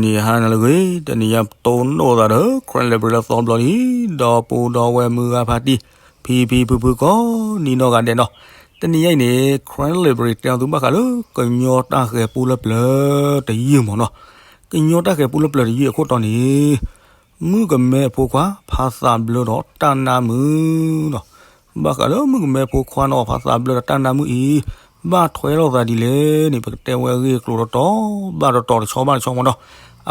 ဂီၤနံၤဟါနၤလၢအဂ့ၤ, တနံၤညါပတိၢ်နီၣ်သးဒီး Karen Library လၢသီဘျီလံ, ဒီပုၢ်ဒီဝဲၢ်မုၢ်ဂၤဖါတံၢ်, ဖံဖံဖုဖုကိးနံၤနီၢ်ဂၤဒဲးနီၤ, တနံၤညါအံၤန့ၣ် Karen Library တဲအီၤသုဘၣ်ဃးလၢ ကညီတၢ်ဃဲၤပူလၢပျၢၤတယုၢ်မးနီၤ, ကညီတၢ်ဃဲၤပူလၢပျၢၤတယုၢ်အခိၣ်တီန့ၣ် မုၣ်ကမဲဖိခွါ ဖါသးဘျၢဒီးတၢ်နါမုၣ်နီၤ, ဘၣ်ဃးလၢမုၣ်ကမဲဖိခွါနီၤ ဖါသးဘျၢဒီးတၢ်နါမုၣ်အံၤ ဘၣ်ထွဲလိာ်သးဒ်လဲၣ်န့ၣ် ပကတဲဝဲအဂ့ၢ်အကျိၤတီတီ ဘၣ်တီတီတဆီဘၣ်တဆီမးနီၤ,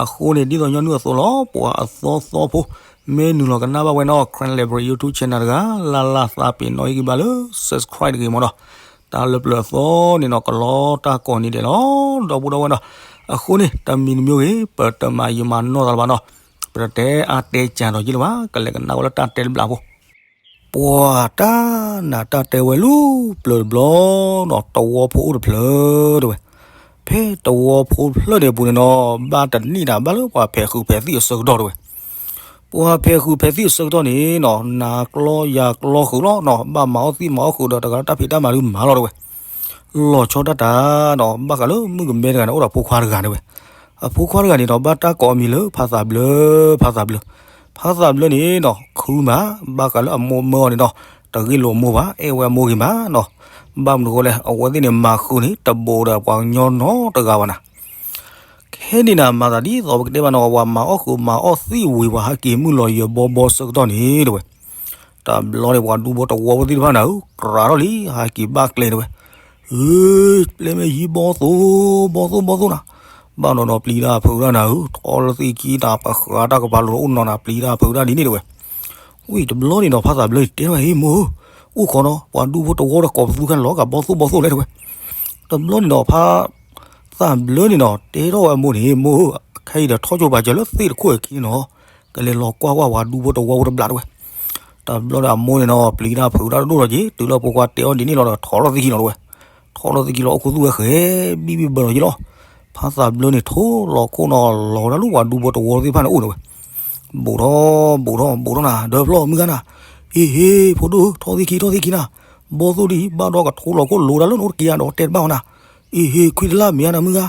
အဃိန့ၣ် ဒ်သိးညီနုၢ်အသိးလီၤ ပှၤအသီသီဖိ မ့ၢ်နုာ်လီၤကနၣ်ဘၣ်ဝဲနီၤ Karen Library YouTube channel တဂၤ လၢ်လၢ်သးပ့ၤနီၣ်ဟ့ၣ်ဂံၢ်ဘါလၢ subscribe တဂ့ၤမးနီၤ, တၢ်လၢပျၢၤအသီန့ၣ်နီၤ ကလီတၢ်ကိးနံၤဒဲးလီၤ ဒီပုၢ်ဒီဝဲၢ်နီၤ, အဃိန့ၣ် တမံၤတမံၤဂ့ၤ ပတမၤယံာ်မၤနီၢ်သးလၢၤဘၣ်နီၤ, ပတတဲအါတဲကၢ်ဒီးယ့ၢ်လၢၤဘၣ် ကလဲၤကနၣ်ဝဲလၢတၢ်တဲတဘျီဖိ ပှၤတၢ်နးတၢ်တဲဝဲလၢပျၢၤတဘျီနီၤ တဝီဖိအိၣ်တဖျၢၣ်တဲဝဲ, ဖဲတဝီဖိတဖျၢၣ်န့ၣ်အပူၤန့ၣ်နီၤ ဘၣ်တနံၣ်န့ၣ် ဘၣ်လၢပှၤဖဲးဃုာ်ဖဲးသံၣ်အဆၢကတီၢ်တဲဝဲ, ပှၤဖဲးဃုာ်ဖဲးသံၣ်အဆၢကတီၢ်န့ၣ်နီၤ နၤကျီယၤကျီဃုာ်လီၤနီၤ ဘၣ်မၤအီၣ်သံၣ်မၤအီၣ်ဃုာ်ဒီးတဂၤတၢ်ဖံးတၢ်မၤဒုးမၤလီၤတဲဝဲ, လီၤဆီဒၣ်တၢ်နီၤ ဘၣ်ဃးလၢမုၣ်ကမဲတဂၤန့ၣ် အိၣ်ဒီးဖိခွါတဂၤတဲဝဲ, အဖိခွါတဂၤန့ၣ်ဒီး ဘၣ်တၢ်ကိးအမံၤလၢဖါသးဘျၢ, ဖါသးဘျၢ, ဖါသးဘျၢန့ၣ်နီၤ ခုမး ဘၣ်ဃးလၢအမိၢ်မၢအီၤန့ၣ်နီၤ တဂ့ၢ်လိာ်အမိၢ်ဘၣ် အဲၣ်ဝဲအမိၢ်ဂ့ၤမးနီၤ, ဘၣ်မနုၤဃိလဲၣ် အဝဲသ့ၣ်န့ၣ် မၤဃုာ်န့ၣ် တဘူးဒီးပှၤကညီနီတဂၤဘၣ်နၤ ခဲန့ၣ်နၤ မၤသးဒ်သိးပကတဲဘၣ်နီၤ ပှၤမၤအီၣ်ဃုာ်မၤအီၣ်သံၣ်ဝံၤ ပှၤဟးက့ၤမုၢ်လီၤယဲၤဘီဘီဆၢကတီၢ်န့ၣ်တဲဝဲ, တဘျီန့ၣ် ပှၤဒူဖိတဝီဖိသ့ၣ်တဖၣ်နၤဧၢ ကြးထီၣ်လံ ဟးက့ၤဘၣ်ကျဲတဲဝဲ, အ့ ပျဲမ့ၢ်ယံၤဘီသိၣ် ဘီသိၣ် ဘီသိၣ်နၤ, ဘၣ်နီၤနီၤ ပျံၤတၢ်ဖုးတၢ်နၤဧၢ ထီလၢသံၣ်ခံတၢ်ပဃးတၢ်ကပၤလိၤအိၣ်နီၤနၤ ပျံၤတၢ်ဖုးတၢ်ဒ်န့ၣ်တဲဝဲ, ဝံၤတဘျီန့ၣ်နီၤ ဖါသးဘျၢန့ၣ်တဲဝဲ ဟ့ၣ်မိၢ်ဧၢ, အိၣ်ခိးနီၤ ပှၤဒူဖိတဝီဒီးကိးပသူခါန့ၣ်လီၤ ကဘီသိၣ်ဘီသိၣ်လဲၣ်တဲဝဲ, တဘျီန့ၣ်နီၤ ဖါသးဘျၢန့ၣ်နီၤ တဲထီၣ်ဝဲအမိၢ်န့ၣ် မိၢ်ဧၢ, ခဲအံၤဒီးထီၣ်ကၠိပာ်စၢၤလၢသ့ၣ်တခိၣ်အခံန့ၣ်နီၤ, ကလဲၤလီၤကွၢ်ကွၢ်ပှၤဒူဖိတဝီဖိတဘျီတဲဝဲ, တဘျီဒီးအမိၢ်န့ၣ်နီၤ ပျံၤတၢ်ဖုးတၢ်တဒိၣ်လီၤက့ၤ တုၤလၢဖိခွါတဲအီၤဒ်န့ၣ်လီၤဒီး ထီၣ်လီၤသံၣ်ခံလီၤတဲဝဲ, ထီၣ်လီၤသံၣ်ခံလီၤ အိၣ်ခူသူၣ်ဝဲဃဲၤ ဘံၣ်ဘံၣ်ဘၢလီၤက့ၤလီၤ, ဖါသးဘျၢန့ၣ် ထိလီၤခိၣ်နီၤ လီၤဝဲဒၣ်လၢပှၤဒူဖိတဝီသ့ၣ်တဖၣ်န့ၣ်အိၣ်တဲဝဲ ဘူးထီၣ် ဘူးထီၣ် ဘူးထီၣ်နၤ ဒီဖျီၣ်မုၢ်ဂၤနၤ, အ့ဟ့ ဖိဒိၣ်ဧၢ ထီၣ်သံၣ်ခံ ထီၣ်သံၣ်ခံနၤ, ဘီသိၣ်ဒ်အံၤ ဘၣ်ဒီးကထိလီၤခိၣ်လိၤဒၣ်လၢနအိၣ်တက့ၢ်ဧါဒီးတဲတဘၣ်ဝဲနၤ, အ့ဟ့ ခွံတလၢ်မ့ၢ်ဧါနၤမုၢ်ဂၤ,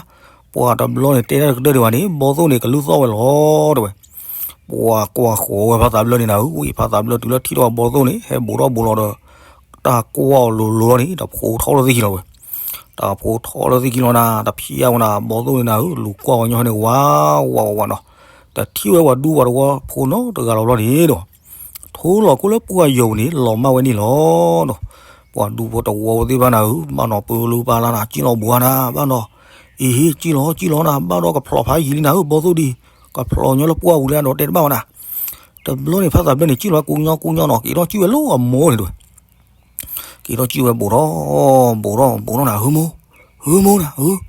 ပှၤတဘျီန့ၣ်တဲတၢ်ကတၢၢ်ဒံးဘၣ်န့ၣ် ဘီသိၣ်န့ၣ် ကလုၢ်သီၣ်ဝဲလီၤတဲဝဲ ပှၤကွၢ်ဃီၤဝဲဖါသးဘျၢန့ၣ်နၤဧၢ, ဝံၤဖါသးဘျၢတုၤလၢထံၣ်ထီၣ်ဘီသိၣ်န့ၣ် ဟဲဘူးထီၣ်ဘူးလီၤဒီး တၢ်ကွၢ်အီၤလိၤလိၤလီၤန့ၣ် တဖိထီၣ်လၢသ့ၣ်ခံလီၤဝဲ, တဖိထီၣ်လၢသ့ၣ်ခံလီၤနၤ တဖျါဝဲနၤ ဘီသိၣ်န့ၣ်နၤဧၢ, လူၤကွၢ်ဝဲညီန့ၣ် ဝးဝးဝးဝးနီၤ, တထံၣ်ဝဲပှၤဒူပှၤတဝီဖိနီတဂၤလီၤဘျီန့ၣ်ဒီး ထိလီၤခိၣ်လၢပှၢ်ယိာ်ပူၤန့ၣ် လီၤမၢ်ဝဲန့ၣ်လီၤနီၤ, ပှၤဒူဖိတဝီဖိသ့ၣ်တဖၣ်နၤဧၢ, ဘၣ်နီၤ ပၢလူပၢ်လၢ်နၤ ကံၣ်လီၤဘူးနၤ ဘၣ်နီၤ, အ့ဟ့ ကံၣ်လီၤ ကံၣ်လီၤနၤ ဘၣ်ဒီးကဖျိးဖးယံာ်လံနၤဧၢ, ဘီသိၣ်ဒ်အံၤ ကဖျိးညီလၢပှၢ်ပူၤလံဒီးတဲတဘၣ်ဝဲနၤ, တဘျီန့ၣ် ဖါသးဘျၢန့ၣ် ကံၣ်လီၤကူညီကူညီနီၤ က့ၤထီၣ်ကံၣ်ဝဲလၢအမိၢ်န့ၣ်တဲဝဲ က့ၤထီၣ်ကံၣ်ဝဲဘူးထီၣ် ဘူးထီၣ် ဘူးထီၣ်နၤ ဧၢမိၢ်, ဧၢမိၢ်နၤ ဧၢ,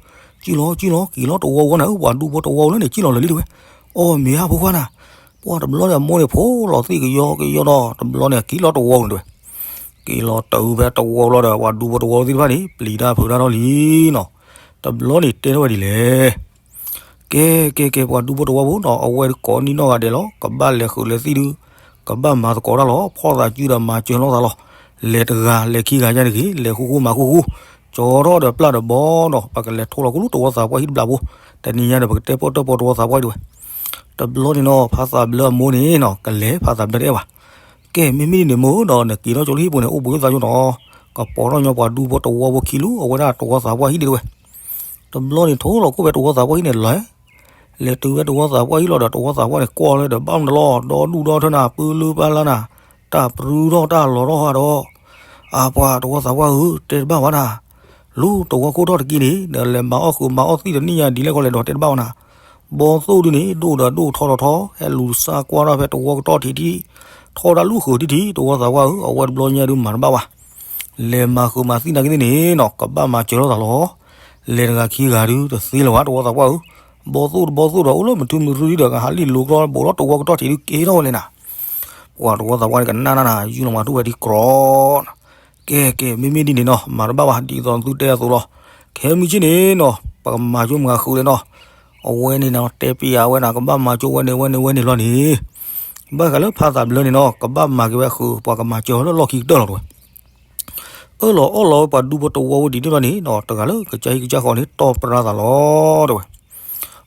ကံၣ်လီၤ ကံၣ်လီၤ က့ၤလီၤတဝီဝဲနၤဧၢ, ပှၤဒူဖိတဝီဖိလၢန့ၣ် ကံၣ်လီၤလၢာ်လံတဲဝဲ, အီၣ်မ့ၢ်ဧါဖိခွါနၤ, ပှၤတဘျီန့ၣ် အမိၢ်န့ၣ်ဖိလီၤသံၣ်ကယီကယီဒီး တဘျီန့ၣ် က့ၤလီၤတဝီန့ၣ်တဲဝဲ, က့ၤလီၤတုၤဖဲတဝီလီၤဒီး ပှၤဒူဖိတဝီဖိသ့ၣ်တဖၣ်န့ၣ် ပျံၤတၢ်ဖုးတၢ်ထီၣ်လံနီၤ, တဘျီန့ၣ်တဲထီၣ်ဝဲဒ်လဲၣ် ကဲ ကဲ ကဲ ပှၤဒူဖိတဝီဖိနီၤ အဝဲကိးနံၣ်နီၢ်ဂၤဒဲးလီၤ, ကဘၣ်လဲၤဃုာ်လဲၤသံၣ်ဒုး, ကဘၣ်မၤသကိးတၢ်လီၤ, ဖီၣ်သးစုဒီးမၤစၢၤလိာ်သးလီၤ, လဲၤတဂၤလဲၤခံဂၤညါတဂ့ၤ, လဲၤဃူဃူမၤဃူဃူ, ကၠီထီၣ်ဒီးပျၢ်ဒီးဘီနီၤ, ပကလဲၤထိလီၤကိၣ်လၢတဝီသးပှၢ်ဟံၣ်တဘျီဖိ, တနံၤညါဒီးပကတဲပီၣ်တၢၣ်ပီတဝီသးပှၢ်ဟံၣ်တဲဝဲ, တဘျီန့ၣ်နီၤ ဖါသးဘျၢအမိၢ်န့ၣ်နီၤ ကလဲၤ ဖါသးဘျၢတအဲၣ်ဘၣ် ကဲ မ့မ့ၢ်ဒ်န့ၣ်မိၢ်ဒီး နက့ၤထီၣ်ကၠိလၢဟံၣ်ပူၤန့ၣ် အိၣ်ဘှံးသးကၠိနီၤ, ကပိာ်ထီၣ်ညီပှၤဒူဖိတဝီဖိခံလူ အဝဲဒၣ်တဝီသးပှၢ်ဟံၣ်ဒ်တဲဝဲ, တဘျီန့ၣ် ထိလီၤခိၣ်ဖဲတဝီသးပှၢ်ဟံၣ်န့ၣ်လဲၤ, လဲၤတုၤဖဲတဝီသးပှၢ်ဟံၣ်လီၤဒီး တဝီသးပှၢ်န့ၣ် ကွၢ်လၢဒီးဘၣ်မတလီၤ ဒီဒူၣ်ဒီထၢနၤ ပၢလူပၢ်လၢ်နၤ, တၢ်ပြူထီၣ်တၢ်လီၤထီၣ်ဟးဒီး, အပှၤတဝီသးပှၢ်ဧၢ တဲတဘၣ်ဝဲနၤ, လူတဝီခိၣ်ထီၣ်တက့ၢ်န့ၣ် ဒီးလဲၤမၤအီၣ်ဃုာ်မၤအီၣ်သံၣ်တနံၣ်ညါဒ်လဲၣ်ဃီလဲၣ်ဒီးတဲတဘၣ်ဝဲနၤ, ဘီသိၣ်ဒုန့ၣ် ဒိၣ်ဒီးဒိၣ်ထီၣ်ဒီးထီၣ် ဟဲလူၤစၢ်ကွၢ်ထီၣ်ဖဲတဝီကတီၢ်ထံးထံး, ထီၣ်ဒၣ်လူၢ်ဃုာ်ထံးထံး တဝီသးပှၢ်ဧၢ အဝဲတဘျီညါဒုးမၤတဘၣ်ဘၣ် လဲၤမၤဃုာ်မၤသံၣ်နာ်က့သ့ၣ်န့ၣ်နီၤ ကဘၣ်မၤစၢၤလိာ်သးလီၤ. လဲၤတဂၤခံဂၤဒုးတသ့လၢၤဘၣ် တဝီသးပှၢ်ဧၢ, ဘီသိၣ်တဘီသိၣ်ဒီးအိၣ်လၢမထူမရူဒ်ဒီး ကဟးလံၣ်လိၤကျီဘိးဒီးတဝီကတီၢ်ထံးဒုးက့ၤထီၣ်ဝဲလဲၣ်နၤ, ပှၤတဝီသးပှၢ်န့ၣ် ကနၣ်နၤနၤ ယူၢ်လီၤမၤထူၣ်ဝဲဒ်ကြီနီၤ, ကဲကဲ မ့မ့ၢ်ဒ်န့ၣ်နီၤ မၤတဘၣ်ဘၣ် ဒ်သိးသုတဲအသိးလီၤ. ခဲမုၢ်ဆ့ၣ်န့ၣ်နီၤ ပကမၤကၠိမၤဃုာ်လဲၣ်နီၤ, အဝဲန့ၣ်နီၤ တဲပျးဝဲနၤ ကဘၣ်မၤကၠိဝဲန့ၣ်ဝဲန့ၣ်ဝဲန့ၣ်လီၤန့ၣ် ဘၣ်ဃးလၢဖါသးဘျၢန့ၣ်နီၤ ကဘၣ်မၤက့ၤဝဲဃုာ် ပှၤကမၤစၢၤလၢလီၢ်ခံကတၢၢ်လီၤတဲဝဲ, အၢၣ်လီၤအီၣ်လီၤဝဲပှၤဒူဖိတဝီဖိဒ်န့ၣ်လီၤန့ၣ်နီၤ တဂၤလၢကစၢ်ဟံၣ်ကစၢ်ဃီန့ၣ် တီၢ်ပြၢသးလီၤတဲဝဲ,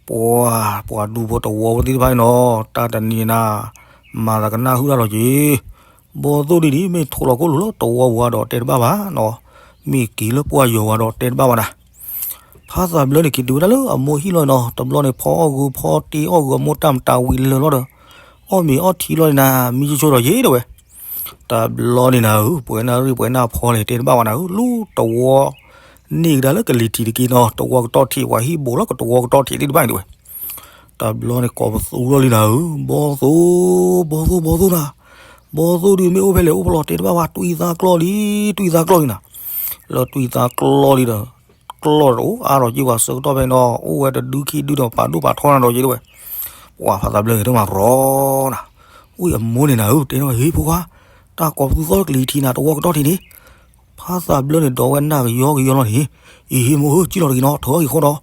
ပှၤ ပှၤဒူဖိတဝီဖိသ့ၣ်တဖၣ်န့ၣ်နီၤ, တၢ်တနံၤနၤ မၤသးကနၣ်ဟုၣ်တၢ်လီၤက့ၤ, ဘီသိၣ်ဒ်န့ၣ် မ့ၢ်ထိးလီၤခိၣ်လိၤလၢတဝီပူၤဒီးတဲတဘၣ်ဘၣ်နီၤ, မ့ၢ်က့ၤလၢပှၢ်ယီၤဝဲဒီးတဲတဘၣ်ဘၣ်နၤ. ဖါသးဘျၢန့ၣ်က့ၤတုၤဝဲဒၣ်လၢအမိၢ်ဟံၣ်လီၤနီၤ, တဘျီန့ၣ်ဖီအီၣ်ဂုာ်ဖီတ့အီၣ်ဂုာ်အမိၢ်တၢ်မတၤဝံၤလၢာ်လီၤဒီး အီၣ်မ့ၤအီထံလီၤန့ၣ်နၤ, မံဆိဆိဒီးယ့ၣ်တဲဝဲ တဘျီန့ၣ်နၤဧၢ, ပှဲၤနၢ်ရံၣ်ပှဲၤနၢ်ဖီလဲၣ်တဲတဘၣ်ဝဲနၤဧၢ, လူတဝီ န့ၢ်ကဒါလၢကလံၤထံးတက့ၢ်နီၤ, တဝီကတီၢ်ထံး ပှၤဟံၣ်ဘူးလီၤကတဝီကတီၢ်ထံးသ့ၣ်တဖၣ်န့ၣ်တဲဝဲ. တဘျီန့ၣ်ကိးပသူထီၣ်လံနၤဧၢ, ဘီသိၣ်, ဘီသိၣ် ဘီသိၣ်နၤ, ဘီသိၣ်ဒုးမ့ၢ်အိၣ်ဖဲလဲၣ်အိၣ်ဖဲလဲၣ်တဲတဘၣ်ဘၣ်, တွံၢ်သးကျီၢ်လံ, တွံၢ်သးကျီၢ်လံနၤ, လၢတွံၢ်သးကျီၢ်လံဒီး ကျီၢ်တအိၣ်အါဒီးက့ၤပှၤဆၢကတီၢ်ဖဲန့ၣ်ဒီး အိၣ်ဝဲတဒုခံဒုဒီးပာ်ဒိၣ်ပာ်ထီနၤဒီးက့ၤတဲဝဲ. ပှၤဖါသးဘျၢန့ၣ်တမၤရီနၤ, ဝံၣ်အမိၢ်န့ၣ်နၤဧၢ, တဲထီၣ်ဝဲ ဟ့ၣ်ဖိခွါ, တၢ်ကိးပသူထီၣ်လၢကလံၤထံးနၤ တဝီကတီၢ်ထံးန့ၣ်, ဖါသးဘျၢန့ၣ်ဒီးဝဲနၢ်ကယီကယီလီၤန့ၣ်, အံၤဟ့ၣ်မိၢ်ဧၢ ကံၣ်လီၤတဂ့ၤနီၤ ထၢအီၣ်က့ၤဃီဒီး,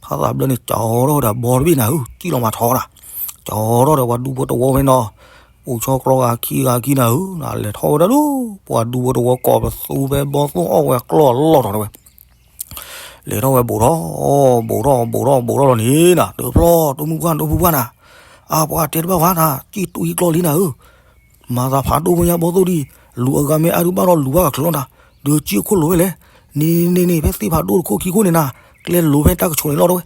ဖါသးဘျၢန့ၣ်ကၠီထီၣ်ဝဲဒီးဘီတဘ့ၣ်နၤဧၢ, ကံၣ်လီၤမၤထီနၤ, ကၠီထီၣ်ဒီးပှၤဒူဖိတဝီဖဲန့ၣ်ဒီး အိၣ်ဆီကျီဂၤခံဂၤခံနၤဧၢ, လဲၤထီၣ်ဝဲဒၣ်လၢ ပှၤဒူဖိတဝီကိးပသူဖဲဘီသိၣ်အီၣ်ဝဲကျီၢ်လီၢ်ထီၣ်တဲဝဲ လဲၤထီၣ်ဝဲဘူးထီၣ်, ဘူးထီၣ် ဘူးထီၣ် ဘူးထီၣ်လီၤန့ၣ်နၤ, တဖျီ တမုၢ်ပှၢ် တမုၢ်ပှၢ်နၤ, အါပှၤတဲတဘၣ်ဝဲနၤ, ကံၣ်တွံၢ်ကျီၢ်လံနၤဧၢ, မၤသးဖးဒိၣ်ဖိညါဘီသိၣ်ဒံး, လူၤအဂၤမ့ၢ်အါဒုးဘၣ်ဒီးလူၤဘၣ်ကချုးလီၤနၤ, ဒီးကံၣ်အခိၣ်လိၤဖဲလဲၣ်, န့ၣ်န့ၣ်န့ၣ် ဖဲသ့ၣ်ဖးဒိၣ်တခိၣ်ခံခိၣ်န့ၣ်နၤ, ကျဲလိၤဖဲတၢ်ကဆိးန့ၣ်လီၤတဲဝဲ.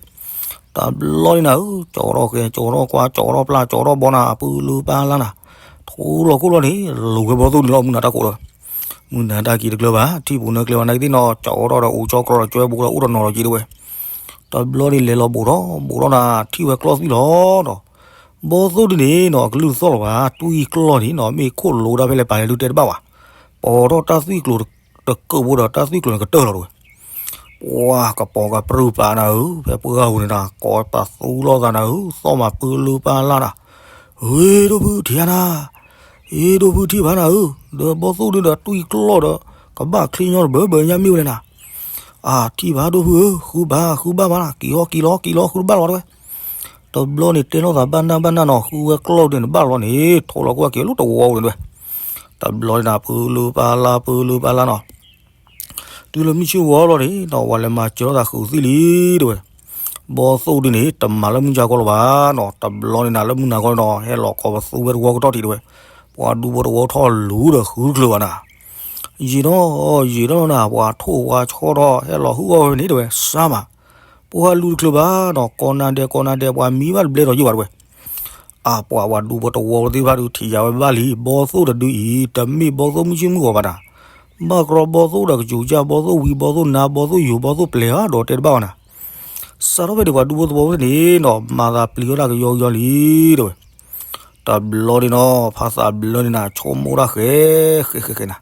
တဘျီန့ၣ်နၤဧၢ, ကၠီထီၣ်ဃဲ ကၠီထီၣ်ကွၢ် ကၠီထီၣ်ပျၢ် ကၠီထီၣ်ဘီနၤ ပၢလၢပၢလၢနၤ, ထိးလီၤခိၣ်လီၤန့ၣ် လူၤဝဲဘီသိၣ်ဒံးလီၤ မုၢ်နၤတၢ်ကိးဒီး မုၢ်နၤတၢ်က့ၤတကျၢၤဘၣ်, ထံၣ်ပူၤနၢကျဲဝဲနကသ့ၣ်နီၤ, ကၠီထီၣ်ဒီးအိၣ်ကၠီကျီဒီးကၠီဝဲဘူးဒီးအိၣ်တနီၤလီၤက့ၤတဲဝဲ. တဘျီန့ၣ်လဲၤလီၤဘူးထီၣ်ဘူးထီၣ်နၤ, ထံၣ်ဝဲကျီၢ်သွံၣ်လီၤဒီး, ဘီသိၣ်ဒုန့ၣ်နီၤ အကလုၢ်သီၣ်လီၤဘၣ်, တွံၢ်ကျီၢ်န့ၣ်နီၤ မ့ၢ်ခိၣ်လိၤဒၣ်ဖဲလဲၣ်ပာ်လဲၣ်ဒုးတဲတဘၣ်ဘၣ်, ပိာ်ထီၣ်တၢ်သွံၣ်ကျိၤတကၢၢ်ဖိဒီးတၢ်သွံၣ်ကျိၤန့ၣ်ကတၢၢ်လီၤတဲဝဲ. ပှၤကပိာ်ကပြုၢ်ပာ်နၤဧၢ, ဖဲပှၢ်ပူၤန့ၣ်နၤ ကိးပသူလိာ်သးနၤဧၢ, သီၣ်မးပၢလၢပၢလၢနၤ, ဟ့ၣ်ဒိၣ်ဖုထံၣ်ဧါနၤ, ဟ့ၣ်ဒိၣ်ဖုထံၣ်ဘၣ်နၤဧၢ, ဒီးဘီသိၣ်ဒုဒီးတွံၢ်ကျီၢ်ဒီး ကဘၣ်ချ့ညီတဘၢဘၢညါမ့ၢ်ဝဲန့ၣ်နၤ, အါထံၣ်ဘၣ်ဒိၣ်ဖုဧၢ, ဃုဘၣ်ဃုဘၣ်မးနၤ, က့ၤအီၣ်က့ၤလီၤက့ၤလီၤဃုတဘၣ်လီၤတဲဝဲ. တဘျီန့ၣ်တဲလိာ်သးဘၣ်နၢ်ဘၣ်နၢ်နီၤ, ဃုဝဲကျီၢ်ဒုန့ၣ်ဘၣ်လီၤန့ၣ် ထိးလီၤကွၢ်က့ၤလၢတဝီပူၤန့ၣ်တဲဝဲ. တဘျီန့ၣ်နၤ ပၢလၢပၢလၢပၢလၢပၢလၢနီၤ တုၤလၢမုၢ်ဆ့ၣ်ဝီလီၤန့ၣ်ဒီး ပှၤလဲၤမၤစၢၤလိာ်သးဃုာ်သံလံတဲဝဲ. ဘီသိၣ်ဒုန့ၣ် တမၤလၢမုၢ်ကၢကီလီၤဘၣ်နီၤ, တဘျီန့ၣ်နၤ လၢမုၢ်နၤကီန့ၣ်ဒီး ဟဲလီၤကိးပသူဝဲတဝီကတီၢ်ထံးတဲဝဲ. ပှၤဒူဖိတဝီထီၣ်လူၤဒီးဃုတချုးဘၣ်နၤ, ယံာ်နီၤ ယံာ်နီၤနၤ, ပှၤထိၣ်ဝါဆီထီၣ်ဟဲလီၤဟုၣ်အီၣ်ဝဲန့ၣ်တဲဝဲ စါမး, ပှၤလူၤတချုးဘၣ်နီၤ, ကိးနၤဒဲးကိးနၤဒဲး ပှၤမံဘၣ်တဘျဲဒီးယံာ်ဘၣ်တဲဝဲ. အါပှၤ ပှၤဒူဖိတဝီသ့ၣ်တဖၣ်ဒုး ထံၣ်ယၤဝဲဘၣ်လံ, ဘီသိၣ်တဒုအံၤ တမ့ၢ်ဘီသိၣ်မုၢ်ဆ့ၣ်မုၢ်ဂီၤဘၣ်နၤ, ဘၣ်ကြီဘီသိၣ်ဒီးကစူၤကၢ် ဘီသိၣ်ဝံၤ ဘီသိၣ်နါ ဘီသိၣ်ယိၤ ဘီသိၣ်ပျဲၤဧါဒီးတဲတဘၣ်ဘၣ်နၤ. စးထီၣ်ဖဲန့ၣ် ပှၤဒူဖိတဝီသ့ၣ်န့ၣ်နီၤ မၤသးပျံၤဝဲဒၣ်ကယီကယီလံတဲဝဲ. တဘျီန့ၣ်နီၤ ဖါသးဘျၢန့ၣ်နၤ ဆိကမိၣ်တၢ်ဃဲ ဃဲဃဲဃဲနၤ,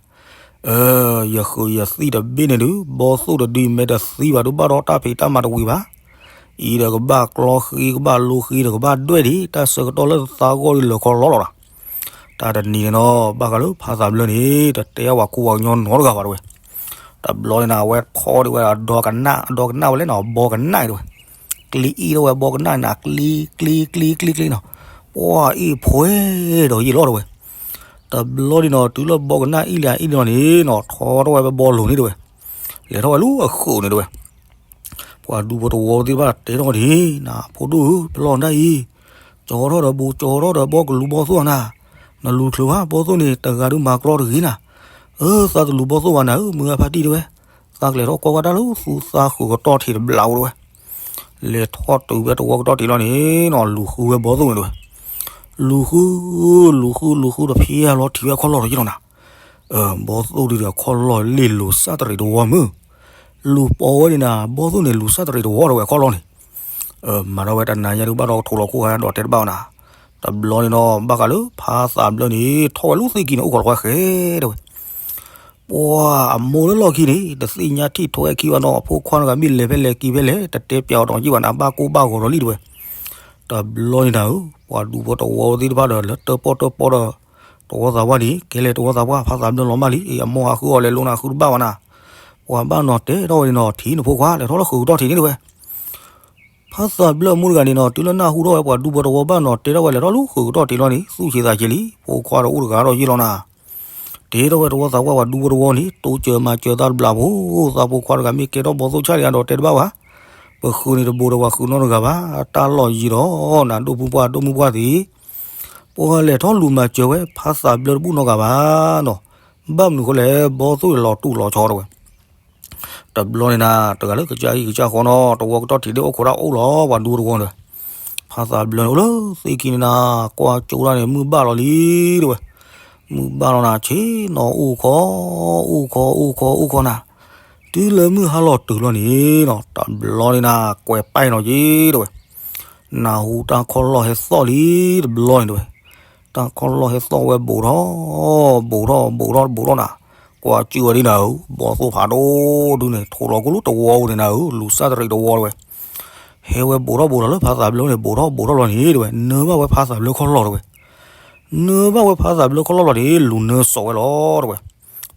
ယဃုာ်ယသံၣ်တဘ့ၣ်န့ၣ်ဒုး ဘီသိၣ်တဒုအံၤ မ့ၢ်တသံဘၣ်ဒုး ဘၣ်ဒီးတၢ်ဖံးတၢ်မၤတဝံၤဘၣ်, အံၤဒီးကဘၣ်ကျီဃ့ ကဘၣ်လိဃ့ဒီး ကဘၣ်ဒွဲၣ်ဒံး တၢ်ဆၢကတီၢ်လၢသးဂီၢ်ဒုးလၢခီလီလီၤနၤ. တၢ်တနံၤန့ၣ်နီၤ ဘၣ်ဃးလၢဖါသးဘျၢန့ၣ် တတဲအီၣ်ပှၤကူပှၤကညီနီတဂၤဘၣ်တဲဝဲ. တဘျီန့ၣ်နၤ အဝဲဖီဒံးဝဲဒီး ဒီကနၣ် ဒီကနၣ်ဝဲလဲၣ်နီၤ ဘီကနၣ်တဲဝဲ, ကျံအံၣ်ထီၣ်ဝဲဘီကနၣ်န့ၣ်နၤ ကျံ ကျံ ကျံ ကျံ ကျံနီၤ, ပှၤအ့ၣ်ဖှဲဒီးယံာ်လီၤတဲဝဲ. တဘျီန့ၣ်နီၤ တုၤလၢဘီကနၣ်အ့ၣ်လံအ့ၣ်လံလီၤန့ၣ်နီၤ ထီထီၣ်ဝဲဘီလိၤန့ၣ်တဲဝဲ, လဲၤထီၣ်ဝဲလၢအဃုာ်န့ၣ်တဲဝဲ. ပှၤဒူဖိတဝီသ့ၣ်တဖၣ်တဲထီၣ်န့ၣ် နဖိဒိၣ်ဧၢ ပလီၢ်နၢ်အံၤ, ကၠီထီၣ်ဒီးဘူး ကၠီထီၣ်ဒီးဘီကလူၤဘီသိၣ်ဧါနၤ, နလူၤချုးဘၣ် ဘီသိၣ်န့ၣ် တဂၤဒုးမၤကြီတဂ့ၤနၤ, အၢ သးတလူၤဘီသိၣ်ဘၣ်နၤဧၢ မုၢ်ဂၤဖါတံၢ်တဲဝဲ, သးကလဲၤထီၣ်ကွၢ်ကွၢ်တၢ်လၢသူသးဃုာ်ကတီၢ်ထံးတဘျီတဲဝဲ. လဲၤထီၣ်တုၤဖဲတဝီကတီၢ်ထံးလီၤန့ၣ်နီၤ လူၤဃုဝဲဘီသိၣ်န့ၣ်တဲဝဲ, လူၤဃု လူၤဃု လူၤဃုဒီးဖဲလီၤထံးဝဲအခီၣ်လီၢ်ဒီးယံာ်လီၤနၤ ဘီသိၣ်ဒုဒီးအခီၣ်လီၢ်လ့ၣ်လိၤ စၢ်တရံးတဝီမုၢ်, လူၤပိာ်ဝဲန့ၣ်နၤ ဘီသိၣ်န့ၣ် လူၤစၢ်တရံးတဝီတဲဝဲအခီၣ်လီၢ်န့ၣ်, မၤထီၣ်ဝဲတနၤညါဒုးဘၣ်ဒီးထိးလီၤခိၣ်ဃါဒီးတဲတဘၣ်နၤ. တဘျီန့ၣ်နီၤ ဘၣ်ဃးလၢဖါသးဘျၢန့ၣ် ထီၣ်ဝဲလၢသ့ၣ်ကံၤန့ၣ် အိၣ်ခိးလီၤခွဲဃဲတဲဝဲ ပှၤအမိၢ်လၢလီၢ်ခံန့ၣ် တသ့ၣ်ညါထံၣ်ထိးဝဲခံဘၣ်နီၤ အဖိခွါတဂၤမ့ၢ်လဲၤဖဲလဲၣ်က့ၤဖဲလဲၣ် တတဲပျးအီၤဒီးယံာ်ဘၣ်နၤ ဘၣ်ကိၢ်ဘၣ်ဂီၤဒီးလံတဲဝဲ. တဘျီန့ၣ်နၤဧၢ ပှၤဒူဖိတဝီသ့ၣ်တဖၣ်ဒီး လၢတၢၣ်ပီၣ်တၢၣ်ပီဒီး တဝီသးပှၢ်န့ၣ် ကဲလဲၣ်တဝီသးပှၢ် ဖါသးဘျၢလီၤမၢ်လံ အမိၢ်ဟးဃုအီၤလဲၤလိနၤဃုတဘၣ်ဘၣ်နၤ, ပှၤဘၣ်နီၤတဲထီၣ်ဝဲန့ၣ်နီၤ ထံၣ်နဖိခွါ လဲၤထီၣ်လၢဃုာ်ကတီၢ်ထံးန့ၣ်တဲဝဲ. ဖါသးဘျၢအမိၢ်တဂၤန့ၣ်နီၤ တုၤလၢနၢ်ဟူထီၣ်ဝဲပှၤဒူဖိတဝီဘၣ်နီၤ တဲထီၣ်ဝဲလဲၤထီၣ်လၢဃုာ်ကတီၢ်ထံးလီၤန့ၣ် သူၣ်ဆံးသးဆံးလံ ဖိခွါဒီးအိၣ်တဂၤဒီးယံာ်လီၤနၤ. တဲထီၣ်ဝဲတဝီသးပှၢ်ပှၤဒူဖိတဝီန့ၣ် တိစၢၤမၤစၢၤသးတဘျီဖိ, သးဖိခွါတဂၤမ့ၢ်ကဲထီၣ်ဘီသိၣ်ဆၣ်လံဒီးတဲတဘၣ်ဘၣ်, ပဃုန့ၣ်တဘိးဒီးပှၤဃုနီတဂၤဘၣ်, တၢ်လီၢ်ယံၤဒီး နဒိၣ်မုၢ်ပှၢ်ဒိၣ်မုၢ်ပှၢ်သ့ၣ်, ပှၤလဲၤထီၣ်လူၤမၤစၢၤဝဲဖါသးဘျၢတဘူၣ်နီတဂၤဘၣ်နီၤ. ဘၣ်မနုၤဃိလဲၣ်, ဘီသိၣ်န့ၣ်လီၤတူၢ်လီၤဆီတဝဲ. တဘျီန့ၣ်နၤ တဂၤလၢကစၢ်ဟံၣ်ကစၢ်ဃီနီၤ တဝီကတီၢ်ထံးဒ့ၣ်အိၣ်ခိးတၢ်အိၣ်လီၤ ပှၤဒူတဝီန့ၣ်, ဖါသးဘျၢန့ၣ်အိၣ်လၢသ့ၣ်ခံန့ၣ်နၤ, ကွၢ်ကၠိတၢ်န့ၣ် မုၢ်ဘၣ်လီၤလံတဝဲ. မုၢ်ဘၣ်လီၤနၤ ဆ့ၣ်နီၤအိၣ်ခိး, အိၣ်ခိး အိၣ်ခိး အိၣ်ခိးနၤ, တုၤလၢမုၢ်ဟါလီၤတုၤလီၤန့ၣ်နီၤ တဘျီန့ၣ်နၤ ကွဲးပာ်နီၤက့ၤတဝဲ. နၢ်ဟူတၢ်ခီၣ်လီၢ်ဟဲသီၣ်လံတဘျီန့ၣ်တဝဲ. တၢ်ခီၣ်လီၢ်ဟဲသီၣ်ဝဲဘူးထီၣ်, ဘူးထီၣ် ဘူးထီၣ် ဘူးထီၣ်နၤ, ကွၢ်ကၠိဝဲဒ်နၤဧၢ, ဘီသိၣ်ဖးဒိၣ်ဒုန့ၣ် ထိးလီၤကလူတဝီဧိၤန့ၣ်နၤဧၢ, လူၤစၢ်တရံးတဝီတဝဲ. ဟဲဝဲဘူးထီၣ်ဘူးထီၣ်လၢဖါသးဘျၢန့ၣ် ဘူးထီၣ်ဘူးထီၣ်လီၤန့ၣ်တဝဲ, နၢဘၣ်ဝဲဖါသးဘျၢခီၣ်လီၢ်တဝဲ. နၢဘၣ်ဝဲဖါသးဘျၢခီၣ်လီၢ်လီၤန့ၣ် လူၤနၢစိးဝဲလီၤတဝဲ.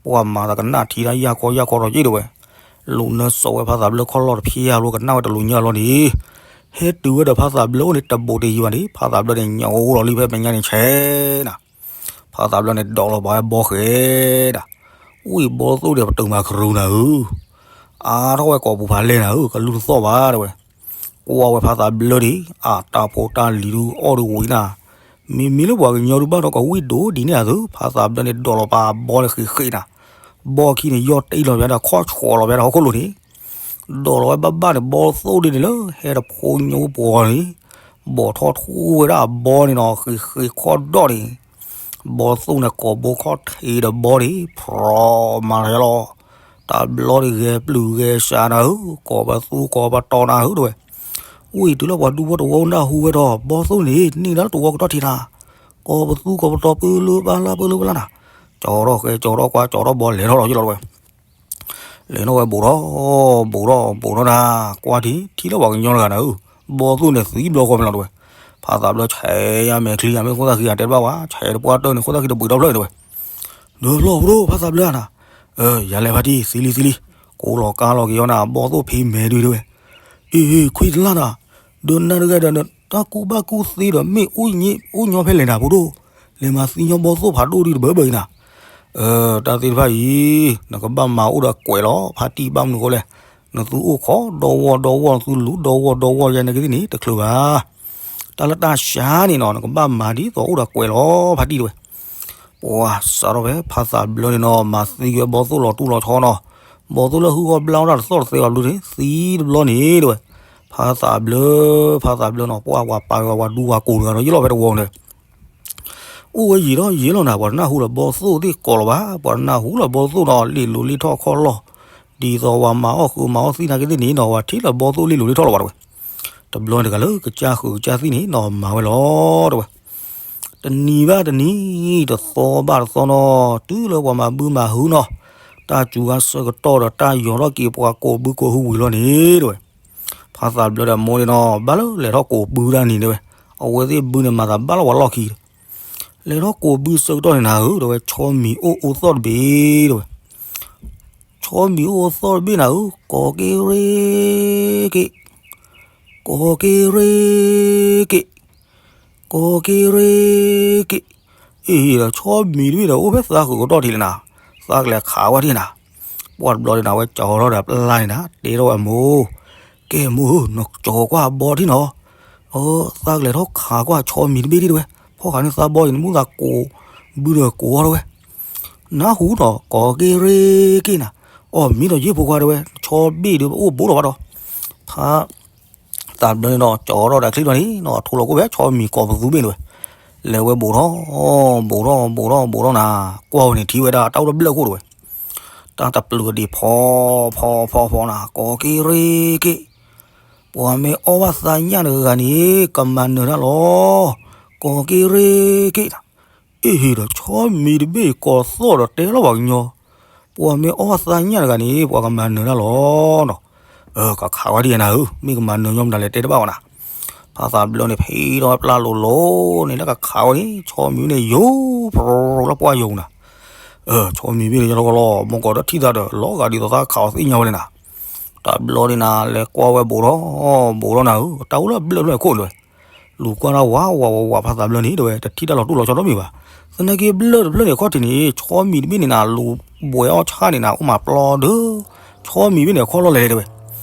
ပှၤမၤသးကနၣ်ထံတၢ်ယၢ်ခီယၢ်ခီဒီးက့ၤတဝဲ. လူၤနၢစိးဝဲဖါသးဘျၢခီၣ်လီၢ်တဖံးယၢ်လီၤ ကနၣ်ဝဲတလူၤညၢ်လီၤန့ၣ်, ဟဲတုၤဝဲဒီးဖါသးဘျၢအိၣ်န့ၣ် တဘူးတယံၤဘၣ်န့ၣ် ဖါသးဘျၢန့ၣ် ညိးလီၤလံဖဲမဲာ်ညါန့ၣ်ဆဲးနၤ. ဖါသးဘျၢန့ၣ် ဒိးလီၤပာ်ဝဲဘီဃဲဒၣ်, ဝံၣ်ဘီသိၣ်ဒီးပတုာ်မၤကရူၤနၤဧၢ, အါထီၣ်ဝဲကိာ်ပူၤဖးလဲၢ်နၤဧၢ, ကလူၤတသီၣ်ဘၣ်တဝဲ. ကွၢ်ဝဲဖါသးဘျၢဒံး အတၢ်ဖိတၢ်လံၤဒုးအီၣ်ဒုးဝံၤနၤ, မ့မ့ၢ်လၢပှၤကညီဒုးဘၣ်ဒီးကဝံၣ်ဒိၣ်ဒံးန့ၣ်အသိး ဖါသးဘျၢန့ၣ် ဒိးလီၤပာ်ဘီန့ၣ်ဃ့ဃ့နၤ, ဘီခံန့ၣ် ယီၢ်တ့ၢ်လီၤပျါဒီး ခီၣ်ဆှီလီၤပျါဒီးဟီၣ်ခိၣ်လိၤန့ၣ်, ဒိးလီၤဝဲဘၣ်ဘၣ်န့ၣ် ဘီသိၣ်ဒ်န့ၣ်လၢ ဟဲတဖိညိပှီၤန့ၣ်, ဘီၣ်ထီၣ်ထူဝဲဒၣ်အဘီန့ၣ်နီၤ ဃ့ဃ့ခီၣ်ဒီၣ်န့ၣ်, ဘီသိၣ်န့ၣ် ကိာ်ဘိခီၣ်ထံးဒီးဘီန့ၣ် ဖြီမၤလီၤလီၤ. တဘျီန့ၣ်ဂဲၤပျုၢ်ဂဲၤစးနၤဧၢ, ကိးပသူကိးပတီၤနၤဧၢတဝဲ. ဝံၤတုၤလၢပှၤဒူဖိတဝီနၢ်ဟူဝဲဒီး ဘီသိၣ်န့ၣ် န့ၢ်ဒၣ်တဝီကတီၢ်ထံးနၤ, ကိးပသူကိးပတီၤပၢလၢဘါလၢပၢလၢဘါလၢနၤ, ကၠီထီၣ်ဃဲကၠီထီၣ်ကွၢ်ကၠီထီၣ်ဘီလဲၤထီၣ်လီၤယလီၤတဝဲ. လဲၤထီၣ်ဝဲဘူးထီၣ်, ဘူးထီၣ် ဘူးထီၣ်နၤ, ကွၢ်ထံ ထံၣ်လၢပှၤကညီတဂၤနၤဧၢ, ဘီသိၣ်န့ၣ်သံဘျီဃီမ့ၢ်လီၤတဝဲ. ဖါသးဘျၢဆဲးယါမဲာ်ချံယါမ့ၢ်ခိၣ်သၣ်ဃံဂၤတဲတဘၣ်ဝဲ, ဆဲးတပှၢ်တၢၢ်န့ၣ် ခိၣ်သၣ်ဃံတဘှံးဒီဖျၢၣ်န့ၣ်တဝဲ. နဖျီၣ်ဘူးထီၣ်ဖါသးဘျၢနၤ, ယၤလဲၤဖါတံၢ်သံလံသံလံ, ကိးလီၤကါလီၤက့ၤအီၤနၤ ဘီသိၣ်ဖံးမဲာ်ဒုးတဝဲ. အ့ ခွံတလၢ်နၤ, ဒီးနၤတဂၤဒီး တၢ်ကူၣ်ဘၣ်ကူၣ်သ့ဒီးမ့ၣ်အူညီဖဲလဲၣ်နၤဘူးထီၣ်, လဲၤမၤသံညီဘီသိၣ်ဖးဒိၣ်ဒုးတဘၢဘၢအံၤနၤ. တၢ်သ့ၣ်တဖၣ်အံၤ နကဘၣ်မၤအိၣ်ဒီးကွဲးလီၤ ဖါတံၢ်ဘၣ်မနုၤဃိလဲၣ်, နသုအိၣ်ခိးဒီဝီဒီဝီ နသုလူၤဒီဝီဒီဝီယါန့ၣ်ကသ့ၣ်န့ၣ် တချုးဘၣ်. တၢ်လၢတၢ်ဆါန့ၣ်နီၤ နကဘၣ်မၤဒ်သိးအိၣ်ဒီးကွဲးလီၤဖါတံၢ်တဝဲ. ပှၤစးထီၣ်ဖဲဖါသးဘျၢန့ၣ်နီၤ မၤသံဝဲဘီသိၣ်လီၤတူၢ်လီၤဆီနီၤ, ဘီသိၣ်လၢဟုၣ်ဂီၢ်ဘျါဝဲဒၣ်တသီၣ်တသဲဘၣ်ဘျုးန့ၣ် သံတဘျီန့ၣ်တဝဲ. ဖါသးဘျၢ, ဖါသးဘျၢနီၤ ပှၤပာ်ဝဲပှၤဒူပှၤကိးတဂၤဒီး ယလီၤဖဲတဝီန့ၣ် အိၣ်ဝဲယံာ်ဒီးယံာ်လီၤနၤ ပှၤတနၢ်ဟူလၢၤဘီသိၣ်သ့ၣ်ကိးလီၤဘၣ်, ပှၤတနၢ်ဟူလၢၤဘီသိၣ်နီၤ လ့ၣ်လိၤလ့ၣ်ထီၣ်ခီၣ်လီၢ်, ဒ်သိးပှၤမၤအီၣ်ဃုာ်မၤအီၣ်သံနာ်က့သ့ၣ်န့ၣ်နီၤ ပှၤထံၣ်လၢၤဘီသိၣ်လ့ၣ်လိၤလ့ၣ်ထီၣ်လီၤဘၣ်တဝဲ. တဘျီန့ၣ်တဂၤလၢကစၢ်ဃုာ်ကစၢ်သံၣ်န့ၣ်နီၤ မၤဝဲလီၤတဝဲ. တနံၤဘၣ်တနံၤ တသီဘၣ်တသီနီၤ တုၤလၢပှၤမၤဘုမၤဟုနီၤ, တၢ်စူၤဝါဆၢကတီၢ်ဒီးတၢ်ယီၤထီၣ်က့ၤပှၤကိးဘုကိးဟုဝံၤလီၤန့ၣ်တဝဲ. ဖါသးဘျၢဒီးမိၢ်န့ၣ်နီၤ ဘၣ်လၢလဲၤထီၣ်ကိးဘုတၢ်န့ၣ်တဝဲ, အဝဲသ့ၣ်ဘုန့ၣ်မၤသးဘၣ်လၢပှၤလီၢ်ခံ လဲၤထီၣ်ကိးဘုဆၢကတီၢ်န့ၣ်နၤဧၢ တဝဲ ဆီမံၤအိၣ်အိၣ်သီၣ်တဘ့ၣ်တဝဲ. ဆီမံၤအိၣ်အိၣ်သီၣ်တဘ့ၣ်နၤဧၢ ကိးက့ၤရ့က့ၤ, ကိးက့ၤရ့က့ၤ, ကိးက့ၤရ့က့ၤ. အ့ၣ် ဒီးဆီမံၤတဘ့ၣ်ဒီး အိၣ်ဖဲသးဃုာ်ကတီၢ်ထံးလံနၤ, သးကလဲၤခးဝဲဒၣ်နၤ. ပှၢ်တဘျီန့ၣ်နၤ ဝဲကၠီထီၣ်ဒီးပျၢ်န့ၣ်နၤ တဲထီၣ်ဝဲအမိၢ်, ကဲမိၢ်ဧၢ နကၠီၤကွၢ်အဘီထံၣ်နီၤ. အၢ သးကလဲၤထီၣ်ခးကွၢ်ဆီမံၤတဘ့ၣ်ဒံးတဝဲ, ဖီၣ်ဃာ်န့ၢ်သးဘီအံၤ နမုၢ်သးကိးဘုဒီးကိးအီၤတဝဲ. နၢ်ဟူနီၤ ကိးက့ၤရ့က့ၤနၤ, အီၣ်မံဒီးယ့ၢ်ဖိခွါတဝဲ ဆီဘ့ၣ်ဒီးအိၣ်ဘူးထီၣ်ဘၣ်ဒီး ဖါ သးဘျၢန့ၣ်ဒီး ကၠီထီၣ်ဒီးချံထီၣ်န့ၣ်နီၤ ထိးလီၤကိၣ်ဖဲဆီမံၤကိးပသူဘ့ၣ်တဝဲ. လဲၤဝဲဘူးထီၣ် ဘူးထီၣ် ဘူးထီၣ် ဘူးထီၣ်နၤ, ကွၢ်ဝဲန့ၣ်ထံၣ်ဝဲဒၣ်တၢ်အိၣ်ဒီးဘျၢၣ်ခိၣ်တဝဲ. တၢ်တပျုာ်ဒံးဖီ ဖီ ဖီ ဖီနၤ ကိးက့ၤရ့က့ၤ, ပှၤမ့ၢ်အီၣ်ဘၣ်သးညၣ်တဂၤန့ၣ် ကမၤနၢၤတၢ်လီၤ. ကိးက့ၤရ့က့ၤနၤ အ့ၣ် ဒီးဆီမံၤတဘ့ၣ်ကိးသီၣ်ဒီးတဲလီၤပှၤကညီ, ပှၤမ့ၢ်အီၣ်ဘၣ်သးညၣ်တဂၤန့ၣ် ပှၤကမၤနၢၤတၢ်လီၤနီၤ. ကခးဝဲဒ်နၤဧၢ မ့ၢ်ကမၤနၢၤညီမတၤလဲၣ်တဲတဘၣ်ဝဲနၤ. ဖါသးဘျၢန့ၣ် ဖံးထီၣ်ဝဲပျၢ်လိၤလိၤန့ၣ် လၢကခးဝဲန့ၣ် ဆီမံၤန့ၣ် ယိၤ ဖရီလၢပှၢ်ယိၤနၤ. ဆီမံၤဘ့ၣ်န့ၣ်ညီလီၤကလီ မ့ၢ်ကီးဒီးထံၣ်သးဒီး လီၤဂာ်ဒ်သိးသးခးအီၤသ့ၣ်ညါဝဲလဲၣ်နၤ. တဘျီန့ၣ်နၤ လဲၤကွၢ်ဝဲဘူးထီၣ် ဘူးထီၣ်နၤဧၢ တၢ်အိၣ်လၢဘျၢၣ်ဖျၢၣ်ခိၣ်န့ၣ်တဝဲ. လူၤကွၢ်တၢ်ဝးဝးဝးဝး ဖါသးဘျၢန့ၣ်တဝဲ တထံၣ်တၢ်လီၤတူၢ်လီၤဆီနီတမံၤဘၣ်. သနာ်က့ဘျၢၣ်တဖျၢၣ်န့ၣ် အခီၣ်ထံးန့ၣ် ဆီမံၤတဘ့ၣ်န့ၣ်နၤ လူၤဘှဲးအီၣ်ဆၣ်န့ၣ်နၤ အိၣ်မးပျီဒၢ ဆီမံၤဘ့ၣ်န့ၣ် အခီၣ်လီၢ်လဲၣ်လဲၣ်တဝဲ.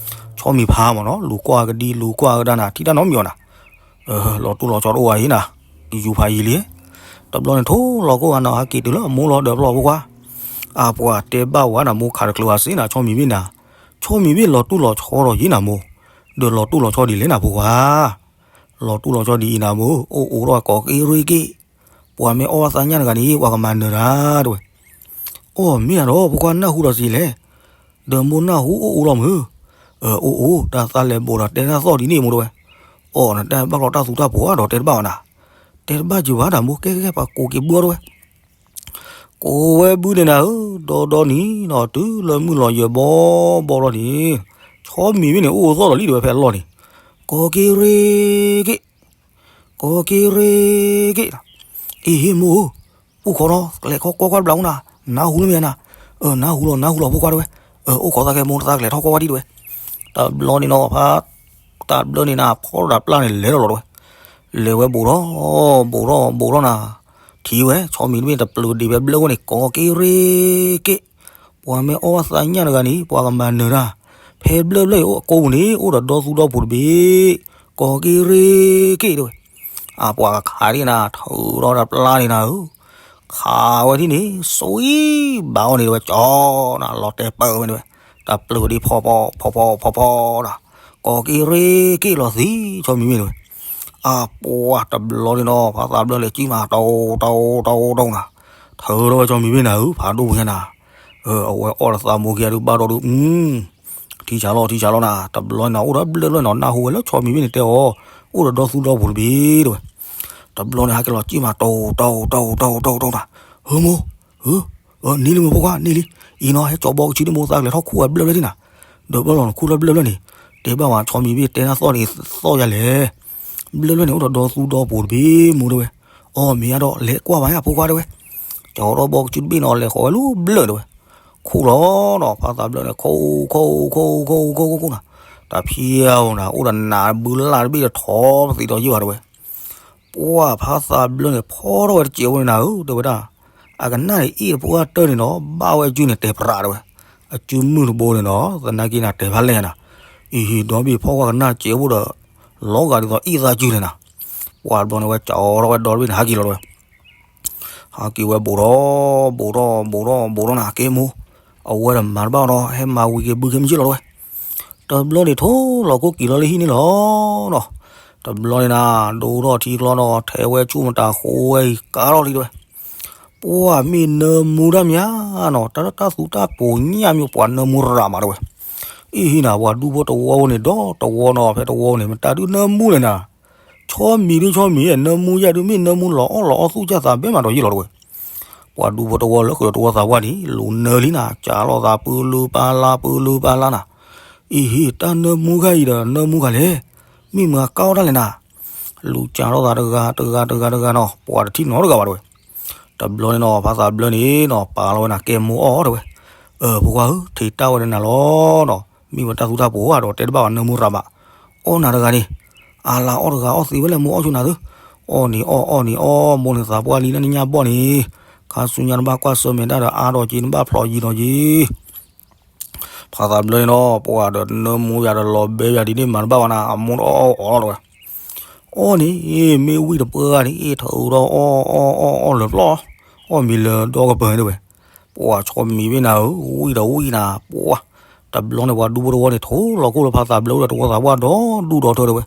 ဆီ ဆီမံၤဖးမးနီၤ လူၤကွၢ်ကဒံ လူၤကွၢ်ကဒါနၤ ထံၣ်တၢ်နီတမံၤအီၤနၤ, လီၤတိၢ်လီၤဆီတအိၣ်ဝဲအံၤနၤ, ယူၤဖးယံၤလံ, တဘျီန့ၣ်ထိၣ်လီၤကိၢ်ဂၤနီၤ ဟးက့ၤတုၤလၢအမိၢ်လီၤဒီးပျီၢ်ဖိခွါ, အပှၤတဲဘၣ်ဝဲနၤ မိၢ်ခးတချုးဝဲစ့နၤ ဆီမံၤဘ့ၣ်နၤ, ဆီမံၤဘ့ၣ်လီၤတိၢ်လီၤဆီဒီးယံၤနၤမိၢ်, ဒီးလီၤတိၢ်လီၤဆီဒ်လဲၣ်နၤဖိခွါ လီၤတိၢ်လီၤဆီဒ်အံၤနၤမိၢ် အိၣ်အိၣ်ဒီးကိးက့ရ့က့ၣ်, ပှၤမ့ၢ်အီၣ်ဘၣ်သးညၣ်တဂၤန့ၣ် ပှၤကမၤနၢၤတၢ်တဲဝဲ, အီၣ်မ့ၢ်ဧါဒီး ဖိခွါနၢ်ဟူဒီးစံးလဲၣ်, ဒီးမိၢ်နၢ်ဟူအိၣ်အိၣ်လီၤမုၢ်, အိၣ်အိၣ် တၢ်သးလဲၤဘိးဒီးတဲတၢ်သီၣ်ဒ်န့ၣ်မိၢ်တဲဝဲ, အီၣ်နတၢ်ဘၣ်ကျီတၢ်သူတၢ်ပိၤဧါဒီးတဲတဘၣ်ဝဲနၤ, တဲတဘၣ်စၢၤဘၣ်နၤမိၢ် ကဲကဲကဲ ပှၤကိးက့ၤဘုအီၤတဲဝဲ ကိးဝဲဘုန့ၣ်နၤဧၢ, ဒီဒီနံၤနီၤ တုၤလၢမုၢ်လီၤယၢၤဘီဘီလီၤန့ၣ်, ဆီမံၤဘ့ၣ်န့ၣ် အိၣ်သီၣ်ဒီးလံတဲဝဲဖဲအလီၢ်န့ၣ်, ကိးက့ရ့က့ၣ်, ကိးက့ရ့က့ၣ်, အ့ဟ့မိၢ်ဧၢ, ပူၣ်ခီနီၤ ကျဲၤခီကွၢ်ကွၢ်တဘျီအိၣ်နၤ, နၢ်ဟူလၢမ့ၢ်နၤ, နၢ်ဟူလီၤ နၢ်ဟူလီၤဖိခွါတဲဝဲ, အိၣ်ခိးသးကဲမိၢ် သးကျဲၤထီၣ်ကွၢ်ကွၢ်ဒံတဲဝဲ, တဘျီန့ၣ်နီၤ ဖါ တၢ်ဘျၢန့ၣ်နၤ ဖီတၢ်ပျၢ်န့ၣ် လဲၤထီၣ်လီၤတဲဝဲ, လဲၤဝဲဘူးထီၣ် ဘူးထီၣ် ဘူးထီၣ်နၤ, ထံၣ်ဝဲ ဆီမံၤတဘ့ၣ်တပျုၤဒံးဝဲဘျၢဝဲန့ၣ် ကိးက့ရ့က့ၣ်, ပှၤမ့ၢ်အီၣ်ဘၣ်သးညၣ်တဂၤန့ၣ် ပှၤကမၤနၢၤတၢ်, ဖဲဘျၢဘျၢအံၤအိၣ်အကိပူၤန့ၣ် အိၣ်ဒီးဒီသူဒီဖိတဘ့ၣ်, ကိးက့ရ့က့ၣ်တဲဝဲ, အပှၤကခးဒံးနၤ ထုးထီၣ်တၢ်ပျၢ်န့ၣ်နၤဧၢ ခးဝဲဒ်န့ၣ် စွံဘၣ်အီၤန့ၣ်တဲဝဲ ကၠီနၤ လီၤတဲာ်ပၢၢ်ဝဲန့ၣ်ဝဲ, တၢ်ပျုၤဒံးဖီဖီ ဖီဖီ ဖီဖီနၤ, ကိးက့ရ့က့ၣ်လီၤသံ ဆီမံၤမ့ၢ်န့ၣ်ဝဲ, အပှၤတဘျီန့ၣ်နီၤ ဖါသးဘျၢလဲၤကံၣ်မး တိတိတိတိနၤ, ထုးထီၣ်ဝဲဆီမံၤမ့ၢ်နၤဧၢ ဖးဒိၣ်ပူၤညါနၤ, အဝဲအီၣ်တသးမိၢ်ခံဂၤဒုးဘၣ်ဒီဒုး ထံဆးလီၤ ထံဆးလီၤနၤ, တဘျီန့ၣ် အိၣ်ဒီးဘျၢဘျၢနီၤ နၢ်ဟူဝဲလၢဆီမံၤဘ့ၣ်န့ၣ်တဲအီၤ, အိၣ်ဒီးဒီသူဒီဖိတဘ့ၣ်တဲဝဲ, တဘျီန့ၣ် ဟဲက့ၤလီၤကံၣ်မး တိတိတိတိတိနၤ, ဟၢမိၢ်, ဟၢ, န့ၢ်လံမိၢ်ဖိခွါ န့ၢ်လံ, အံၤနီၤ ဟဲကၠီဘီကဆံဒ်မိၢ်သးကလဲၤထီၣ်ခူၣ်ဝဲဘျၢဘျၢဒံးနၤ, ဒီးဘျီလီၤနခူၣ်လၢဘျၢဘျၢန့ၣ်, တဲဘၣ်ဝဲဆီမံၤဘ့ၣ်တဲတၢ်သီၣ်န့ၣ်သီၣ်ယၤလဲၣ်, ဘျၢဘျၢန့ၣ် အိၣ်ဒီးဒီသူဒီဖိတဘ့ၣ်မိၢ်တဲဝဲ, အီၣ်မ့ၢ်ဧါဒီး လဲၤကွၢ်ဘၣ်ယါဖိခွါတဲဝဲ, ကၠီထီၣ်ဘီကဆံတဘ့ၣ်နီၤ လဲၤဃီၤဝဲလၢဘျၢတဲဝဲ, ခူၣ်လီၤနီၤ ဖါသးဘျၢန့ၣ် ခိၣ်ခိၣ်ခိၣ်ခိၣ်ခိၣ်ခိၣ်ခိၣ်နၤ, တၢ်ဖံးအီၤနၤ အိၣ်ဒီးနးဘုလၢ်တဘ့ၣ်ဒီးထီပသံးဒီးယ့ၢ်ဘၣ်တဲဝဲ, ပှၢ်ဖါသးဘျၢန့ၣ် ဖီထီၣ်ဝဲတစဲးဖိန့ၣ်နၤဧၢ တဲဝဲဒၣ်, အကနၣ်န့ၣ်အ့ၣ်တပှၢ်တၢၢ်န့ၣ်နီၤ ဘၣ်ဝဲအစုန့ၣ်တဲၤပြးတဲဝဲ, အစုမုၢ်တဘိန့ၣ်နီၤ သနာ်က့နၤတဲဖးလဲၢ်နၤ, အံၤဟံၣ်ဒီဘ့ၣ်ဖီကွၢ်ကနၣ်စဲးဖိဒီး လီၤဂာ်ဒ်သိးအ့ၣ်သးစုန့ၣ်နၤ, ပှၢ်တဘျီန့ၣ်ဝဲကၠီထီၣ်ဝဲဒီတဘ့ၣ်န့ၣ် ဟးက့ၤလီၤတဲဝဲ ဟးက့ၤဝဲဘူးထီၣ် ဘူးထီၣ် ဘူးထီၣ် ဘူးထီၣ်နၤ ကဲမိၢ်, အဝဲဒီးမၤတဘၣ်နီၤ ဟဲမၤဝံၤက့ၤဘုက့ၤမုၢ်က့ၤလီၤတဲဝဲ, တဘျီန့ၣ်ထိၣ်လီၤကိၢ်က့ၤလီၤလၢဟံၣ်န့ၣ်လီၤနီၤ, တဘျီန့ၣ်နၤ ဒိၣ်ထီၣ်ထံကျီနီၤ ထဲဝဲဆူၣ်မတၤဃိဝဲအံၤကါထီၣ်လံတဲဝဲ, ပှၢ်မ့ၢ်နၢမူတၢ်မ့ၢ်ဧါနီၤ တၢ်လၢတၢ်သူတၢ်ပိာ်ညၣ်မ့ၢ်ပှၤနၢမူရၤမးတဲဝဲ, အံၤဟံၣ်နၤ ပှၤဒူဖိတဝီန့ၣ် ဒီတဝီနီၤ ဖဲတဝီန့ၣ် မတၤဒုးနၢမူလဲၣ်နၤ, ဆီမံၤဒုးဆီမံၤ နၢမူယဲၢ်ဒုး မ့ၢ်နၢမူလီၤအီၣ်လီၤအီၣ်သူၣ်ကၢ်သးဘဲမးဒီးယ့ၢ်လီၤတဲဝဲ, ပှၤဒူဖိတဝီလၢဃုာ်ဒီးတဝီသးပှၢ်န့ၣ် လူၤနၢလံနၤ ကၠးလိာ်သးပၢလၢပၢလါ ပၢလၢပၢလါနၤ, အံၤဟံၣ် တၢ်နၢမူဂၤအံၤဒီးနၢမူဂၤလဲၣ်, မ့ၢ်မၤကါအီၣ်တၢ်လဲၣ်နၤ, လူၤကၠးလိာ်သးတဂၤတဂၤတဂၤတဂၤနီၤ ပှၤတထံၣ်နီတဂၤဘၣ်တဲဝဲ, တဘျီန့ၣ်နီၤ ဖါသးဘျၢန့ၣ်နီၤ ပာ်လီၤဝဲနၤ ကဲမိၢ်အီၣ်တဲဝဲ, အၢ ဖိခွါဧၢ ထံၣ်တၢ်ဝဲဒၣ်နၤလီၤနီၤ မ့ၢ်ဝဲတၢ်သူတၢ်ပိာ်ဧါဒီးတဲတဘၣ်ဘၣ်နၢမူရၤမး, အီၣ်နၤတဂၤန့ၣ်, အါလါအီၣ်တဂၤအီၣ်သ့ဝဲလဲၣ်မိၢ်အီၣ်ဆိနၤသု, အီၣ်န့ၣ်အီၣ်အီၣ်န့ၣ်အီၣ် မိၢ်န့ၣ်သးပှၢ်လံနညၣ်ဘီၣ်န့ၣ်, ခါဆူညါနဘၣ်ကွၢ်ဆၢၣ်မဲာ်တၢ်ဒီးအါဒီးက့ၤနဘၣ်ဖျိးယံၤဒီးယံၤ ဖါသးဘျၢန့ၣ်နီၤ ပှၤဒီးနၢမူယၤဒီးလီၤဘဲယၤဒ်န့ၣ်မၤတဘၣ်ဘၣ်နၤ အမိၢ်တအီၣ်အီၣ်အီၣ်လီၤဝဲ, အီၣ်န့ၣ် မ့ၢ်ဝံၣ်တပှၢ်ဂၤန့ၣ် အ့ၣ်ထုးဒီးအီၣ်အီၣ်အီၣ်အီၣ်လၢာ်ပျီ, အီၣ်မံၤလၢာ်ဒီကပၢၤန့ၣ်တဲဝဲ, ပှၤဆီမံၤဘ့ၣ်နၤဧၢ ဝံၣ်ဒီးဝံၣ်နၤ ပှၤ, တဘျီန့ၣ်ပှၤဒူဖိတဝီန့ၣ် ထိၣ်လီၤကိၢ်လၢဖါသးဘျၢအိၣ်ဒီးတဝီသးပှၢ်ဒီဒူၣ်ဒီထၢတဲဝဲ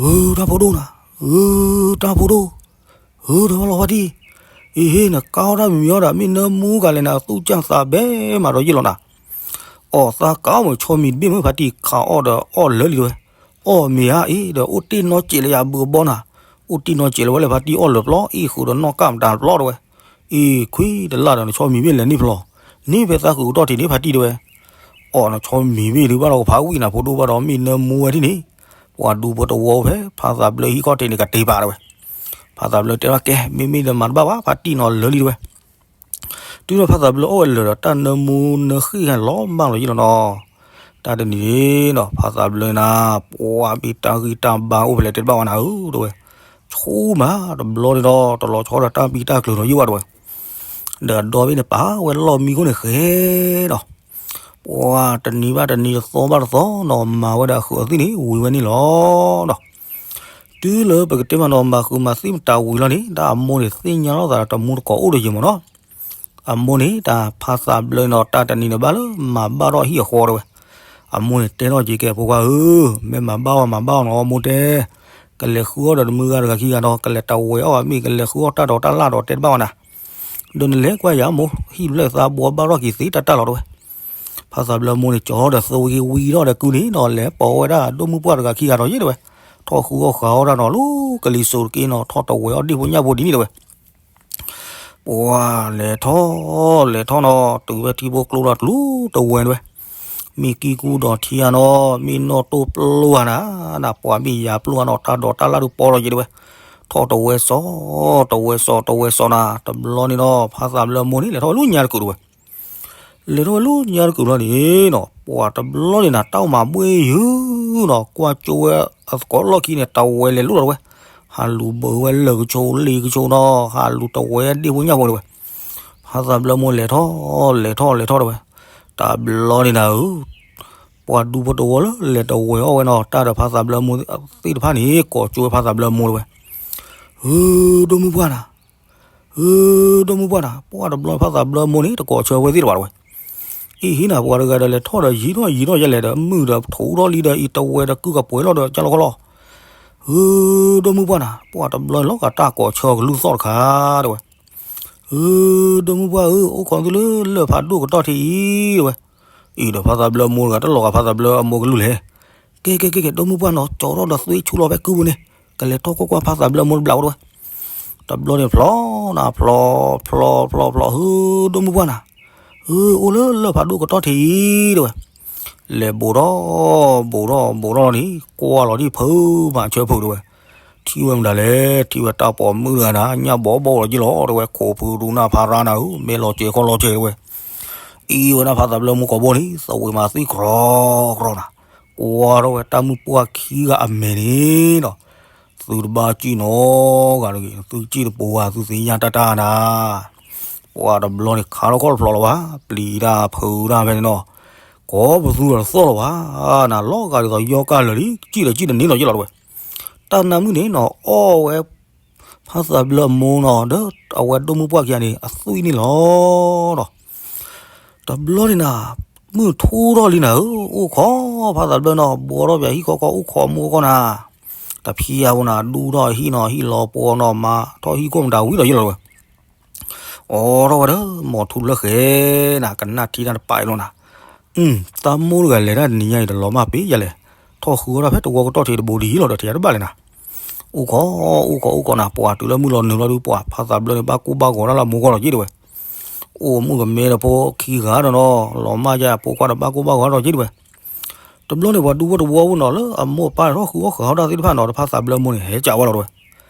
ဧၢ တၢ်ဖိဒိၣ်နၤ, ဧၢ တၢ်ဖိဒိၣ်, ဧၢ တၢ်လီၤဖါတံၢ်, အ့ဟ့ နကါအီၣ်တၢ်မံၤမံၤအီၣ်ဒီး မ့ၢ်နၢမူကလဲၣ်နၤ သူၣ်ကၢ်သးဘဲမးဒီးယ့ၢ်လီၤနၤ, အီၣ်သးကါအီၣ်မ့ၢ်ဆီမံၤတဘ့ၣ်မ့ၢ်ဖါတံၢ်ခးအီၣ်ဒီးအီၣ်လၢာ်လံတဲဝဲ, အီၣ်မ့ၢ်ဧါအ့ၣ်ဒီး အိၣ်တ့ၢ်နီၢ်စဲးလၢယၤဘုးအဘီနၤ, အိၣ်တ့ၢ်နီၢ်စဲးလၢဝဲလၢဖါတံၢ်အီၣ်လၢာ်ပျီ အ့ၣ်ဃုာ်ဒီးနီၢ်ကၢ်မတၤပျီတဲဝဲ, အ့ၣ်ခွံတလၢ်ဒီးနဆီမံၤဘ့ၣ်လဲၤန့ၣ်ဖျိး, န့ၣ်ဖဲသးဃုာ်ကတီၢ်ထံးန့ၣ်ဖါတံၢ်တဲဝဲ အီၣ်နဆီမံၤဘ့ၣ်ဒုးဘၣ်ဒီးကဖးဝံၣ်နၤဖိဒိၣ်ဘၣ်ဒီး မ့ၢ်နၢမူဝဲဒ်န့ၣ်, ပှၤဒူဖိတဝီဖဲ ဖါသးဘျၢဟံၣ်ခီၣ်ထံးန့ၣ် ကတ့ၤပာ်တဲဝဲ, ဖါသးဘျၢတဲဘၣ်ကဲ မ့မ့ၢ်ဒီးမၤတဘၣ်ဘၣ် ဖါတံၢ်နီၤလၢာ်လံတဲဝဲ, တုၤဒီးဖါသးဘျၢအီၣ်ဝဲလၢာ်ဒီး တၢ်နၢမူနၢဃံၣ်ဂၤလီၤမၢ်လီၤယ့ၢ်လီၤနီၤ, တၢ်တနံၤန့ၣ်နီၤ ဖါသးဘျၢနၤ ပှၤဘၣ်တၢ်ဂံၢ်တၢ်ဘါအိၣ်ဖဲလဲၣ်တဲတဘၣ်ဝဲနၤဧၢတဲဝဲ, ဆူမးတဘျီန့ၣ်ဒီး တလီၤဆီဒီးတၢ်ဘံၣ်တၢ်ကျၢၤနီၤယ့ၢ်ဝဲတဲဝဲ ဒီးအဒီဘ့ၣ်န့ၣ် ပာ်ဝဲလီၢ်မံခိၣ်န့ၣ်ဃဲဒီး, ပှၤတနံၤဘၣ်တနံၤ တသီဘၣ်တသီနီၤ မၤဝဲဒၣ်အဃုာ်အသံၣ်န့ၣ် ဝံၤဝဲန့ၣ်လီၤဒီး တုၤလၢပကတဲမးနီၤ မၤဃုာ်မၤသံၣ်မတၤဝံၤလီၤန့ၣ် တၢ်အမိၢ်န့ၣ်သ့ၣ်ညါလီၤသးဒီးတမူတကိးအိၣ်ဒီးယံၤမးနီၤ. အမိၢ်န့ၣ် တၢ်ဖါသးဘျၢနီၤ တၢ်တနံၤန့ၣ်ဘၣ်လၢမၤဘၣ်ထီၣ်ဟံၣ်အဃီတဲဝဲ. အမိၢ်န့ၣ်တဲထီၣ်က့ၤကဲ ဖိခွါဧၢ, မ့ၢ်မၤဘၣ်အီၤမၤဘၣ်အီၤနီၤ မိၢ်တဲ, ကလဲၤဃုအီၣ်ဒီးတမုၢ်ဂၤတဂၤခံဂၤနီၤ ကလဲၤတဝဲအီၣ်ဘၣ်မ့ၢ် ကလဲၤဃုအီၣ်တၢ်ဒီးတၢ်လၢ်ဒီးတဲတဘၣ်ဝဲနၤ ဒီးနလဲၤကွၢ်ယၤမိၢ် ဟံၣ်ဘျဲၣ်သးဘှီဘၣ်ထီၣ်က့ၤသ့တၢ်တၢ်လီၤတဲဝဲ. ဖါသးဘျၢမိၢ်န့ၣ် ကၠီထီၣ်ဒီးသဝံက့ၤဝံထီၣ်ဒီးကုန့ၣ်နီၤ လဲၤပိာ်ဝဲဒၣ်ဒိၣ်မုၢ်ပှၢ်တဂၤခံဂၤဒီးယဲတဲဝဲ. ထီၣ်ဃုအီၣ်ဃုအီၣ်တၢ်နီၤ လၢကလံၤစိးတက့ၢ်နီၤ ထီၣ်တဝဲအီၣ်ဒ့ၣ်ဖိညၣ်ဖိဒ်န့ၣ်တဲဝဲ. ပှၤလဲၤထီၣ်လဲၤထီၣ်နီၤ တုၤဝဲထံဖိကျိဒီးတလူတဝဲတဲဝဲ. မ့ၢ်ကံၢ်ကူဒီးထံဧါနီၤ မ့ၢ်နီၣ်တိၢ်ပျိဧါနၤ, နပှၤမ့ၢ်ယၤပျိဧါနီၤ တၢ်ဒီးတၢ်လၢ်ဒုးပိာ်လီၤယဲတဲဝဲ. ထီၣ်တဝဲစီၤ တဝဲစီၤ တဝဲစီၤနၤ တဘျီန့ၣ်နီၤ ဖါသးဘျၢမိၢ်န့ၣ် လဲၤထီၣ်ဝဲလၢညါတကုာ်တဲဝဲ. လဲၤထီၣ်ဝဲလၢညါတကုာ်လီၤန့ၣ်နီၤ ပှၤတဘျီန့ၣ်နၤ တၢ်အိၣ်မၤဘှ့ၣ်ယုာ်နီၤ ကွၢ်ကၠိဝဲအသကိးလီၢ်ခံန့ၣ် တဝဲလဲၤလိၣ်လီၤတဲဝဲ. ဟးလူၤဘၢဝဲလၢာ်ကဆိးလ့ကဆိးနီၤ ဟးလူၤတဝဲဒ့ၣ်ဖိညၣ်ဖိတဲဝဲ. ဖါသးဘျၢမိၢ်လဲၤထီၣ်လဲၤထီၣ်လဲၤထီၣ်တဲဝဲ. တဘျီန့ၣ်နၤဧၢ ပှၤဒူဖိတဝီလၢလဲၤတဝဲအီၣ်ဝဲနီၤ တၢ်ဒီးဖါသးဘျၢမိၢ်သ့ၣ်တဖၣ်န့ၣ် ကိးကၠိဝဲဖါသးဘျၢမိၢ်တဲဝဲ. ဧၢ ဒိၣ်မုၢ်ပှၢ်နၤ ဧၢ ဒိၣ်မုၢ်ပှၢ်နၤ ပှၤတဘျီဖါသးဘျၢမိၢ်န့ၣ် တကိးဆၢဝဲသ့ၣ်တဖၣ်တဲဝဲ. အံၤဟံးနၤ ပှၤတဂၤဒီးလဲၤထီၣ်ဒီးယံၤထီၣ်ယံၤထီၣ်ယဲလဲၣ်ဒီး မုၢ်ဒီးထူထီၣ်လံဒီး အံၤတဝဲဒီးကုၢ်ကပှဲၤလီၤဒီးကၢ်လီၤခီလီၤ. ဧၢ ဒိၣ်မုၢ်ပှၢ်နၤ ပှၤတဘျီလီၤဂာ်တၢ်ကိးဆၢကလုၢ်သီၣ်တခါတဲဝဲ. ဧၢ ဒိၣ်မုၢ်ပှၢ်ဧၢ အိၣ်ခိးသုလၢလၢၢ်ဖးဒိၣ်ကတီၢ်ထံးအံၤတဲဝဲ. အံၤဒီးဖါသးဘျၢမိၢ်တဂၤတလီၤဂာ်ဖါသးဘျၢအမိၢ်ကလုၢ်လဲၣ်. ကဲ ကဲ ကဲ ကဲ ဒိၣ်မုၢ်ပှၢ်နီၤ ကၠီထီၣ်ဒီးသွံၣ်ဆူၣ်လီၤဖဲကုၢ်ပူၤန့ၣ် ကလဲၤထီၣ်ကွၢ်ကွၢ်ဖါသးဘျၢမိၢ်တဘျီတဲဝဲ. တဘျီန့ၣ်ဖျီနၤ ဖျီ ဖျီ ဖျီ ဖျီ ဖျီ ဧၢ ဒိၣ်မုၢ်ပှၢ်နၤ ဧၢ အိၣ်လၢလၢၢ်ဖးဒိၣ်ကတီၢ်ထံးအံၤတဲဝဲ. လဲၤဘူးထီၣ်ဘူးထီၣ်ဘူးထီၣ်န့ၣ် ကွၢ်လီၤဒံၣ်ဖုးမၤဆၢဖုးတဲဝဲ. ထံၣ်ဝဲမတၤလဲၣ် ထံၣ်ဝဲတၢ်ပိာ်မုၣ်တဂၤနၤ ညၣ်ဘီဘီလီၤက့ၤလီၤတဲဝဲ ခိးဖုးဒူနၢ်ဖးရါနၤဧၢ မ့ၢ်လီၤစဲးခီလီၤစဲးတဲဝဲ. အံၤဝဲဒၣ်ဖါသးဘျၢမိၢ်ကိာ်ဘိန့ၣ် သဝံးမၤသံၣ်ကြီကြီနၤ ကွၢ်ထီၣ်ဝဲတၢ်မုၣ်ပှၢ်ခံဂၤအမဲာ်န့ၣ်နီၤ သုတဘၣ်စံၣ်နီတဂၤတဂ့ၤ သုစံၣ်တပူၤဧါ သုသ့ၣ်ညါတၢ်တၢ်နၤ. ပှၤတဘျီန့ၣ်ခါထီၣ်ခီၣ်တဖျိးလီၤဘၣ် ပျံၤတၢ်ဖုးတၢ်ဖဲန့ၣ်နီၤ ကိးပသူဒီးတသီၣ်လီၤဘၣ် နၤလီၤဂာ်ဒ်သိးယီၣ်ကၢ်လၢာ်လံ စံၣ်ဒီးစံၣ်တန့ၢ်လီၤယ့ၢ်လီၤတဲဝဲ. တၢ်နါမုၣ်န့ၣ်နီၤ အီၣ်ဝဲ ဖါသးဘျၢအမိၢ်နီၤ ဒီးအဝဲဒိၣ်မုၣ်ပှၢ်ခံဂၤန့ၣ် အသွံၣ်န့ၣ်လီၤဒီး တဘျီန့ၣ်နၤ မုၢ်ထူထီၣ်လံနၤဧၢ အိၣ်ခိးဖါသးဘျၢနီၤ ဘူးထီၣ်ပဟံၣ်ခီခီ အိၣ်ခိးမူခီခီနၤ တဖံးအါဘိနၤ ဒူထီၣ်ဟံၣ်နီၤ ဟံၣ်လီၤပှီၤနီၤ မၤထီၣ်ဟံၣ်ခိၣ်မတၤဝံၤဒီးယ့ၢ်လီၤတဲဝဲ. အိးထီၣ်ဝဲဒီး မိၢ်ထူလၢဃဲနၤ ကနၣ်ထံတၢ်တပာ်အံၤလီၤနၤ. သးမိၢ်တဂၤလဲၤတၢ်တနံၤညါအံၤ တလီၤမၢ်ပ့ၤယၤလဲၣ်. ထီၣ်ဃုအီၣ်တၢ်ဖဲတဝီကတီၢ်ထံးတဘိဒ်အံၤလီၤဒီး ထံးတဘၣ်လဲၣ်နၤ. အိၣ်ခိး အိၣ်ခိး အိၣ်ခိးနၤ ပှၤတုၤလၢမုၢ်လီၤနုာ်လီၤဒုး ပှၤဖါသးဘျၢန့ၣ် ဘၣ်ကိၢ်ဘၣ်ဂီၤတၢ်လၢအမိၢ်ခီလီၤက့တဲဝဲ. အိၣ်မုၣ်ကမဲဒီးဖိခံဂၤဒီးနီၤ လီၤမၢ်ယါအဖိခွါဒီးဘၣ်ကိၢ်ဘၣ်ဂီၤဒီးက့တဲဝဲ. တဘျီန့ၣ် ပှၤဒူဖိတဝီဖိနီၤ လၢအမိၢ်အပၢ်န့ၣ်ထီၣ်ဃုအီၣ်ဃုအီၣ်တၢ်သ့ၣ်တဖၣ်နီၤ ဒီးဖါသးဘျၢမိၢ်န့ၣ် ဟဲကးဝဲလီၤတဲဝဲ.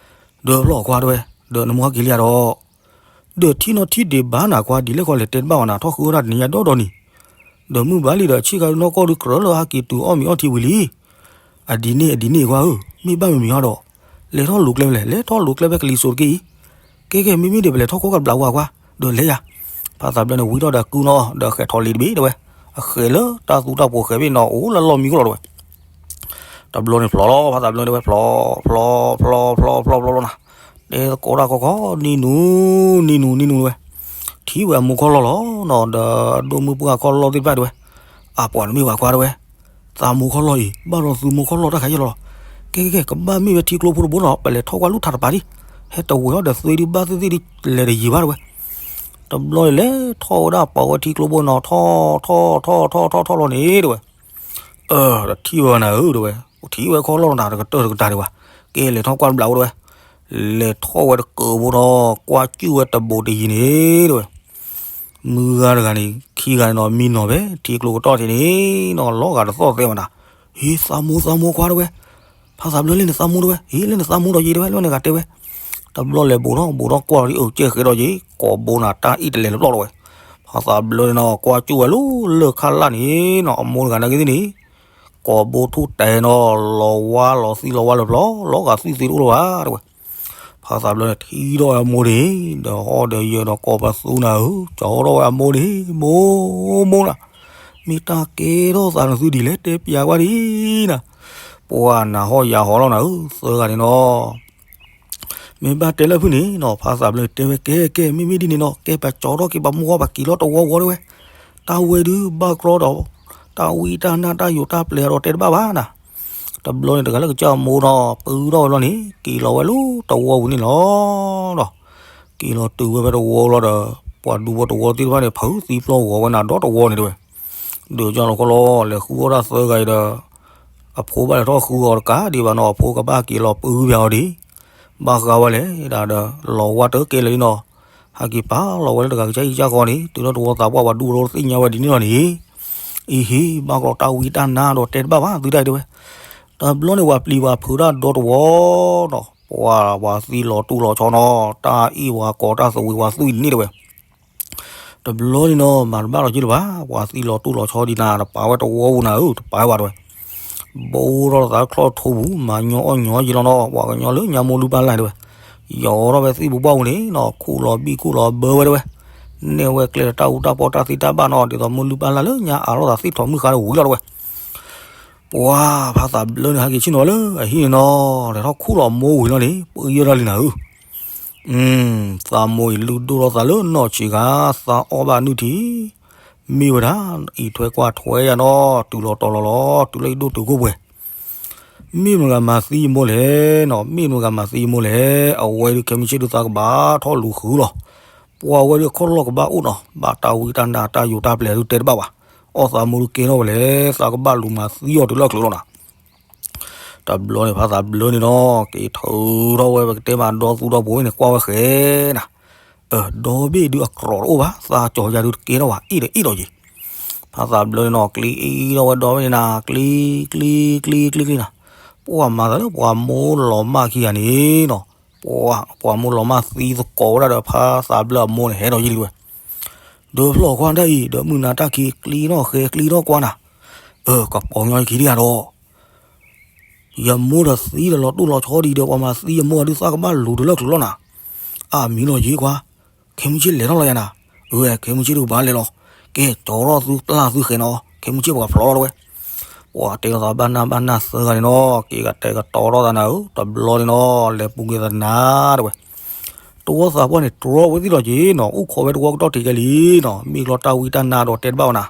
ဒီးဖျီၣ်ခွါတဲဝဲ ဒီးနမိၢ်ဟဲက့ၤလံဧါဒီး ဒီးထံၣ်နီၣ်ထံၣ်ဒံးဘၣ်နၤခွါ ဒ်လဲၣ်ခီလဲၣ်တဲတဘၣ်ဝဲနၤ ထီၣ်ဃုအီၣ်တၢ်တနံၤညါဒီဒီနံၤ ဒီးမုၢ်ဘၣ်လံဒီးဆ့ၣ်ခါနီၢ်ကီၢ်ဒုးကြၢးလၢဟဲက့ၤတုၤအီၣ်မ့ၤအီထံဝံၤလံ. အဒ်န့ၣ်အဒ်န့ၣ်ခွါဧၢ, မ့ၢ်ဘၣ်မ့မ့ၢ်အီၤဒီး လဲၤထီၣ်လိၤကျဲဖဲလဲၣ်, လဲၤထီၣ်လိၤကျဲဖဲကလံၤစိးတက့ၢ်အံၤ. ကဲကဲ မ့မ့ၢ်ဒ်ပလဲၤထီၣ်ခီၣ်ကဘျးဝါခွါ, ဒီးလဲၤယၤ. ဖါသးဘျၢန့ၣ်ဝံထီၣ်ဒီးကုနီၤ, ဒီးဃဲၤထီၣ်လံတဘ့ၣ်တဲဝဲ, အဃဲၤလၢတၢ်သူတၢ်ပိာ်ဃဲၤဘ့ၣ်နီၤ အိၣ်လၢလီၢ်မံခိၣ်လီၤတဲဝဲ. တဘျီန့ၣ်ဖျီၣ်လီၤ ဖါသးဘျၢန့ၣ်တဲဝဲ ဖျီၣ် ဖျီၣ် ဖျီၣ် ဖျီၣ် ဖျီၣ် ဖျီၣ် ဖျီၣ် ဖျီၣ် ဖျီၣ် ဖျီၣ် နၤ, တဲသကိးတၢ်ခီခီ နံၤနူၤ နံၤနူၤ နံၤနူၤတဲဝဲ. ထံၣ်ဝဲအမိၢ်ခီၣ်လီၢ်လီၤနီၤ, ဒီးဒိၣ်မုၢ်ပှၢ်ခီၣ်လီၢ်သ့ၣ်တဖၣ်တဲဝဲ, အပှၤတမ့ၢ်ဘၣ်ခွါတဲဝဲ, သးမိၢ်ခီၣ်လီၢ်အံၤ ဘၣ်ဒီးသုမိၢ်ခီၣ်လီၢ်တၢ်ခါယဲၢ်လီၤ. ကဲကဲကဲ ကဘၣ်မ့ၢ်ဝဲထံကျိဖိတဘိနီၤ, ပလဲၤထီၣ်ကွၢ်လူၢ်ထးတပၤဒံး, ဟဲတဝဲၤအီၤဒီးသွံဒံးဘၣ်သ့ၣ်သ့ၣ်ဒံး လဲၤတယံၤဘၣ်တဲဝဲ. တဘျီန့ၣ်လဲၤထီၣ်ဝဲဒၣ်ပာ်ဝဲထံကျိဖိနီၤ, ထီၣ်ထီၣ်ထီၣ်ထီၣ်ထီၣ်ထီၣ်လီၤန့ၣ်တဲဝဲ. အၢ ဒီးထံၣ်ဝဲနၤဧၢတဲဝဲ, ထံၣ်ဝဲခီၣ်လီၢ်တတၤတကတၢၢ်တကတၤဒံးဘၣ်. ကဲလဲၤထီၣ်ကွၢ်တဘျီတဲဝဲ, လဲၤထီၣ်ဝဲတကၢးဖိဒီး ကွၢ်စူၣ်ဝဲတဘိးတယံၤန့ၣ်တဲဝဲ. မုၢ်ဂၤတဂၤန့ၣ် ခံဂၤန့ၣ်နီၤ မံနီၤဖဲ ထံကျိကတီၢ်ထံးန့ၣ်နီၤ လီၤဂာ်တသီၣ်သဲဝဲနၤ. ဟ့ သးမိၢ်သးမိၢ်ခွါတဲဝဲ, ဖါသးဘျၢလၢနသးမိၢ်တဲဝဲ, ဟ့ လၢနသးမိၢ်ဒီးယံၤတဲဝဲ, လၢနဂၤတဲဝဲ. တဘျီလဲၤဘူးထီၣ်ဘူးထီၣ်ကွၢ်လီၤဒံး အၢ ကဲဃဲၤဒီးယံၤ, ကိာ်ဘိနၤ တၢ်အ့ၣ်တလဲၤလၢပျီၢ်လီၤဝဲ. ဖါသးဘျၢန့ၣ်နီၤ ကွၢ်စူၣ်ဝဲလၢလၢၢ်ခါလၢ်န့ၣ်နီၤ အမိၢ်တဂၤနာ်က့သ့ၣ်န့ၣ် ကိာ်ဘိထူၣ်တဲနီၤ လီၤဝါလီၤသံလီၤဝါလၢပျီၢ် လီၤဂာ်သွံၣ်သ့တအိၣ်လၢၤဘၣ်တဲဝဲ. ဖါသးဘျၢန့ၣ်ထံၣ်ထီၣ်ဝဲအမိၢ်န့ၣ် ဒီးဟီၣ်ဒီးယၢၤဒီးကိးပသူနၤဧၢ, ကၠီထီၣ်ဝဲအမိၢ်န့ၣ် မိၢ်မိၢ်နၤ. မ့ၢ်တၢ်ကဲထီၣ်သးနသုဒ်လဲၣ် တဲပျးကွၢ်ဒံးနၤ. ပှၤနၤဟီၣ်ယၤဟီၣ်လီၤနၤဧၢ သၢဂၤန့ၣ်နီၤ. မ့ၢ်ဘၣ်တဲလၢဖုၣ်န့ၣ်နီၤ ဖါသးဘျၢတဲဝဲ ကဲကဲ မ့မ့ၢ်ဒ်န့ၣ်နီၤ ကဲပကၠီထီၣ်က့ၤပမိၢ်အီၤ ပက့ၤလီၤတဝီဝီတဲဝဲ. တၢ်ဝဲဒုးဘၣ်ကြီဒီး တၢ်ဝံတၢ်နါတၢ်ယိးတၢ်ပျဲၤဒီးတဲတဘၣ်ဘၣ်နၤ. တဘျီန့ၣ် တဂၤလၢကစၢ်အမိၢ်နီၤ ပုထီၣ်ဝဲလီၤန့ၣ် က့ၤလီၤဝဲလၢတဝီပူၤန့ၣ်လီၤ. က့ၤလီၤတုၤဝဲဖဲတဝီလီၤဒီး ပှၤဒူဖိတဝီသ့ၣ်တဖၣ်န့ၣ် ဖုးသံပျီဂီၤဝဲနၤဒီတဝီန့ၣ်တဲဝဲ. ဒီးကၢ်လီၤခီလီၤ လဲၤဃုအီၣ်တၢ်သၢဂၤအံၤဒီး အဖိဘၣ်လဲၤထီၣ်ဃုအီၤတကးဒံးဘၣ်နီၤ အဖိကဘၣ်က့ၤလီၤပုဖဲအီၤဒံး ဘၣ်ဃးဝဲလဲၣ်ဒၣ်ဒီး လီၤဝါတကဲလၢာ်လံနီၤ. ဟဲက့ၤပာ်လီၤဝဲလၢတဂၤကစၢ်အံၤကၢ်ဃီန့ၣ် တုၤလၢတဝီသးပှၢ်ပှၤဒူဖိသ့ၣ်ညါဝဲဒ်န့ၣ်လီၤန့ၣ် အံၤဟ့ၣ် ဘၣ်ကြီတၢ်ဝံတၢ်နါဒီးတဲတဘၣ်ဘၣ်သုတၢ်အံၤတဲဝဲ. တဘျီန့ၣ် ပှၤပျံၤပှၤဖုးတၢ်ဒီတဝီနီၤ ပှၤ ပှၤသံလီၤတူၢ်လီၤဆီနီၤ တၢ်အ့ၣ်ဝဲကိးတၢ်သဝံးဝဲသွံၣ်န့ၣ်တဲဝဲ. တဘျီန့ၣ်နီၤ မၤတဘၣ်လီၤက့လၢၤဘၣ် ပှၤသံလီၤတူၢ်လီၤဆီဒ်နၤ တပာ်ဝဲတဝီပူၤနၤဧၢ တပာ်ဝဲဘၣ်တဲဝဲ. ဘိထီၣ်သးချီၣ်ထိပူၤ မၤညီအီၣ်ညီယံၤလီၤနီၤ ပှၤကညီလၢညါမိၢ်လုၢ်ပၢ်လၢ်တဲဝဲ. ယီၤထီၣ်ဖဲသွံၣ်ပူၤဘၣ်ပူၤန့ၣ်နီၤ ခူၣ်လီၤဘံၣ်ခူၣ်လီၤဘၢဝဲတဲဝဲ. နဲၣ်ဝဲကျဲဒီးတၢ်အူတၢ်ပီၣ်တၢ်သံတၢ်ဘၣ်နီၤ ဒ်သိးမိၢ်လုၢ်ပၢ်လၢ်လၢညါအးထီၣ်သးသ့ၣ်ထီၣ်မုၢ်ဃါဒီးဝံၤလီၤတဲဝဲ. ပှၤဖါသးဘျၢန့ၣ် ဟဲက့ၤဆ့ၣ်နီၤဝဲလၢအဟံၣ်န့ၣ်နီၤ လဲၤထီၣ်ခူၣ်လီၤမိၢ်ဝံၤလီၤန့ၣ် ပယီၤတၢ်လံနၤဧၢ. သးမိၢ်အံၤလုၢ်ဒိၣ်ထီၣ်သးလၢနီၢ်ဆံးခါ သးအီၣ်ဘၣ်နုၢ်ထံ မ့ၢ်ဝဲဒၣ် အံးထွဲကွၢ်ထွဲယၤနီၤ တုၤလီၤတီၤလီၤလီၤ တုၤလၢအံးဒိၣ်တုၤခိၣ်ပှဲၤ မ့ၢ်မတၤဂၤမၤသံယမိၢ်လဲၣ်နီၤ မ့ၢ်မတၤဂၤမၤသံယမိၢ်လဲၣ် အဝဲဒုးခဲမုၢ်ဆ့ၣ်ဒုးသးကဘၣ်ထီၣ်လူၤဃုလီၤ. ပှၤဝဲဒုးခီၣ်လီၢ်ကဘၣ်အိၣ်နီၤ ဘၣ်တၢ်ဝံတၢ်နါတၢ်ယိးတၢ်ပျဲၤဒုးတဲတဘၣ်ဘၣ်. အီၣ်သးမိၢ်ဒုးကဲထီၣ်ဝဲလဲၣ် သးကဘၣ်လူၤမၤသံအီၤတုၤလၢအချုးလီၤနၤ. တဘျီန့ၣ် ဖါသးဘျၢန့ၣ်နီၤ က့ၤထုးထီၣ်ဝဲ ပကတဲမးဒီသူဒီဖိန့ၣ် ကွၢ်ဝဲဃဲနၤ ဒီဘ့ၣ်ဒုးအကြီးတအိၣ်ဘၣ် သးကၠီၤယၤဒုးတကဲထီၣ်ဘၣ် အ့ၣ်ဒီးအ့ၣ်ဒီးယံၤ. ဖါသးဘျၢန့ၣ်နီၤ ကျံအ့ၣ်ထီၣ်ဝဲဒီဘ့ၣ်န့ၣ်နၤ ကျံ ကျံ ကျံ ကျံ ကျံနၤ. ပှၤမၤသးလၢပှၤမိၢ်လီၤမၢ်ခံဂၤန့ၣ်နီၤ ပှၤ ပှၤမိၢ်လီၤမၢ်သံသကိးဝဲဒၣ်ဒီး ဖါသးဘျၢအမိၢ်န့ၣ် ဟဲဒီးယံၤလံဝဲ. ဒီးဖျီၣ်ခွါဒၣ်အံၤ ဒီးမုၢ်နၤတၢ်ခံ ကျံနီၣ်ဃဲ ကျံနီၣ်ကွၢ်နၤ. အၢ ကပီၤညီခံဒံဧါဒီး ယမိၢ်ဒီးသံဒီးလီၤတိၢ်လီၤဆီဒံးဒီး ပှၤမၤသံယမိၢ်အဒုးသးကဘၣ်လူၤတုၤလၢချုးလီၤနၤ. အၢ မံလီၤယံၤခွါ, ခဲမုၢ်ဆ့ၣ်လဲၤထီၣ်လီၤယၤနၤ. အၢ ခဲမုၢ်ဆ့ၣ်ဒုးဘၣ်လဲၤလီၤ. ကဲကၠီထီၣ်သုပျၢ်သုဃဲနီၤ, ခဲမုၢ်ဆ့ၣ်ပှၤဖျီလီၤတဲဝဲ. ပှၤတဲလိာ်သးဘၣ်နၢ်ဘၣ်နၢ်သၢဂၤန့ၣ်နီၤ က့ၤကတဲာ်ကတီၤထီၣ်သးနၤဧၢ, တဘျီန့ၣ်နီၤ လဲၤပူၤက့ၤသနၤတဲဝဲ. တဝီသးပှၢ်န့ၣ်တြီဝဲသ့ၣ်လီၤက့ၤနီၤ, အိၣ်ခိးဝဲတဝီကတီၢ်ထံးကဲလံနီၤ, မ့ၢ်ကျီတၢ်ဝံတၢ်နါဒီးတဲတဘၣ်ဝဲနၤ.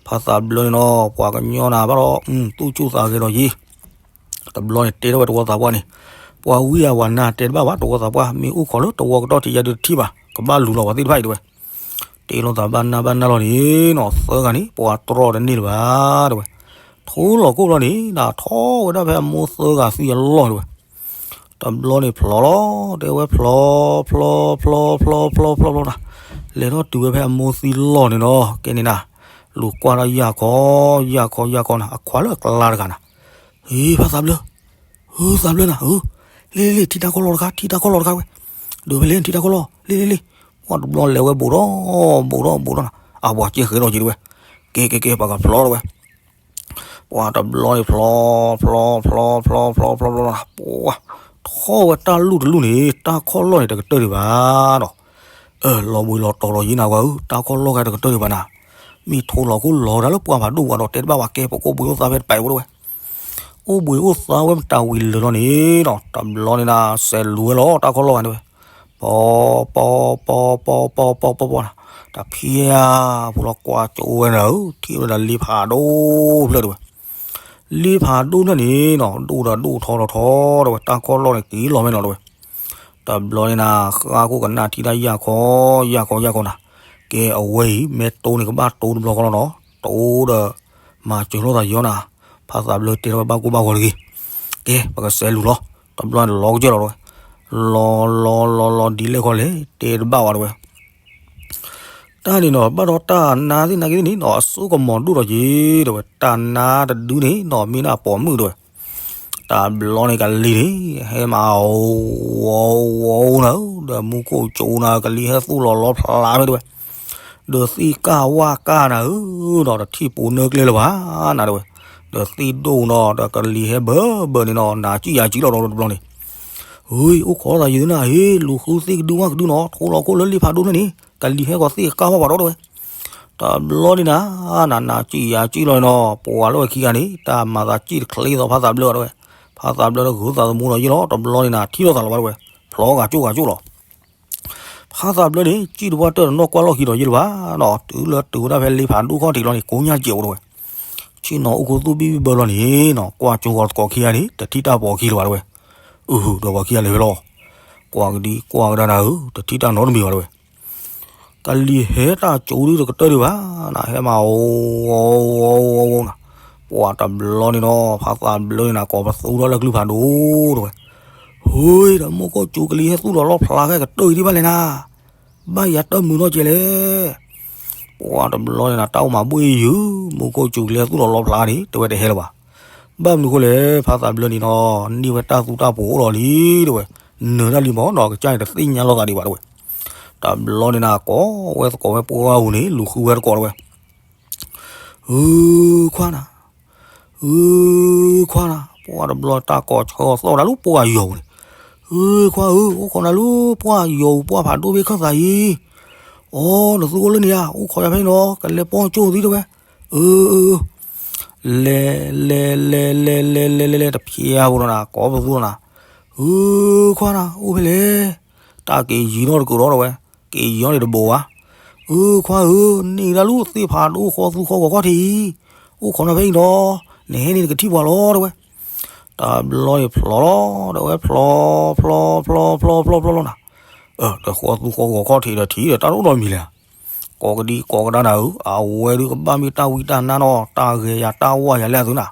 ဖါသးဘျၢန့ၣ်နီၤ ပှၤကညီနၤဘၣ်ဒီး သူၣ်ဆူၣ်သးဂဲၤဒီးယံၤ တဘျီန့ၣ်တဲထီၣ်ဝဲတဝီသးပှၢ်န့ၣ်, ပှၤဝံယၤပှၤနၤတဲတဘၣ်ဘၣ်, တဝီသးပှၢ် မ့ၢ်အိၣ်ခိးလၢတဝီကတီၢ်ထံးယၤဒုးတထံၣ်ဘၣ်, ကဘၣ်လူၤလီၤပှၤသ့ၣ်တဖၣ်အံၤတဲဝဲ. တဲလိာ်သးဘၣ်နၢ်ဘၣ်နၢ်လီၤန့ၣ်နီၤ, သၢဂၤန့ၣ် ပှၤတြီတန့ၢ်လၢၤဘၣ်တဲဝဲ. ထိလီၤကိၣ်ဘျီန့ၣ် ဒၣ်ထီၣ်ဝဲဒၣ်ဖဲအမိၢ်သၢဂၤသံအလီၢ်တဲဝဲ. တဘျီန့ၣ်ဖျီလီၤ, တဲဝဲဖျီ, ဖျီ, ဖျီ, ဖျီ, ဖျီ, ဖျီ, ဖျီနၤ, လဲၤထီၣ်တုၤဝဲဖဲအမိၢ်သံလီၢ်န့ၣ်နီၤ, ကဲန့ၣ်နၤ, လူၤကွၢ်တၢ်ယၢ်ခီ, ယၢ်ခီ, ယၢ်ခီနၤ, အခွါလၢအကျါတဂၤနၤ, ဟ့ ဖါသးဘျၢ, ဟ့ သးဘျၢနၤ, လ့လ့လ့ ထံတၢ်ခီၣ်လီၢ်တခါ, ထံတၢ်ခီၣ်လီၢ်တခါဝဲ, ဒိးဖဲလဲၣ် ထံတၢ်ခီၣ်လီၢ်, လ့လ့လ့, ပှၤတဘျီလဲၤဝဲဘူးဒီး, ဘူးဒီး, ဘူးဒီးနၤ, အပှၤကဲဃဲၤဒီးက့ၤတဲဝဲ, ကဲကဲကဲ ပှၤကဖျီတဲဝဲ. ပှၤတဘျီန့ၣ်ဖျီ, ဖျီ, ဖျီ, ဖျီ, ဖျီ, ဖျီ, ဖျီ, ဖျီ, ပှၤထီၣ်ဝဲတၢ်လူၢ်တလူၢ်န့ၣ် တၢ်ခီၣ်လီၢ်န့ၣ်တကတၢၢ်ဒံးဘၣ်ဒီး, လီၤဘှံးလီၤတီၤလီၤယံၤနၤဝဲဧၢ, တၢ်ခီၣ်လီၢ်ဂၤတကတၢၢ်ဒံးဘၣ်နၤ, မ့ၢ်ထိလီၤခိၣ်လီၤတၢ်လၢပှၢ်ဖးဒိၣ်ဝဲဒီးတဲတဘၣ်ဝဲ ကဲပကအိၣ်ဘှံးအိၣ်သါဖဲတပာ်ဝဲတဲဝဲ. အိၣ်ဘှံးအိၣ်သါဝဲမတၤဝံၤလၢာ်လီၤန့ၣ်ဒီး တဘျီန့ၣ်နၤ စဲးလူၤဝဲလီၤ တၢ်ခီၣ်လီၢ်ဂၤန့ၣ်ဝဲ, ပီ, ပီ, ပီ, ပီ, ပီ, ပီ, ပီ, ပီ, ပီနၤ, တဖံးဧါ, ပူၤလီၤကွၢ်ကၠိဝဲနၤဧၢ, ထံၣ်ဝဲဒၣ်လ့ဖးဒိၣ်ဖျၢၣ်တဲဝဲ. လ့ဖးဒိၣ်ဖျၢၣ်န့ၣ်နီၤ ဒိၣ်ဒီးဒိၣ်ထီထီထီတဲဝဲ, တၢ်ခီၣ်လီၢ်န့ၣ်က့ၤလီၤမဲာ်နီၤတဲဝဲ. တဘျီန့ၣ်နၤ ဃၣ်ခိၣ်ကနၣ်ထံတၢ်ယၢ်ခီ, ယၢ်ခီ, ယၢ်ခီနၤ, ကဲအဝဲအံၤ မ့ၢ်တိၢ်န့ၣ်ကဘၣ်တိၢ်တဘျီဃီလီၤနီၤ, တိၢ်ဒီး မၤစၢၤလိာ်သးယီၤနၤ, ဖါသးဘျၢတဲထီၣ်ဝဲဘၣ်ကိၢ်ဘၣ်ဂီၤတဂ့ၤ, ကဲ ပကစဲးလူၤလီၤ, တဘျီန့ၣ်လီၤကစၢၢ်လီၤတဲဝဲ, လီၤ လီၤ လီၤ လီၤ ဒ်လဲၣ်ခီလဲၣ် တဲတဘၣ်ဝဲတဲဝဲ. တၢ်န့ၣ်နီၤ ဘၣ်ဒီးတၢ်နါသ့ၣ်နါက့သ့ၣ်န့ၣ်နီၤ အစိကမီၤဒိၣ်ဒီးက့ၤတဲဝဲ, တၢ်နါတဒုန့ၣ်နီၤ မ့ၢ်ဒၣ်ပိာ်မုၣ်တဲဝဲ. တဘျီန့ၣ်ကလံၤန့ၣ် ဟဲမၤဝီဝီနၤဧၢ, ဒီးမူခိၣ်ကၠိနၤ ကလံၤဟဲသူၣ်လီၤလီၤဖျါဖဲတဲဝဲ, ဒီးသ့ၣ်ကၢ်ဝၣ်ကၢ်နၤဧၢ, ဒီးတထံၣ်ပူၤနၢကျဲလၢၤဘၣ်နၤတဲဝဲ, ဒီးသ့ၣ်ဒိၣ်နီၤ ဒီးကလံၤဟဲဘၢဘၢန့ၣ်နီၤ နၤကံၣ်ယၤကံၣ်လီၤဒီးတဘျီန့ၣ် အိၣ်ခိးသးယံၤနၤ ဟ့ၣ် လူၤဃုသ့ၣ်ကဒုဝၣ်ကဒုနီၤ ထိလီၤခိၣ်လၢလ့ဖးဒိၣ်န့ၣ်န့ၣ် ကလံၤဟဲဂီၤသ့ၣ်ကၢ်ဝၣ်ပှၤဒီးတဲဝဲ. တဘျီန့ၣ်နၤ, နၤနၤစံၣ်ယၤစံၣ်လီၤနီၤ, ပှၤလၢဝဲခံဂၤန့ၣ် တၢ်မၤသးစံၣ်တချ့သိးဖါသးဘျၢဒီးဝဲ, ဖါသးဘျၢဒီးဂုာ်သးသမူဒီးယ့ၢ်လီၤ, တဘျီန့ၣ်နၤ ထံၣ်လိာ်သးလီၤဘၣ်ဒီးဝဲ, ဖျီဂၤကၠိဂၤကၠိလီၤ. ဖါသးဘျၢန့ၣ် စံၣ်တပှၢ်တၢၢ်တနီၣ်ကွၢ်လီၢ်ခံဒီးယ့ၢ်လၢၤဘၣ်နီၤ, တုၤလၢတုၤဝဲဒၣ်ဖဲလ့ဖးဒိၣ်ခီၣ်ထံးလီၤန့ၣ် ကိးညါစဲးအိၣ်ဒီးဝဲ, ဆ့ၣ်နီၤအိၣ်ခိၣ်သူၣ်ဘံၣ်ဘံၣ်ဘၢလီၤန့ၣ်နီၤ, ကွၢ်ကၠိဂီၤသကိးခံဂၤန့ၣ် တထံၣ်တၢ်ပိာ်ခံလၢၤဘၣ်ဒီးဝဲ, အုဟူး ဒီးပှၤခံဂၤလဲၤဖဲလီၤ, ကွၢ်ကဒံကွၢ်ကဒါနၤဧၢ, တထံၣ်တၢ်နီတမံၤဘၣ်ဒီးဝဲ ကလံၤဟဲတၢ်ကၠိဒုတကတၢၢ်ဒံးဘၣ်နၤ, ဟဲမၤအိၣ်အိၣ်အိၣ်နၤ, ပှၤတဘျီန့ၣ်နီၤ ဖါသးဘျၢန့ၣ်နၤ ကိးပသူထီၣ်လၢကျုဖးဒိၣ်ဒီးဝဲ, ဟ့ ဒီးမူခိၣ်စူၤကလံၤဟဲသူၣ်လီၤလီဖျါခဲကတၢၢ်အံၤဒံးဘၣ်လဲၣ်နၤ, ဘၣ်ယၤတၢ်မုာ်နီၢ်ကဲလဲၣ် ပှၤတဘျီန့ၣ်နၤ တၢ်အိၣ်မၤဘှ့ၣ်ယုာ်, မူခိၣ်စူၤကလံၤဟဲသူၣ်လီၤလီဖျါန့ၣ် တဲဝဲတဟဲလၢၤဘၣ်. ဘၣ်မနုၤဃိလဲၣ်, ဖါသးဘျၢန့ၣ်နီၤ န့ၢ်ဝဲတၢ်သူတၢ်ပိာ်အိၣ်လီၤလံတဲဝဲ, နၢၤတၢ်လံမၢ်နီၤ ကစၢ်န့ၣ်တသ့ၣ်ညါလိာ်သးဒံးဘၣ်တဲဝဲ. တဘျီန့ၣ်နၤ ကိးဝဲသကိးဝဲပှၢ်ဂၤဧိၤန့ၣ် လူၤဃုဝဲသကိးတဲဝဲ ဧၢ ခွါနၤ, ဧၢ ခွါနၤ, ပှၤတဘျီတၢ်ကိးဆၢအီၤသီၣ်ဒၣ်လၢပှၢ်ယီၤပူၤန့ၣ်, ဧၢ ခွါဧၢ, အိၣ်ခိးနၤလၢပှၢ်ယီၤပူၤ ပှၢ်ဖးဒိၣ်ဘ့ၣ်ခၢၣ်သးအံၤ, အိ နသုအိၣ်လၢန့ၣ်ဧါ, အိၣ်ခိးယၤဖဲအံၤနီၤ ကလဲၤပိာ်ကၠိသံတဲဝဲ, အၢ အၢ အၢ လဲၤလဲၤလဲၤလဲၤလဲၤလဲၤလဲၤ တဖျါဖိလီၤနၤ ကိးပသူလီၤနၤ, ဧၢ ခွါနၤ အိၣ်ဖဲလဲၣ်, တၢ်က့ၤယံၤနီတကုာ်ဒီးတဲဝဲ, က့ၤယံၤနီန့ၣ်တဘိးဘၣ်, ဧၢ ခွါဧၢ, န့ၢ်ဒၣ်လၢသ့ၣ်ဖးဒိၣ်ဃီသူဃီဂီၤခီၣ်ထံးအံၤ, အိၣ်ခိးနၤဖဲအံၤနီၤ, နဟဲန့ၣ်နကထံၣ်ပှၤလီၤတဲဝဲ. တဘျီန့ၣ်ဖျိးလီၤဒီးဝဲ ဖျိးဖျိးဖျိးဖျိးဖျိးလီၤနၤ, ဒီးဃီသူဃီဂီၤခီၣ်ထံးဒီးထံၣ်ဒီးတၢ်တအိၣ်နီတမံၤလဲၣ် ကိးကဒံကိးကဒါနၤဧၢ, အဝဲဒုးကဘၣ်မ့ၢ်တၢ်ဝံတၢ်နါနီၤ တၢ်ဂဲၤယၤတၢ်ဝါယၤလၢအသုနၤ,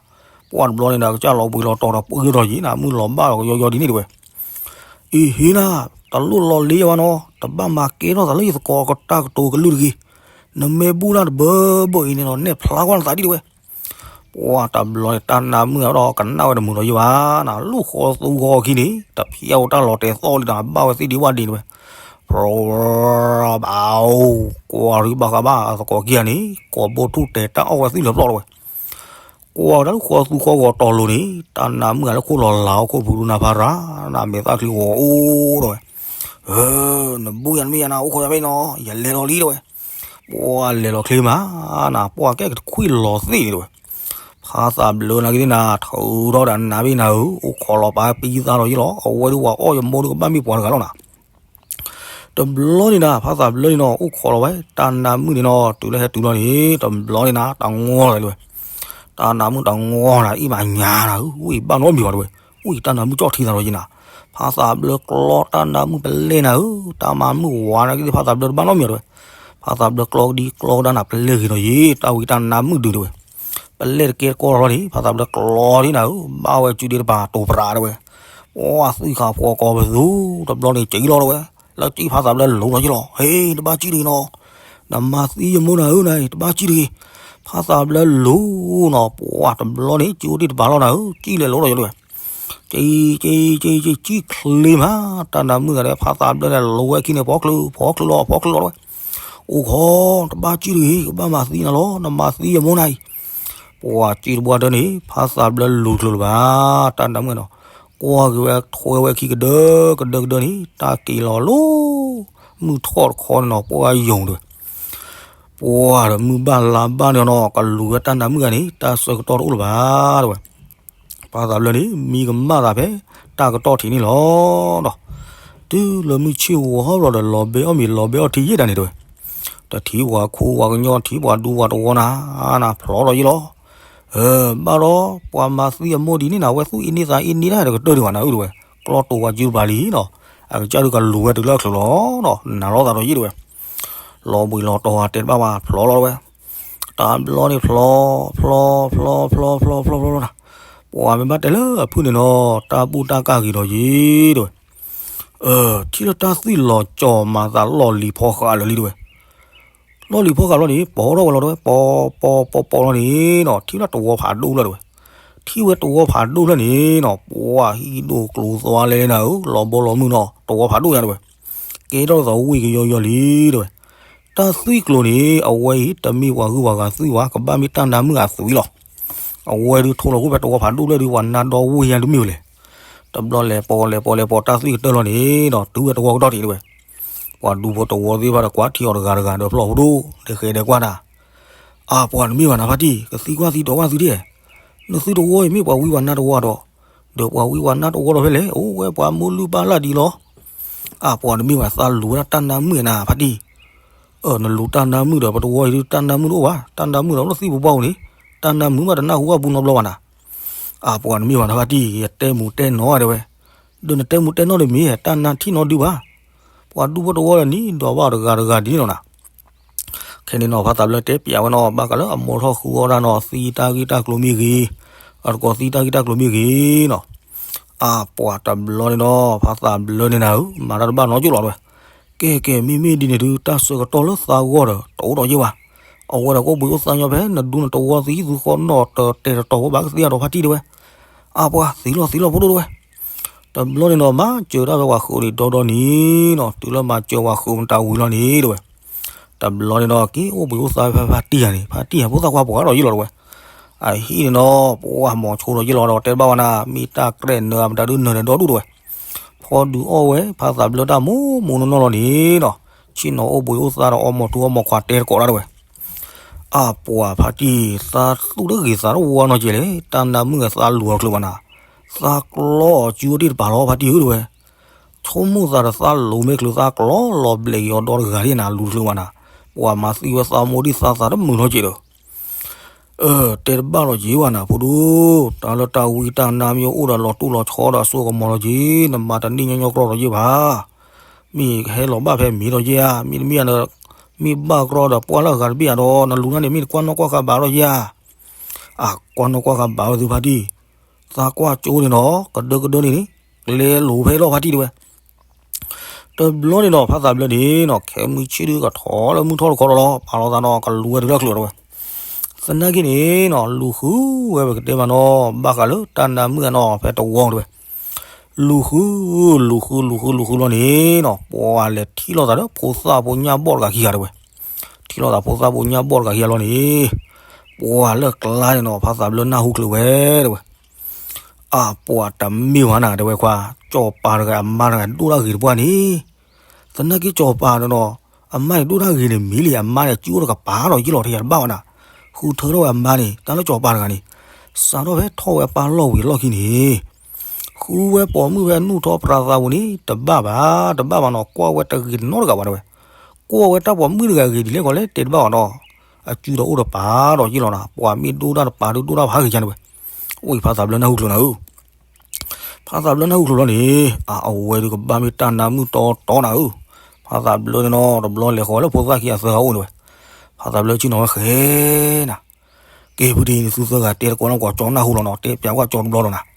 ပှၢ်တဘျီန့ၣ်ဒီးကစၢ်လီၤဘှံးလီၤတီၤဒီးပှၢ်ဒီးယံၤနၤ မုၢ်လီၤဘၣ်ဒီးကယီယီဒ်န့ၣ်တဲဝဲ, အံၤဟ့နၤ, တလိၣ်လီၤလ့ယဝဲနီၤ, တဘၣ်မၤကဲထီၣ်သးလၢယသကိးတၢ်ကတိၤကလုၢ်တဂ့ၤ, နမ့ၢ်ဘူၣ်တၢ်တဘၢဘၢအံၤန့ၣ်ဒီး နဲၣ်ဖျါကွၢ်နသးဒ်တဲဝဲ ပှၢ်တဘျီန့ၣ် တၢ်နါမုၣ်အဒီးကနၣ်ဝဲတမုာ်ဒီးယံၤဘၣ်နၤ, လူၢ်ဃီသူဃီခံန့ၣ် တဖျါအိၣ်တၢ်လီၤတဲာ်သီၣ်လံဒီး ဘၣ်ဝဲသ့ၣ်ဒံးဝၣ်ဒံးန့ၣ်ဝဲ, ဖျိးဘၣ်အိၣ် ကွၢ်ရံဘၣ်ဃးဘၣ်အသကိးခံဂၤန့ၣ် ကိးဘိထူၣ်တဲာ်တၢ်အီၣ်ဝဲသ့ၣ်လၢာ်ပျီၢ်လီၤဝဲ ကွၢ်ဝဲဒၣ်လၢဃီသူဃီဂီၤတီၤလိၤန့ၣ် တၢ်နါမုၣ်ဂၤလၢခိၣ်လီၤလၤအီၤခိၣ်ပူၤဒူနၤဖးရၤ, နမဲာ်သၣ်ချံဂီၤအိၣ်ဒီးဝဲ, နဘူၣ်ယၤနမ့ၢ်ယၤနၤ အိၣ်ခိးယၤဖဲအံၤနီၤ ယလဲၤလီၤလံတဲဝဲ, ပှၢ်လဲၤလီၤချ့မးနၤ ပှၢ်ကဲကတခွံလီၤသ့ၣ်န့ၣ်တဲဝဲ, ဖါသးဘျၢနၤက့ၤသ့ၣ်နၤ ထုးထီၣ်ဒီးနါဘ့ၣ်နၤဧၢ, အိၣ်ခိးလီၤပာ်ပံသးဒီးယံၤလီၤ, အဝဲဒုးဝၤအီၣ်ယမိၢ်ဒုးကဘၣ်မ့ၢ်ပှၤတဂၤလီၤနၤ တဘျီန့ၣ်နၤ ဖါသးဘျၢန့ၣ်နီၤ အိၣ်ခိးလီၤဝဲ တၢ်နါမုၣ်န့ၣ်နီၤ တုၤလၢဟဲတုၤလီၤန့ၣ် တဘျီန့ၣ်နၤ တၢ်ငီၢ်လီၤလၢဝဲ, တၢ်နါမုၣ်တၢ်ငီၢ်နၤ အံၣ်မးညါနၤဧၢ, ဝံၣ်ဘၣ်နီတမံၤဘၣ်တဲဝဲ, ဝံၣ်တၢ်နါမုၣ်ကၠီၣ်ထံသးဒီးယံၤနၤ, ဖါသးဘျၢကျီတၢ်နါမုၣ်ပလဲၢ်နၤဧၢ, တၢ်မၤမုၣ်ဝၤနၤက့ၤသ့ၣ် ဖါသးဘျၢတဘၣ်နီတမံၤဘၣ်တဲဝဲ, ဖါသးဘျၢကျီကဒံကျီကဒါနၤ ပလဲၢ်ဂ့ၤဒီးယံၤ တၢ်ဝံၣ်တၢ်နါမုၣ်ဒုးတဲဝဲ ပလဲၢ်တကဲတကီၢ်လီၤန့ၣ် ဖါသးဘျၢကျီဒ်နၤဧၢ, ဘၣ်ဝဲစုဒ့တပၤတိၤပြးတဲဝဲ, ပှၢ်သွံၣ်ခါဖှီၣ်ကီၤပသူ တဘျီန့ၣ်စံၣ်လီၤတဲဝဲ, လၢစံၣ်ဖါသးဘျၢလူၤလီၤယံၤလီၤ, ဟ့ တဘၣ်စံၣ်တဂ့ၤနီၤ, နမၤသံယမိၢ်နၤဧၢနၤ တဘၣ်စံၣ်တဂ့ၤ, ဖါသးဘျၢလူၤနီၤ ပှၢ်တဘျီန့ၣ် စံၣ်အိၣ်တ့ၢ်တပၤလီၤနၤဧၢ, စံၣ်လဲၤလိၤဒီးယၤတဲဝဲ က့ၤက့ၤက့ၤက့ၤ စံၣ်ချ့မး, တၢ်နါမုၣ်ဂၤဒီး ဖါသးဘျၢန့ၣ် လိၤဝဲခံန့ၣ် ဖီချုး ဖီချုးလီၤ ဖီချုးလီၤတဲဝဲ, အိၣ်ခိး တဘၣ်စံၣ်တဂ့ၤ ကဘၣ်မၤသံနၤလီၤ နမၤသံယမိၢ်နၤအံၤ, ပှၢ်စံၣ်တဘၣ်တၢၢ်န့ၣ် ဖါသးဘျၢလူၤချုးလၢၤဘၣ်, တၢ်နါမုၣ်ဂၤနီၤ, ကွၢ်က့ၤဝဲထွဲဝဲခံကဒၢကဒၢကဒၢန့ၣ် တၢ်က့ၤလီၤလၢ မုၢ်ထီၣ်တခီန့ၣ်နီၤ ပှၢ်ယိာ်တဲဝဲ ပှၢ်ဒီးမုၢ်ဘၣ်လါဘၣ်န့ၣ်နီၤ ကလူၤဝဲတၢ်နါမုၣ်ဂၤန့ၣ် တၢ်ဆၢကတီၢ်တအိၣ်လၢၤဘၣ်တဲဝဲ, ဖါသးဘျၢန့ၣ် မံကမၣ်သးဖဲ တၢ်ကတီၢ်ထံးန့ၣ်လီၤဒီး တုၤလၢမုၢ်ဆ့ၣ်ဝီၤဟီၣ်ဘျီဒီး လီၤဘဲအီၣ်မ့ၤလီၤဘဲအီၣ်ထံယဲၢ်တၢ်န့ၣ်တဲဝဲ, တထံၣ်ပှၤခိပှၤကညီ ထံၣ်ပှၤဒူပှၤတဝီနၤ နၤဖျိးဒီးယံၤလီၤ ဘၣ်ဒီး ပှၤမၤသံအမိၢ်ဒ်န့ၣ်နၤ အဝဲသူၣ်အ့န့သးအ့န့တၢ်တကတၢၢ်ဒံးဘၣ်နၤဧၢတဲဝဲ, ကျီတိၤဝဲစုတပၤလံနီၤ, အကစၢ်ဒုးကလူၤဝဲတုၤလၢအချုးလီၤဒီး နၤလီၤသးဒီးယံၤတဲဝဲ, လီၤဘှံးလီၤတီၤဟးတဲတဘၣ်ဘၣ် ဖျိးလီၤတဲဝဲ, တဘျီန့ၣ်ဖျိး ဖျိး ဖျိး ဖျိး ဖျိး ဖျိး ဖျိး ဖျိး ပှၤမ့ၢ်ဘၣ်တဲလၢအဖုၣ်န့ၣ်နီၤ တၢ်ဘူၣ်တၢ်ကၢ်ဂ့ၤဒီးယံၤတဲဝဲ, ထံၣ်လၢတၢ်သွံၣ်လီၤကၠီၤမၤသးလီၢ်လံၤဖီဃာ်လၢာ်လံတဲဝဲ လီၢ်လံၤဖီဃာ်လီၤန့ၣ် ပိာ်ထီၣ်ဝဲလီၤတဲဝဲ ပိာ် ပိာ် ပိာ် ပိာ်လီၤန့ၣ်နီၤ ထံၣ်လၢတဝီဖးဒိၣ်ဖျၢၣ်တဲဝဲ, ထံၣ်ဝဲတဝီဖးဒိၣ်ဖျၢၣ်န့ၣ်နီၤ ပှၢ်ဟံၣ်ဒိၣ်ကျိၤသွါလဲၣ်လဲၣ်နၤဧၢ လီၤဘီလီၤမုၢ်နီၤ တဝီဖးဒိၣ်ညါတဲဝဲ, ကဲထီၣ်သးဝံၣ်ကယီယီလံတဲဝဲ, တၢ်သွံၣ်ကျိၤန့ၣ် အဝဲအံၤ တမ့ၢ်ပှၤဂုၤပှၤဂၤသွံၣ်ဘၣ် ကဘၣ်မ့ၢ်တၢ်နါမုၣ်အသွံၣ်လီၤ. အဝဲဒုးထိၣ်လီၤဃိဖဲတဝီဖးဒိၣ်ဖျၢၣ်ဒုး ပှၤနါဒီဝ့ၢ်ညါတမ့ၢ်ဝဲလဲၣ်. တဘျီလဲၤပိာ်လဲၤပိာ်လဲၤပိာ်တၢ်သွံၣ်ကတၢၢ်လီၤန့ၣ်ဒီး တုၤဝဲတဝီကတီၢ်ထံးတဲဝဲ, ပှၤဒူဖိတဝီသ့ၣ်တဖၣ်ဒီးကွၢ်ထံအီၤတဂၤတဂၤဒီးဖျီၣ်ဖိဒိၣ် လဲၤဃဲၤဒီးကွၢ်တၢ် အပှၤတမ့ၢ်ဘၣ်နၤဖါတံၢ်, ကသံကွၢ်သံဒိးကွၢ်သုဒဲး, နသုတဝီအံၤမ့ၢ်ပှၤဝံပှၤနါတဝီဒီး, ဒီးပှၤဝံပှၤနါတဝီဒီးဖဲလဲၣ်, အိၣ်ဝဲပှၤမိၢ်လုၢ်ပၢ်လၢ်ဒ်လီၤ. အပှၤတမ့ၢ်ဘၣ်, သးလူၤဝဲဒၣ်တၢ်နါမုၣ်နၤဖါတံၢ်. နလူၤတၢ်နါမုၣ်ဒီး ပတဝီအံၤဒုးတၢ်နါမုၣ်တအိၣ်ဘၣ်, တၢ်နါမုၣ်ဒီးလၢသံပူၤဘၣ်အိၣ်န့ၣ်, တၢ်နါမုၣ်မးတနၢ်ဟူဘၣ်ပူၤနီတဘျီဘၣ်နၤ. အပှၤတမ့ၢ်ဘၣ်နၤဖါတံၢ်, ယတဲမူၤတဲနီၤတဲဝဲ, ဒီးနတဲမူၤတဲနီၤတမ့ၢ် တၢ်နါထံၣ်နီၤဒုးဘၣ်. ပှၤဒူဖိတဝီဒီးနံၤဒီးဘၣ်တဂၤတဂၤဒ်န့ၣ်လီၤနၤ. ခဲန့ၣ်နီၤ ဖါသးဘျၢတဲပျးဝဲနီၤ, ဘၣ်ဃးလၢအမိၢ်ထီၣ်ဃုအီၣ်တၢ်နီၤ, သံတၢ်ဂ့ၢ်တၢ်ကျိၤမ့ၢ်ဂ့ၤ, အတကိးသံတၢ်ဂ့ၢ်တၢ်ကျိၤမ့ၢ်ဂ့ၤနီၤ. အပှၤတဘျီန့ၣ်နီၤ ဖါသးဘျၢန့ၣ်နၤဧၢ, မၤတၢ်တဘၣ်နီတကၠိၣ်လီၤတဲဝဲ. ကဲကဲ မ့မ့ၢ်ဒ်န့ၣ်ဒုး တၢ်ဆၢကတီၢ်လၢသးဂီၢ်ဒီး တအိၣ်ဒီးယ့ၢ်ဘၣ်. အဝဲဒီးကအိၣ်ဘှံးအိၣ်သါညီဖဲ နဒူနတဝီသံသူဃီနီၤ တတဲာ်တတီၤဝဲဘၣ်ကသ့အဒီးဖါတံၢ်တဲဝဲ. အပှၤသံလီၤသံလီၤဖိဒိၣ်တဲဝဲ. တဘျီန့ၣ်နီၤ မၤစၢၤတၢ်ဖဲပှၤဃုာ်ဒံးဒီဒီနံၤနီၤ, တုၤလၢမၤစၢၤပှၤဃုာ်မတၤဝံၤလီၤန့ၣ်တဲဝဲ. တဘျီန့ၣ်နီၤ က့ၤအိၣ်ဘှံးအိၣ်သါဖဲဖါတံၢ်ဧါန့ၣ်, ဖါတံၢ်ဟဲဖိသၣ်ခွါပှၤဒီးယ့ၢ်လီၤတဲဝဲ. အဟံၣ်န့ၣ်နီၤ ပှၤမီၤဆိဒီးယ့ၢ်လီၤဒီးတဲတဘၣ်ဝဲနၤ, မ့ၢ်တၢ်ကြဲးနၢၤမတၤဒုးနၢၤဒီဒူၣ်တဲဝဲ. ဖီဒုးအီၣ်ဝဲဖါသးဘျၢတၢ်မိၢ်မိၢ်နီၢ်နီၢ်လီၤန့ၣ်နီၤ, ဆ့ၣ်နီၤအိၣ်ဘှံးအိၣ်သါဒီးအီၣ်မီၤထူအီၣ်မီၤခွါတဲတကိးဒၣ်တဲဝဲ. အပှၤဖါတံၢ် သးသူၣ်တဂ့ၤသးတဝါနီတကဲလဲၣ်, တၢ်နါမုၣ်ဂ့ၤသးလူၤအီၤတချုးဘၣ်နၤ, သးကျီအီၤစုဝဲဒၣ်တပၤလီၤဖါတံၢ်ဧၢတဲဝဲ. ဆိကမိၣ်သးဒီးသးလူၤမ့ၢ်ချုးသးကျီလီၤဘျဲးက့ၤအီၤဒီတဂၤဒ်နၤလူၤတချုးဘၣ်နၤ, ပှၤမၤသံဝဲသးမိၢ်ဒံးသးသးတမုာ်လီၤက့ၤဒီး တဲတဘၣ်လီၤက့ၤဝဲနၤဖိဒိၣ်, တၢ်လၢတၢ်ဝံတၢ်နါမ့ၢ်အိၣ်ဒီးလီၤတိၢ်လီၤဆီဒီးအစိကမီၤလီၤက့ၤ, နမၤတန့ၢ်ညီညီကြီဒီးယ့ၢ်ဘၣ်. မ့ၢ်ဟဲလီၤဘၣ်ဖဲမ့ၢ်ဒီးယ့ၢ်ဧါ, မ့တမ့ၢ်ဧါ, မ့ၢ်ဘၣ်ကြီဒီးပှၢ်လၢအဂၤတဘ့ၣ်ဧါဒီး နလူၤန့ၣ်မ့ၢ်တကွၢ်နီၣ်ကွၢ်ဃာ်ဘၣ်ဒီးယ့ၢ်ဧါ. အကွၢ်နီၣ်ကွၢ်ဃာ်ဘၣ်ဝဲသုဖါတံၢ်, သးကွၢ်ကၠိန့ၣ်နီၤ ကဒၢကဒၢန့ၣ်န့ၣ် ကျဲလိၤဖဲလီၤဖါတံၢ်တဲဝဲ. တဘျီန့ၣ်နီၤ ဖါသးဘျၢန့ၣ်နီၤ ခဲမုၢ်ဆ့ၣ်ဒုးကထီၣ်လၢမုၢ်ထီၣ်တခီဒီးလီၤ, ပာ်လီၤသးနီၤ ကလူၤဝဲတုၤလၢချုးဒီးတဲဝဲ. သနာ်က့န့ၣ်နီၤ လူၤဃုဝဲပကတဲမးနီၤ ဘၣ်ဃးလၢတၢ်နါမုၣ်အနီၤ ဖဲတဝီတဲဝဲ. လူၤဃု, လူၤဃု လူၤဃု လူၤဃုလီၤန့ၣ်နီၤ ပှၤလဲၤထံၣ်လိာ်သးဒီးဖိသၣ်ဖိညၣ်ဘီၣ်တဂၤခံဂၤတဲဝဲ. ထံၣ်လိာ်သးဖိသၣ်ဖိညၣ်ဘီၣ်တဂၤခံဂၤလီၤန့ၣ် ပှၤလၢကျါန့ၣ်နီၤ ဖါသးဘျၢနၢ်ဟူချုးဝဲတဲဝဲ. အပှၤတမ့ၢ်ဝဲနၤတဲဝဲခွါ, စီၤပၤတဂၤအမါတဂၤဒိၣ်တၢ်ဂ့ၤတပှၢ်န့ၣ်, သနာ်က့စီၤပၤဒီးနီၤ အမါန့ၣ်ဒိၣ်တၢ်ဂ့ၤန့ၣ်မ့ၢ်လံ အမါန့ၣ်ကၠူအိၣ်တကပၤဒီးယ့ၢ်လီၤထဲယၤတဘၣ်ဝဲနၤ, ဃုထၢထီၣ်ဝဲအမါန့ၣ် တၢ်လၢစီၤပၤတဂၤန့ၣ် စးထီၣ်ဖဲထီၣ်ဝဲအပၢ်လီၢ်ဝံၤအလီၢ်ခံန့ၣ် ဃုဝဲပိာ်မုၣ်ဖဲနူၢ်ထီၣ်ပြးသးပူၤန့ၣ် တဘၣ်ဘၣ် တဘၣ်ဘၣ်နီၤ ကွၢ်ဝဲတဂ့ၤနီတဂၤဘၣ်တဲဝဲ, ကွၢ်ဝဲတၢ်ပိာ်မုၣ်တဂၤဂ့ၤဒ်လဲၣ်ကီးလဲၣ်တဲတဘၣ်ဘၣ်နီၤ, အစုဒီးအိၣ်တပၤဒီးယ့ၢ်လီၤနၤ, ပှၤမ့ၢ်ဒိၣ်တၢ်တပၤဒုးဒိၣ်တၢ်ဖးဂ့ၤကန့ၣ်ဝဲ, အိၣ်ဖါသးဘျၢနၢ်ဟူချုးနၤဧၢ ဖါသးဘျၢနၢ်ဟူချုးလီၤန့ၣ် အဝဲဒုးကဘၣ်မ့ၢ်တၢ်နါမုၣ်တီတီနၤဧၢ, ဖါသးဘျၢန့ၣ်နီၤ တဘျီလဲၤဃီၤလၢဖိသၣ်ခံအသၢဂၤအိၣ်န့ၣ်ဝဲ, ဖါသးဘျၢဆ့ၣ်နီၤဝဲဃဲနၤ ကဲဖုဒံးနသုသၢဂၤတဲတကိးနီၢ်ကွၢ်ကၠီနၢ်ဟူလီၤနီၤ တဲပၠးကွၢ်ကၠီတဘျီလီၤနၤ,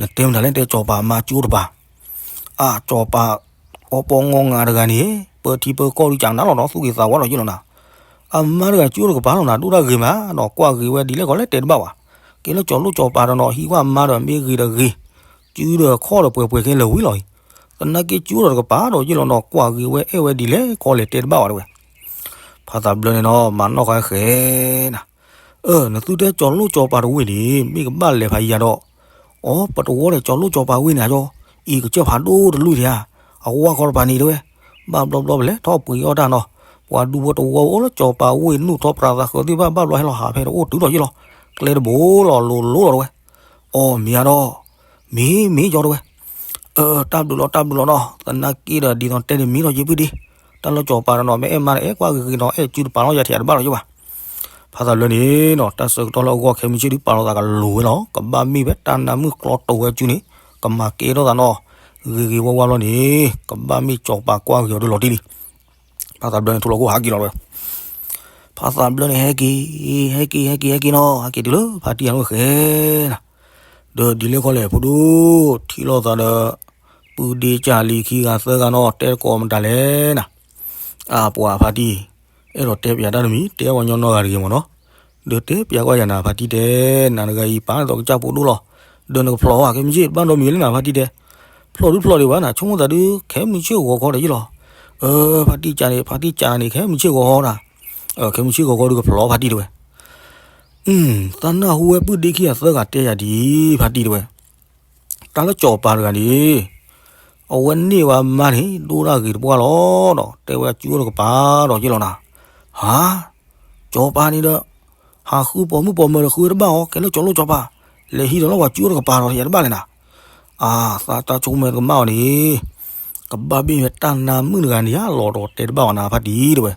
နတဲမတၤလဲၣ်တဲစီၤပၤအမါကၠူအိၣ်တပၤ, အစီၤပၤ အီပီငီငါတဂၤန့ၣ် ပၢထံပၢကီၢ်ဒုးကနၣ်လီၤနီၤ သူၣ်ဂ့ၤသးဝါလီၤယ့ၢ်လီၤနၤ, အမါတဂၤကၠူအိၣ်တကပၤလီၤနၤ ဒိၣ်တၢ်ဂ့ၤမးနီၤ ကွၢ်ဂ့ၤဝဲဒ်လဲၣ်ကီးလဲၣ်တဲတဘၣ်ဘၣ်, ကဲလၢကၠီၤလိၣ်ကၠီၤပၤဒီးနီၤဟံးကွၢ်မါဒီးမ့ၢ်ဂ့ၤတဂ့ၤ, ကၠူဒီးခီၣ်ဒီးပှဲၤပှဲၤခဲလၢာ်ဝံၤလီၤအံၤ, သနာ်က့ကၠူဒီးတကပၤဒီးယ့ၢ်လီၤနီၤ ကွၢ်ဂ့ၤဝဲအဲၣ်ဝဲဒ်လဲၣ်ကီးလဲၣ်တဲတဘၣ်ဘၣ်တဲဝဲ ဖါသးဘျၢန့ၣ်နီၤ မၤနီၢ်ဃာ်ဃဲနၤ, အၢ နသုတဲကၠီၤလိၣ်ကၠီၤပၤတဝ့ၢ်န့ၣ် မ့ၢ်ကဘၣ်လဲၤဖးယံၤယၤဒီး, အီ ပတဝီဒီးကၠီၤလိၣ်ကၠီၤပၤဝ့ၢ်န့ၣ်ယီ, အံၤကစၢၢ်ဖးဒိၣ်တလူၢ်ဒံးဧါ, အဝါခီတပၤန့ၣ်တဲဝဲ, ဘၣ်ဘျီဘျီပလဲၤထီၣ်ပှ့ၤအီၣ်တၢ်နီၤ, ပှၤဒူဖိတဝီအိၣ်လၢကၠီၤပၤဝ့ၢ်နူၢ်ထီၣ်ပြးသးဃၢၤသ့ၣ်တဖၣ် ဘၣ်ဘျီဟဲလီၤဟးဖဲတအိၣ်တုၤဒီးယ့ၢ်လီၤ, ကျဲတဘိလီၤလိၤလိၤလီၤတဲဝဲ, အီ မ့ၢ်ဧါဒီး မ့ၢ်မ့ၢ်ကၠီတဲဝဲ, အၢ တၢ်ဘျုးလီၤတၢ်ဘျုးလီၤနီၤ, သနာ်က့ဒီးဒ်သိးတဲန့ၣ်မ့ၢ်ထီၣ်က့ၤဖုဒံး, တၢ်လၢကၠီၤပၤတနီၤ မ့ၢ်အဲၣ်မါဒီးအဲၣ်ကွၢ်ဂ့ၤဂ့ၤနီၤ အဲၣ်စုတပၤလီၤယၤထံၣ်တဘၣ်လီၤယ့ၢ်ဘၣ်, ဖါသးဘျၢန့ၣ်နီၤ တၢ်ဆၢကတီၢ်လၢအဂီၢ်ခဲမုၢ်ဆ့ၣ်ဒုးပာ်လီၤသးကလိၤဝဲလီၤ, ကဘၣ်မ့ၢ်ဖဲတၢ်နါမုၣ်ကျီတိာ်ဝဲစုန့ၣ် ကမၤကဲထီၣ်သးနီၤ, ဂ့ၤဂ့ၤဝါဝါလီၤန့ၣ် ကဘၣ်မ့ၢ်ကၠီၤပၤကွၢ်ဂ့ၤအီၤဒုးလီၤတံၢ်လံ ဖါသးဘျၢန့ၣ်ထူလီၤခိၣ်ဟးက့ၤလီၤဝဲ, ဖါသးဘျၢန့ၣ်ဟဲက့ၤ, ဟဲက့ၤ ဟဲက့ၤ ဟဲက့ၤနီၤ ဟဲက့ၤတုၤလၢဖါတံၢ်အအိၣ်ဃဲနၤ, ဒီးဒ်လဲၣ်ခီလဲၣ်ဖိဒိၣ်, ထံၣ်လိာ်သးဒီး ပုၢ်ဒ့ကၢ်လံၤခံဂၤသၢဂၤနီၤ တဲတကိးမတၤလဲၣ်နၤ, အပှၤဖါတံၢ်, အဲၣ်ဒိးတဲပၠးတၢ်တမံၤ တဲဝဲညီနီၢ်ဂၤတဂ့ၤမ့ၢ်နီၤ, ဒီးတဲပၠးကွၢ်ယၤနၤဖါတံၢ်တဲ, နၤတဂၤအံၤပာ်သိးကစၢ်ဖိဒိၣ်လီၤ, ဒီးနကဖျိးဧါ ခဲမုၢ်ဆ့ၣ်တဘၣ်ဒီးမံၤလၢနၤဖါတံၢ်တဲ ဖျိးဒုးဖျိးဒံးဘၣ်နၤ ဆိကမိၣ်သးဒုး ခဲမုၢ်ဆ့ၣ်ဂီၤခီဒီးယ့ၢ်လီၤ, အၢ ဖါတံၢ်ကန့ၣ် ဖါတံၢ်ကန့ၣ် ခဲမုၢ်ဆ့ၣ်ဂီၤခီနၤ, ခဲမုၢ်ဆ့ၣ်ဂီၤခီဒုးကဖျိးဖါတံၢ်တဲဝဲ, သးနၢ်ဟူဝဲပုၢ်ဒ့ခံဂၤသၢဂၤတဲယၤဒ်အံၤ ဖါတံၢ်တဲဝဲ, တၢ်လၢကၠီၤပၤတဂၤန့ၣ် အဝဲန့ၢ်ဝဲမါန့ၣ် ဒိၣ်တၢ်ဂ့ၤတပှၢ်လီၤဒီး တဲဝဲကၠူအိၣ်တကပၤဒီးယ့ၢ်လီၤနၤ, ဟါ, ကၠီၤပၤန့ၣ်ဒီး ဟးဃုပိာ်မုၣ်ပိာ်မၢၤဒီးဃုဝဲတဘၣ်အီၤ, ကဲလၢကၠီၤလိၣ်ကၠီၤပၤ, လဲၤဟံးဒီးလီၤပှၤကၠူအိၣ်တကပၤဒီး ယတဘၣ်လဲၣ်နၤ. အါ, သးတၢ်ဆိကမိၣ်တကမၣ်အီၤန့ၣ်, ကဘၣ်ဘ့ၣ်ဝဲတၢ်နါမုၣ်တဂၤန့ၣ်ဧါ, လီၤဒီးတဲတဘၣ်အီၤနၤဖါတံၢ်တဲဝဲ.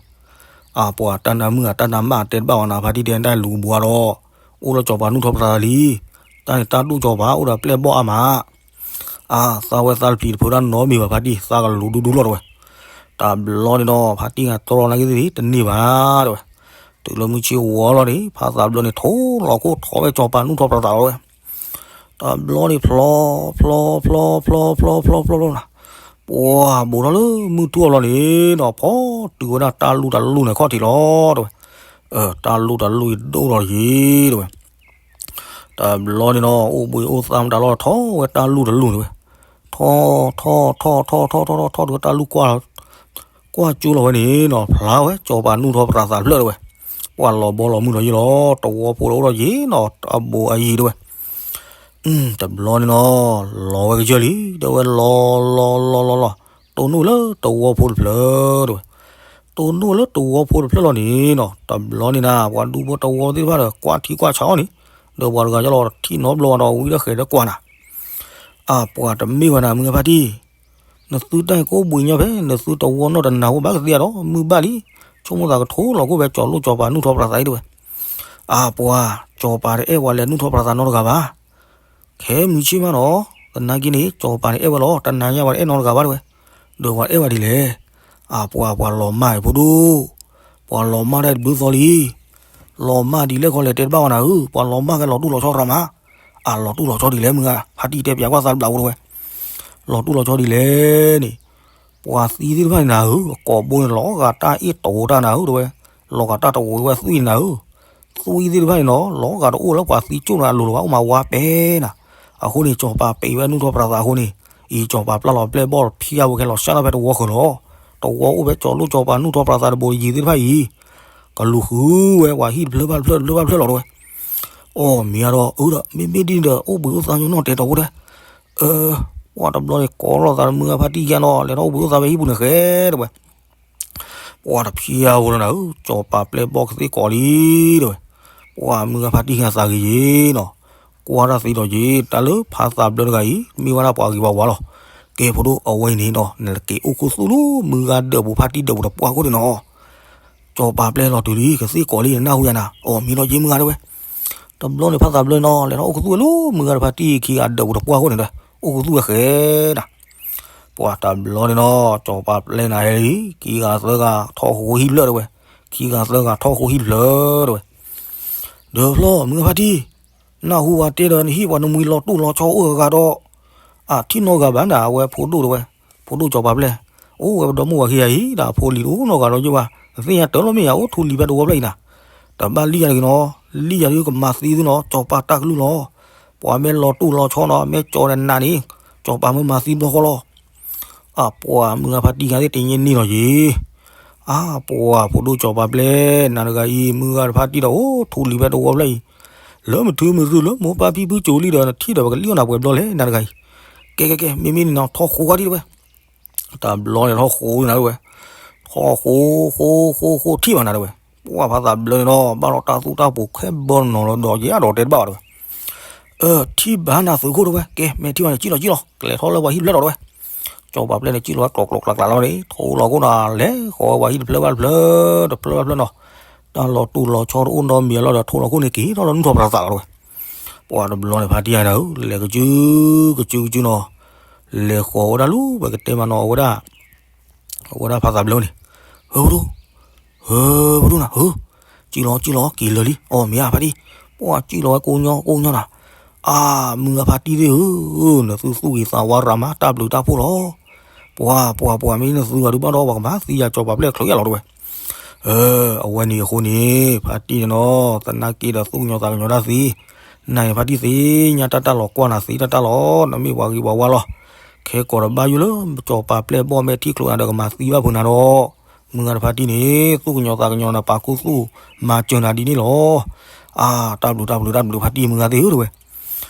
အါ, ပှၤတၢ်နါမုၣ်ဧါ တၢ်နါမၣ်တဲတဘၣ်အီၤနၤဖါတံၢ်တဲ တၢ်လူၤကဘှါဒီး, အိၣ်လၢကၠီၤပၤနူၢ်ထီၣ်ပြးသးလံ. တၢ်န့ၣ်တၢ်ဒိၣ်ကၠီၤပၤ အိၣ်ဒီးပျဲၢ်ဘီၣ်အါမး. အါ, သးဝဲသးတပျံၤတဖုတၢ်နီတမံၤဘၣ်ဖါတံၢ်, သးကလူၤဒူဒူလီၤတဲဝဲ. တဘျီန့ၣ်ဒီး ဖါတံၢ်ဂၤတြီနာ်က့သ့ၣ် တန့ၢ်ဘၣ်တဲဝဲ. တုၤလၢမုၢ်ဆ့ၣ်ဝီလီၤန့ၣ် ဖါသးဘျၢန့ၣ် ထိၣ်လီၤခိၣ်ထီၣ်ဝဲကၠီၤပၤနူၢ်ထီၣ်ပြးသးလီၤတဲဝဲ. တဘျီန့ၣ်ဖျီ, ဖျီ, ဖျီ, ဖျီ, ဖျီ, ဖျီ, ဖျီ, ဖျီ, ဖျီ, ပှၤဘူးထီၣ်လၢမုၢ်ထူၣ်အလီၤန့ၣ်ဒီး ဖီတုၤဝဲဒၣ်တၢ်လူၢ်တၢ်လူၢ်န့ၣ်ခီၣ်ထံးလီၤတဲဝဲ. အၢ, တၢ်လူၢ်တၢ်လူၢ်အံၤဒိၣ်လီၤယံၤတဲဝဲ. တဘျီန့ၣ်ဒီး အိၣ်ဘှံးအိၣ်သါမတၤလီၤ ထီၣ်ဝဲတၢ်လူၢ်တၢ်လူၢ်တဲဝဲ. ထီၣ်, ထီၣ်, ထီၣ်, ထီၣ်, ထီၣ်, ထီၣ်, ထီၣ်တုၤဝဲတၢ်လူၢ်ကွၢ်, ကွၢ်ကၠိလီၤဝဲန့ၣ်ဒီး ဖျါဝဲကၠီၤပၤနူၢ်ထီၣ်ပြးသးတဖျၢၣ်တဲဝဲ. ပှၤလီၤဘီလီၤမုၢ်လီၤယံၤလီၤ, တဝီဖိဒီးအိၣ်ဒီးယံၤနီၤ, အဘူးအယံၤတဲဝဲ. တဘျီန့ၣ်ဒီး လီၤဝဲကစၢၢ်လံ, ဒီးဝဲလီၤလီၤလီၤလီၤလီၤ, တိၢ်နီၣ်လၢတဝီဖိတဖျၢၣ်တဲဝဲ. တိၢ်နီၣ်လၢတဝီဖိတဖျၢၣ်လီၤန့ၣ်နီၤ, တဘျီန့ၣ်နၤ ပှၤဒူဖိတဝီသ့ၣ်တဖၣ်ဒီး ကွၢ်ထံကွၢ်ဆးအီၤန့ၣ်, ဒီးပှၤတဂၤယလီၤထံၣ်နီတဘျီဘၣ်ဒီး ဝံၤဒီးဃဲၤဒီးကွၢ်နၤ. အါ, ပှၤတမ့ၢ်ဘၣ်နၤ မုၢ်ဂၤဖါတံၢ်, နသုတၢ်ကိးဘှံးညီဖဲ နသုတဝီနီၣ်တနၤဝဲဘၣ်ကသ့ဧါဒီး မုၢ်ဘၣ်လံ, ဆိကမိၣ်သးကထိလီၤခိၣ်ဖဲကၠီၤလိၣ်ကၠီၤပၤနူၢ်ထီၣ်ပြးသးအံၤတဲဝဲ. အါ, ပှၤ, ကၠီၤပၤတအဲၣ်ပှၤလဲၤနူၢ်ထီၣ်ပြးသးနီတဂၤဘၣ်. ခဲမုၢ်ဆ့ၣ်မးနီၤ, သနာ်က့န့ၣ် ကၠီၤပၤန့ၣ်အဲၣ်ဝဲလီၤ, တနၤညါပှၤတအဲၣ်နီတဂၤဘၣ်တဲဝဲ. ဒီးပှၤအဲၣ်ဝဲဒ်လဲၣ်. အါ, ပှၤ, ပှၤလီၤမၢ်အဖိဒိၣ်, ပှၤလီၤမၢ်တၢ်တဘျုးသီလံ. လီၤမၢ်ဒ်လဲၣ်ခီလဲၣ်တဲတဘၣ်ဝဲနၤဧၢ, ပှၤလီၤမၢ်ကဲလီၤတူၢ်လီၤဆီရၤမး. အါ, လီၤတူၢ်လီၤဆီဒ်လဲၣ် မုၢ်ဂၤဖါတံၢ်တဲပၠးကွၢ်သးတဘျးဖိတဲဝဲ. လီၤတူၢ်လီၤဆီဒ်လဲၣ်န့ၣ်, ပှၤသံသ့ၣ်တဖၣ်န့ၣ်နၤဧၢ, အကိာ်ဘိန့ၣ် လီၤဂာ်တၢ်အ့ၣ်တဝီတၢ်နၤဧၢတဲဝဲ. လီၤဂာ်တၢ်တဝီဝဲသွံၣ်နၤဧၢ. သွံၣ်သ့ၣ်တဖၣ်န့ၣ်နီၤ လီၤဂာ်တအိၣ်လၢပှၤသံကၠိၣ်န့ၣ်အလိၤလၢၤဘၣ်, အိၣ်မးဝါပဲနၤ. အဃိန့ၣ် ကၠီၤပၤပံးဝဲနူၢ်ထီၣ်ပြးသးအဃိန့ၣ်, အံၤကၠီၤပၤပျၢ်လီၤပျဲၢ်ဘီၣ်ဖံးအါဝဲခဲလီၤ စၢ်ထီၣ်ဖဲတဝီဃၢၤလီၤ. တဝီအိၣ်ဖဲကၠီၤလိၣ်ကၠီၤပၤနူၢ်ထီၣ်ပြးသးတဘိယံၤသ့ၣ်တဖၣ်အံၤ, ကလူၤဃုဝဲပှၤဟံၣ်တဖျၢၣ်ဘၣ်တဖျၢၣ်တဖျၢၣ်ဘၣ်တဖျၢၣ်လီၤတဲဝဲ. အိၣ်မ့ၢ်အါဒီးအၢဒီး မ့မ့ၢ်ဒ်န့ၣ်ဒီး အိၣ်ဘှံးအိၣ်သါညီနီၢ်တဲတီၤဖိတဲ အၢ, ပှၤတဘျီန့ၣ်ကိးထီၣ်သးမုၢ်ဂၤဖါတံၢ်ယါနီၤ လဲၤထီၣ်အိၣ်ဘှံးအိၣ်သါဖဲဟံၣ်ပူၤန့ၣ်ဃဲတဲဝဲ. ပှၤတဖံးအါဝဲလီၤနၤဧၢ, ကၠီၤပၤပျဲၢ်ဘီၣ်ကသ့ၣ်ကိးလံတဲဝဲ. ပှၤမုၢ်ဂၤဖါတံၢ်ဟဲသးဂ့ၤယ့ၤနီၤ, ကွၢ်တၢ်သ့ဒီးယ့ၤ တၢ်လၢဖါသးဘျၢတဂၤအံၤ မ့ၢ်ဝဲဒၣ်ပှၤဂ့ၤပှၤဝါလီၤ. ကဲဖိဒိၣ်အဝဲအံၤန့ၣ်ဒီး နက့ၤအိၣ်ခူသူၣ်လၢ မုၢ်ဂၤဒၢးပူၤဖါတံၢ်ဒၢးပူၤတပှၢ်ခိၣ်န့ၣ်နီၤ. ကၠီၤပၤပျဲၢ်လီၤတုၤလံ ကသ့ၣ်ကိးလံ နနၢ်ဟူယၤနၤ, အိၣ်မ့ၢ်ဒီးယ့ၤမုၢ်ဂၤတဲဝဲ. တဘျီန့ၣ်ဖါသးဘျၢနီၤ လဲၤထီၣ်အိၣ်ခူသူၣ်ဝဲလၢ မုၢ်ဂၤတဖါတံၢ်ခံဂၤဒၢးပူၤတပှၢ်ခိၣ်န့ၣ်ဒီး အိၣ်ခူသူၣ်ဝဲဃဲနၤ. ပှၤတဘျီန့ၣ်နီၤ ကၠီၤပၤပျဲၢ်နၤဟဲလံ ခံဂၤသၢဂၤထီၣ်ဃိဟံၣ်တဖျၢၣ်တဲဝဲ, ခံဂၤသၢဂၤထီၣ်ဃိဟံၣ်တဖျၢၣ်တဲဝဲ. ဒီးဖျီမုၢ်ဂၤဖါတံၢ်, နၢ်ဟူဝဲတဲဒီးနဟံၣ်ပှၤနမှံၤလီၤတူၢ်လီၤဆီအိၣ်ဂၤဒီး, အထံၣ်နီတဂၤဘၣ်နၤ အဝဲဖိဒိၣ်တဲဝဲ, ဖိဒိၣ်ကၠီၤပၤပျဲၢ်, အိၣ်ဝဲပဒီမုၣ်ဝၤခံဂၤအံၤ ဒီးအဖိလံၤတအိၣ်နီတဂၤဒီးယိၣ်ဘၣ်, သ့ၣ်ညါတၢ်လီၤမ့ၢ်ယၤ အိၣ်ထူလံၤဖဲတဝီဖျၢၣ်အံၤနၤ, တဘၣ်လံၣ်ယၤတဂ့ၤနီၤ, လံၣ်ယၤဒုးကမၤသံသုနီၤ ကၠီၤပၤတၢ်ကလုၢ်လီၤ. ပှၤမ့ၢ်လီၤတူၢ်လီၤဆီနီၤ မ့ၢ်ကၠီၤဒီးနးန့ၣ်, ကၠီၤပၤမ့ၢ်မၤသံဘျီဃီလီၤ. အပှၤမုၢ်ဂၤဖါတံၢ်ဂၤသ့ၣ်တညါန့ၣ်လီၤယ့ၤ. အပှၤဖိဒိၣ်ကၠီၤပၤပျဲၢ် နၤတဂၤအံၤ မုၢ်ဂၤတဖါတံၢ်ဒီးအိၣ်ထူလံၤဖဲတဝီဖျၢၣ်အံၤ, လၢမထုးမထုးလၢမိၢ်ပၢ်ဖံဖုကၠိလံဒီး နထံၣ်ဒီးပကလံၣ်အီၣ်နၤပှဲၤဘျီလဲၣ် နၤတဂၤအံၤ. ကဲကဲကဲ မ့မ့ၢ်န့ၣ်နီၤ ထီၣ်ဃိကွၢ်ဒံးတဲဝဲ. တဘျီန့ၣ်ထီၣ်ဃိနၤတဲဝဲ. ထီၣ်ဃိ ဃိ ဃိ ဃိ ထံၣ်ဘၣ်နၤတဲဝဲ. ပှၤဖါသးဘျၢန့ၣ်ဒီး ဘၣ်လီၤတၢ်သူၣ်တၢ်ပိၤခဲဘျီနီၤလီၤဒီး ယဲအဒီးတဲတဘၣ်ဘၣ်တဲဝဲ. အၢ ထံၣ်ဘၣ်နၤသုးခိၣ်တဲဝဲ, ကဲ မ့ၢ်ထံၣ်ဘၣ်န့ၣ် စံၣ်လီၤစံၣ်လီၤ ကလဲၤထီၣ်လၢပှၤဟံၣ်တဖျၢၣ်ဒီးတဲဝဲ. ကၠီၤပၤပျဲၢ်န့ၣ် စံၣ်လီၤဝဲကျိၤကျိၤကျးကျးလီၤန့ၣ် ထီၣ်လီၤခိၣ်နၤ လဲၤဃီၤဝဲပှၤဟံၣ်တဖျၢၣ်ဘၣ်တဖျၢၣ် တဖျၢၣ်ဘၣ်တဖျၢၣ်နီၤ. တၢ်လီၤတူၢ်လီၤဆီတအိၣ်နီတမံၤအလီၢ်ဒီး ထီၣ်လီၤခိၣ်န့ၣ်က့ၤထီၣ်လၢနူၢ်ထီၣ်ပြးသးလီၤတဲဝဲ. ပှၤတဘျီန့ၣ်ဖါတံၢ်ဂၤန့ၣ်ဧၢ လဲၤကစုကစုကစုနီၤ, လဲၤဃီၤဝဲဒၣ်လၢပကတဲမးနီၤ အဝဲဒၣ် အဝဲဒၣ်ဖါသးဘျၢန့ၣ်, ဟၢပဒိၣ်, ဟၢပဒိၣ်နၤ ဟၢ, စံၣ်လီၤစံၣ်လီၤ က့ၤလၢာ်လံ အီၣ်မ့ၢ်ဧါဖါတံၢ်, ပှၤစံၣ်လီၤဝဲကိးညီကိးညီနၤ, အါ မုၢ်ဂၤဖါတံၢ်သ့ၣ်ဧၢ, နသုသူၣ်ဂ့ၤသးဝါရၤမး တၢ်ဘျုးတၢ်ဖှိၣ်လီၤ. ပှၤပှၤပှၤ မ့ၢ်နသုဂၤဒုးဘၣ်ဒီး ပှၤကမၤသံယၤကၠီၤပၤပျဲၢ်ချၢးယၤလီၤတဲဝဲ. အၢ အဝဲန့ၣ်အဃိန့ၣ် ဖါတံၢ်န့ၣ်နီၤ သနာ်က့ဒီးသူၣ်ကညီၤသးကညီၤတၢ်သ့, နၤန့ၣ်ဖါတံၢ်သ့ၣ်ညါတၢ်တၢ်လီၤကွၢ်နၤသ့တၢ်တၢ်လီၤ နမ့ၢ်ပှၤဂ့ၤပှၤဝါလီၤ. ခဲကိာ်ဒီးဘၣ်ယိၣ်လၢ ကၠီၤပၤပျဲၢ်ဘီၣ်မ့ၢ်ထံၣ်ချိးနၤဒီး ကမၤသံဘၣ်ဖုးနၤဒီး မုၢ်ဂၤတဖါတံၢ်န့ၣ် သူၣ်ကညီၤသးကညီၤနၤ ပာ်ခူသူၣ်မၤစၢၤနၤဒ်န့ၣ်လီၤ. အါ တၢ်ဘျုးတၢ်ဘျုးတၢ်ဘျုးဖါတံၢ်မုၢ်ဂၤသ့ၣ်ဧၢတဲဝဲ.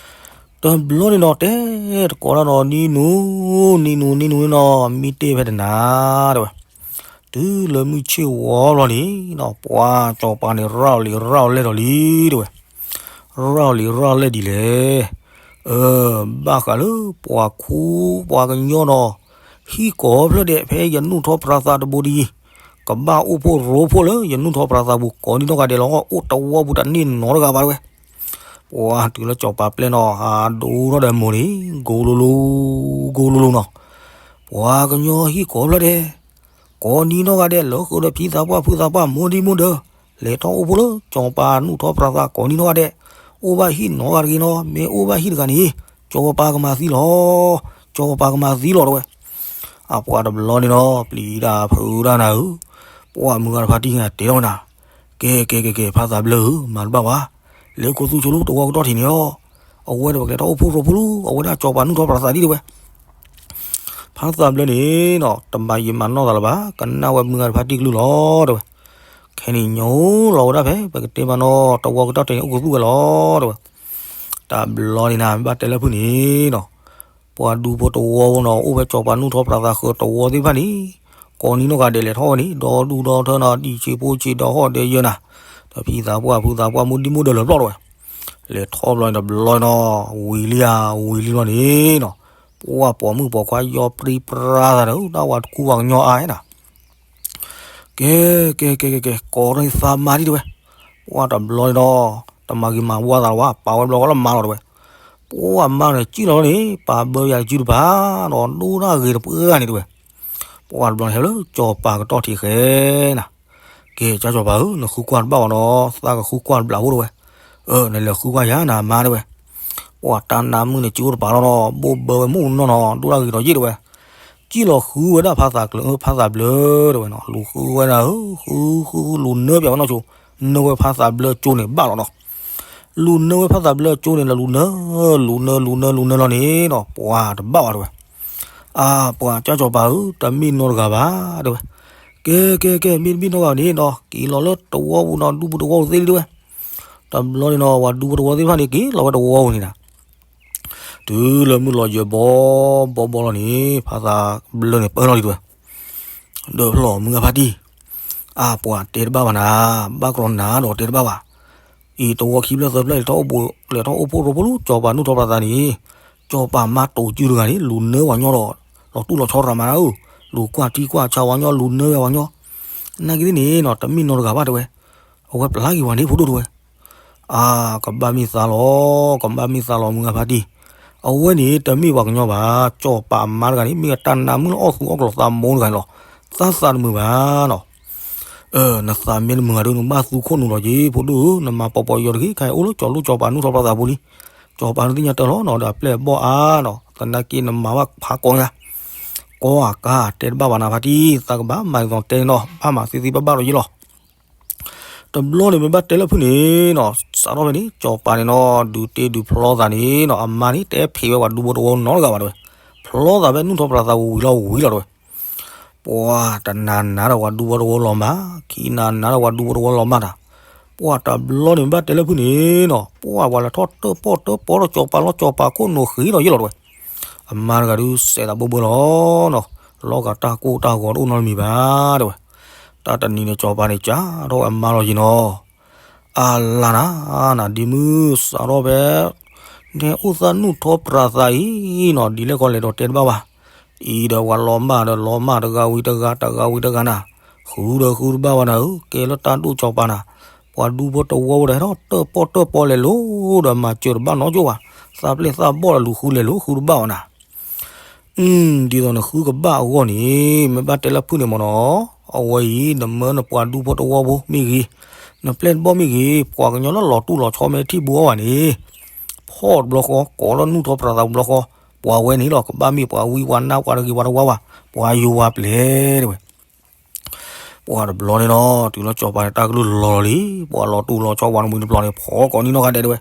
တဘျီန့ၣ်နီၤ တဲတကိးတၢ်ဒီး နံၤနူၤ နံၤနူၤ နံၤနူၤန့ၣ်နီၤ မံတ့ၢ်ဖဲတနၤတဲဝဲ. တုၤလၢမုၢ်ဆ့ၣ်ဝီၤလီၤန့ၣ်နီၤ ပှၤစီၤပၤန့ၣ် ရၤအီၤလံ ရၤအီၤလဲၢ်ဒီးလံတဲဝဲ, ရၤအီၤလံ ရၤအီၤလဲၢ်ဒ်လဲၣ်. အၢ ဘၣ်ဃးလၢပှၤခူ ပှၤကညီနီၤ ဟံၣ်ကိးဖျၢၣ်ဒဲး ဖဲယနူၢ်ထီၣ်ပြးသးတဘိဒ်အံၤ, ကဘၣ်အိၣ်ဖှိၣ်ရိဖှိၣ်လၢယနူၢ်ထီၣ်ပြးသးပူၤ ကိးနံၤနီၢ်ဂၤဒဲးလီၤ. အိၣ်တဝီပူၤတန့ၢ်နီတဂၤဘၣ်တဲဝဲ. ပှၤတုၤလၢစီၤပၤပျဲၢ်နီၤ ဟးဒိထီၣ်ဒီးမိၢ်န့ၣ် ကိလိၤလိၤ ကိလိၤလိၤနီၤ, ပှၤကညီဟံၣ်ကိးဖျၢၣ်ဒဲး ကိးနံၤနီၢ်ဂၤဒဲး လၢဃုာ်ဒီးဖံသးပှၢ်ဖုသးပှၢ် မိၢ်ဒံမိၢ်ဒၢး လဲၤထီၣ်အိၣ်ဖှိၣ်လၢစီၤပၤနူၢ်ထီၣ်ပြးသး ကိးနံၤနီၢ်ဂၤဒဲး, အိၣ်ဘၣ်ဟံၣ်နီတဂၤတဂ့ၤနီၤ. မ့ၢ်အိၣ်ဘၣ်ဟံၣ်တဂၤန့ၣ် စီၤပၤကမၤသံလီၤ, စီၤပၤကမၤသံလီၤတဲဝဲ. အပှၤတဘျီန့ၣ်နီၤ ပျံၤတၢ်ဖုးတၢ်နၤဧၢ, ပှၤမုၢ်ဂၤတဖါတံၢ်တဲထီၣ်နၤ, ကဲ ကဲ ကဲ ကဲ ဖါသးဘျၢဧၢ မၤတဘၣ်ဘၣ်, လဲၤခိၣ်သူဆိလၢတဝီကတီၢ်ထံးန့ၣ်လီၤ. အဝဲဒၣ်ပကလဲၤထီၣ်အိၣ်ဖှိၣ်ရိဖှိၣ်လၢ အဝဲဒၣ်စီၤပၤနူၢ်ထီၣ်ပြးသးဒ်တဲဝဲ. ဖါသးဘျၢန့ၣ်နီၤ တမၤယံာ်မၤနီၢ်သးလၢၤဘၣ်, ကနၣ်ဝဲမုၢ်ဂၤတဖါတံၢ်ကလုၢ်လီၤတဲဝဲ. ခဲန့ၣ်ညီလီၤဝဲဒၣ်ဖဲ ပကတဲမးနီၤ တဝီကတီၢ်ထံးန့ၣ် အိၣ်ခိၣ်သူဝဲလီၤတဲဝဲ. တဘျီန့ၣ်နၤ မ့ၢ်ဘၣ်တဲလၢဖုၣ်န့ၣ်နီၤ ပှၤဒူဖိတဝီဖိနီၤ အိၣ်ဖဲစီၤပၤနူၢ်ထီၣ်ပြးသးဃၢၤတဝီသ့ၣ်တဖၣ်န့ၣ် ကိးနံၤနီၢ်ဂၤဒဲးလဲၤထီၣ်ဝဲန့ၣ် ဒီဒူၣ်ဒီထၢနီၤ ဒံၣ်ဆံးဖိဆံးဒီးဟီၣ်ဒီးယၢၤနၤ, ဒီးဖံသးပှၢ်ဖုသးပှၢ် မိၢ်ဒံမိၢ်ဒၢးလၢၤပျီၢ်တဲဝဲ. လဲၤထီၣ်ဘျီန့ၣ်တဘျီနီၤ ဝံၤလံဧါ ဝံၤလံလီၤန့ၣ်နီၤ ပှၤပိာ်မုၣ်ပိာ်ခွါယီၤပြံပြါသးဒီး တၢ်ဝၤတခူဝၤကညီအါနၤ ကဲ ကဲ ကဲ ကဲ ကဲ ကိးထီၣ်န့ၣ်သးမါဒံတဲဝဲ. ပှၤတဘျီန့ၣ်ဒီး တမၤဂ့ၤမၤဝါသးလၢၤဘၣ် ပာ်ဝဲဘျီဃီလၢမါလီၤတဲဝဲ. ပှၤမါန့ၣ် စံၣ်လီၤန့ၣ် ပာ်ဘၢယၤတစုတပၤဒီး ဒိၣ်တၢ်ဂ့ၤတပှဲၤဂၤန့ၣ်တဲဝဲ. ပှၤတဘျီန့ၣ်ဟဲလၢစီၤပၤကတီၢ်ထံးဃဲနၤ, ကဲ ကၠၢ်စီၤပၤဧၢ နဃုကွၢ်တဘၣ်ဘၣ်နီၤ သးကဃုကွၢ်တဘျးဖိတဲဝဲ. အၢ နလဲၤဃုကွၢ်ယၤနၤမါတဲဝဲ. ပှၤတၢ်နါမုၣ်န့ၣ် စံၣ်အိၣ်တပၤလီၤနီၤ ဘိၣ်ဘၢဝဲမုၢ်နီၢ်နီၤ ဒိၣ်တၢ်ဂ့ၤဒီးယ့ၣ်တဲဝဲ. စံၣ်လီၤဃုဝဲဒၣ်ဖါသးကျၢၤ ဖါသးဘျၢတဲဝဲနီၤ လူၤဃုဝဲဒၣ်ဧၢ ဃုဃုဃုလူၤနၢပၠးဝဲနီၢ်ကၠိ, နၢဝဲဖါသးဘျၢကၠိန့ၣ်ဘၣ်လီၤနီၤ. လူၤနၢဝဲဖါသးဘျၢကၠိန့ၣ်လီၤ လူၤနၢ လူၤနၢ လူၤနၢ လူၤနၢလီၤန့ၣ်နီၤ ပှၤတဘၣ်ဘၣ်တဲဝဲ. အၢ ပှၤကၠၢ်စီၤပၤဧၢ တမ့ၢ်နီတဂၤဘၣ်တဲဝဲ. ကဲ ကဲ ကဲ မ့တမ့ၢ်နီတဂၤန့ၣ်နီၤ က့ၤလီၤလၢတဝီပူၤနီၤ ဒူပူၤတဝီပူၤသ့လံတဲဝဲ. တဘျီန့ၣ်နီၤ ပှၤဒူဖိတဝီသ့ၣ်တဖၣ်န့ၣ် က့ၤလီၤဝဲတဝီပူၤန့ၣ်နၤ တုၤလၢမုၢ်လီၤယၢၤဘီဘီဘီလီၤန့ၣ် ဖါသးဘျၢန့ၣ်ပၢလီၤလံတဲဝဲ. ဒီးဖျီၣ်မုၢ်ဂၤဖါတံၢ်, အၢ ပှၤတဲတဘၣ်ဘၣ်နၤ, ဘၣ်ကရီနၤဒီးတဲတဘၣ်ဘၣ်. အံၤတဝီခံဖျၢၣ်သၢဖျၢၣ် လဲၤထီၣ်အိၣ်ဖှိၣ်ရိဖှိၣ်လၢစီၤပၤနူၢ်ထီၣ်ပြးသးန့ၣ်, စီၤပၤမါတိၤစုတဂၤန့ၣ် လူၤနၢပှၤကညီဒီး လီၤတူၢ်လီၤဆီရၤမးနၤဧၢ, လူၤကွၢ်ထံကွၢ်ဆးပှၤကညီ လူၤနၢဝဲပှၤကညီ, နာ်က့သ့ၣ်န့ၣ်နီၤ တမ့ၢ်နီတဂၤဘၣ်တဲဝဲ. အဝဲပျၢ်က့ၤပှၤန့ၣ်ဖိဒိၣ်တဲဝဲ. အါ ကဘၣ်မ့ၢ်သးလီၤ, ကဘၣ်မ့ၢ်သးလီၤ မုၢ်ဂၤဖါတံၢ်, အဝဲန့ၣ်တမ့ၢ်ပှၤကညီဘၣ်, စီၤပၤအမါတဂၤန့ၣ် မ့ၢ်တၢ်နါမုၣ်လၢအီၣ်သူအီၣ်ကျီၤသးမိၢ်တဂၤန့ၣ်လီၤ, သးသးတမုာ်ဘၣ်နီၤ. အၢ နသးမ့ၢ်တမုာ်ဘၣ်ဒီး နဘၣ်သူခိၣ်နူာ်လီၤက့ၤ ဖိဒိၣ်ဧၢ, နမၤပီၤပီၤယီၤတဂ့ၤ, ခဲအံၤအိၣ်လၢကၠီၤလိၣ်စီၤပၤနူၢ်ထီၣ်ပြးသးပူၤလံ, စီၤပၤနသ့ၣ်ညါတၢ်လီၤနီၤ, ဒီးအပျဲၢ်အဘီၣ်အါနီၤ, သနာ်က့နမၤဘၣ်ဖးကိးညါ, ကိးအကါ တဲတဘၣ်ဘၣ်နၤဖါတံၢ်, သးကဘၣ်မၤဒ်သိးတဲန့ၣ်နီၤ, ဘၣ်မၤသ့သ့ဘၣ်ဘၣ်ဒီးယ့ၣ်လီၤ. တဘျီန့ၣ် မ့ၢ်ဘၣ်တဲလၢဖုၣ်န့ၣ်နီၤ, စးထီၣ်ဖဲန့ၣ် စီၤပၤန့ၣ်နီၤ ဒုးတ့ဒုးဖျီသးန့ၣ်နီၤ, အမါန့ၣ် တဖံးဝဲပှၤဒူဖိတဝီနီတဂၤဘၣ်တဲဝဲ, ဖျီသးဖဲနူၢ်ထီၣ်ပြးသးဝံၤလီၤဝံၤလီၤတဲဝဲ. ပှၤတနၤနၤဒီးပှၤဒူဖိတဝီလီၤမၢ်, ခံနၤနၤဒီးပှၤဒူဖိတဝီလီၤမၢ်တၢ်, ပှၤတဘျီန့ၣ် မ့ၢ်ဘၣ်တဲလၢဖုၣ်န့ၣ်နီၤ, ပှၤပှၤလဲၤထီၣ်တၢၣ်ပီၣ်တၢၣ်ပီဒီးစီၤပၤလီၤ, စီၤပၤခိၣ်နူာ်ဃံဒီးယ့ၣ်လီၤတဲဝဲ. အမါတဂၤဒုးစဲးသးဘိဘိလီၤနီၤ, လီၤဂာ်တၢ်ကိၢ်တၢ်ဂီၤတအိၣ်နီတမံၤဘၣ်တဲဝဲ. တၢ်တနံၤန့ၣ် စီၤပၤန့ၣ် ကးထီၣ်ဝဲအမါလီၤယံၤနီၤ, အါလါနၤ, နၤဒ်မုၢ်စးထီၣ်ဖဲ နအိၣ်သးနူၢ်ထီၣ်ပြးသးအံၤနီၤ, ဒ်လဲၣ်ခီလဲၣ်ဒီးတဲတဘၣ်ဘၣ်. အံၤဒီးပှၤလီၤမၢ်ဒီးလီၤမၢ် တဂၤဝံၤတဂၤ တဂၤဝံၤတဂၤနၤ, ဃုဒီးဃုတဘၣ်ဘၣ်နၤဧၢ, ကဲလၢတၢ်ဒိၣ်စီၤပၤနၤ, ပှၤဒူဖိတဝီဖိဒီးဟဲထီၣ်တၢၣ်ပီၣ်တၢၣ်ပီလဲၤလိၤဒီးမၤစၢၤတဘၣ်နီတဂၤဘၣ်, သးပျဲၢ်သးဘီၣ်ဒီးလူၤဃုလဲၤလိၤဃုတဘၣ်ဘၣ်နၤ. ဒ်သိးနဃုကဘၣ်အဂီၢ်န့ၣ် မ့ၢ်ဘၣ်တဲလၢဖုၣ်န့ၣ်မ့ၢ်နီၤ, အဝဲအံၤ နမၢနပှၤဒူဖိတဝီဖိမ့ၢ်ဂ့ၤ, နပျဲၢ်တဘီၣ်မ့ၢ်ဂ့ၤ, ပှၤကညီလၢလီၤတူၢ်လီၤဆီမ့ၢ်ထံၣ်ဘိအီၤဘၣ်န့ၣ်, ဖီၣ်တဘျီဃီ ကိးလၢနူၢ်ထီၣ်ပြးသးတဘျီဃီ, ပှၤဝဲန့ၣ်လီၤ ကဘၣ်မ့ၢ်ပှၤဝံပှၤနါ ပှၤတဂ့ၤပှၤတဝါဘၣ်, ပှၤယိၤဝါပျဲၢ်တဲဝဲ. ပှၤတဘျီန့ၣ်နီၤ တုၤလၢစီၤပၤန့ၣ် တၢ်ကလုၢ်လီၤလီၤလံ, ပှၤလီၤတူၢ်လီၤဆီပှၤတမှံၤတပျီၤန့ၣ် ဖီၣ်ကိးနံၤနီၢ်ဂၤဒဲးတဲဝဲ.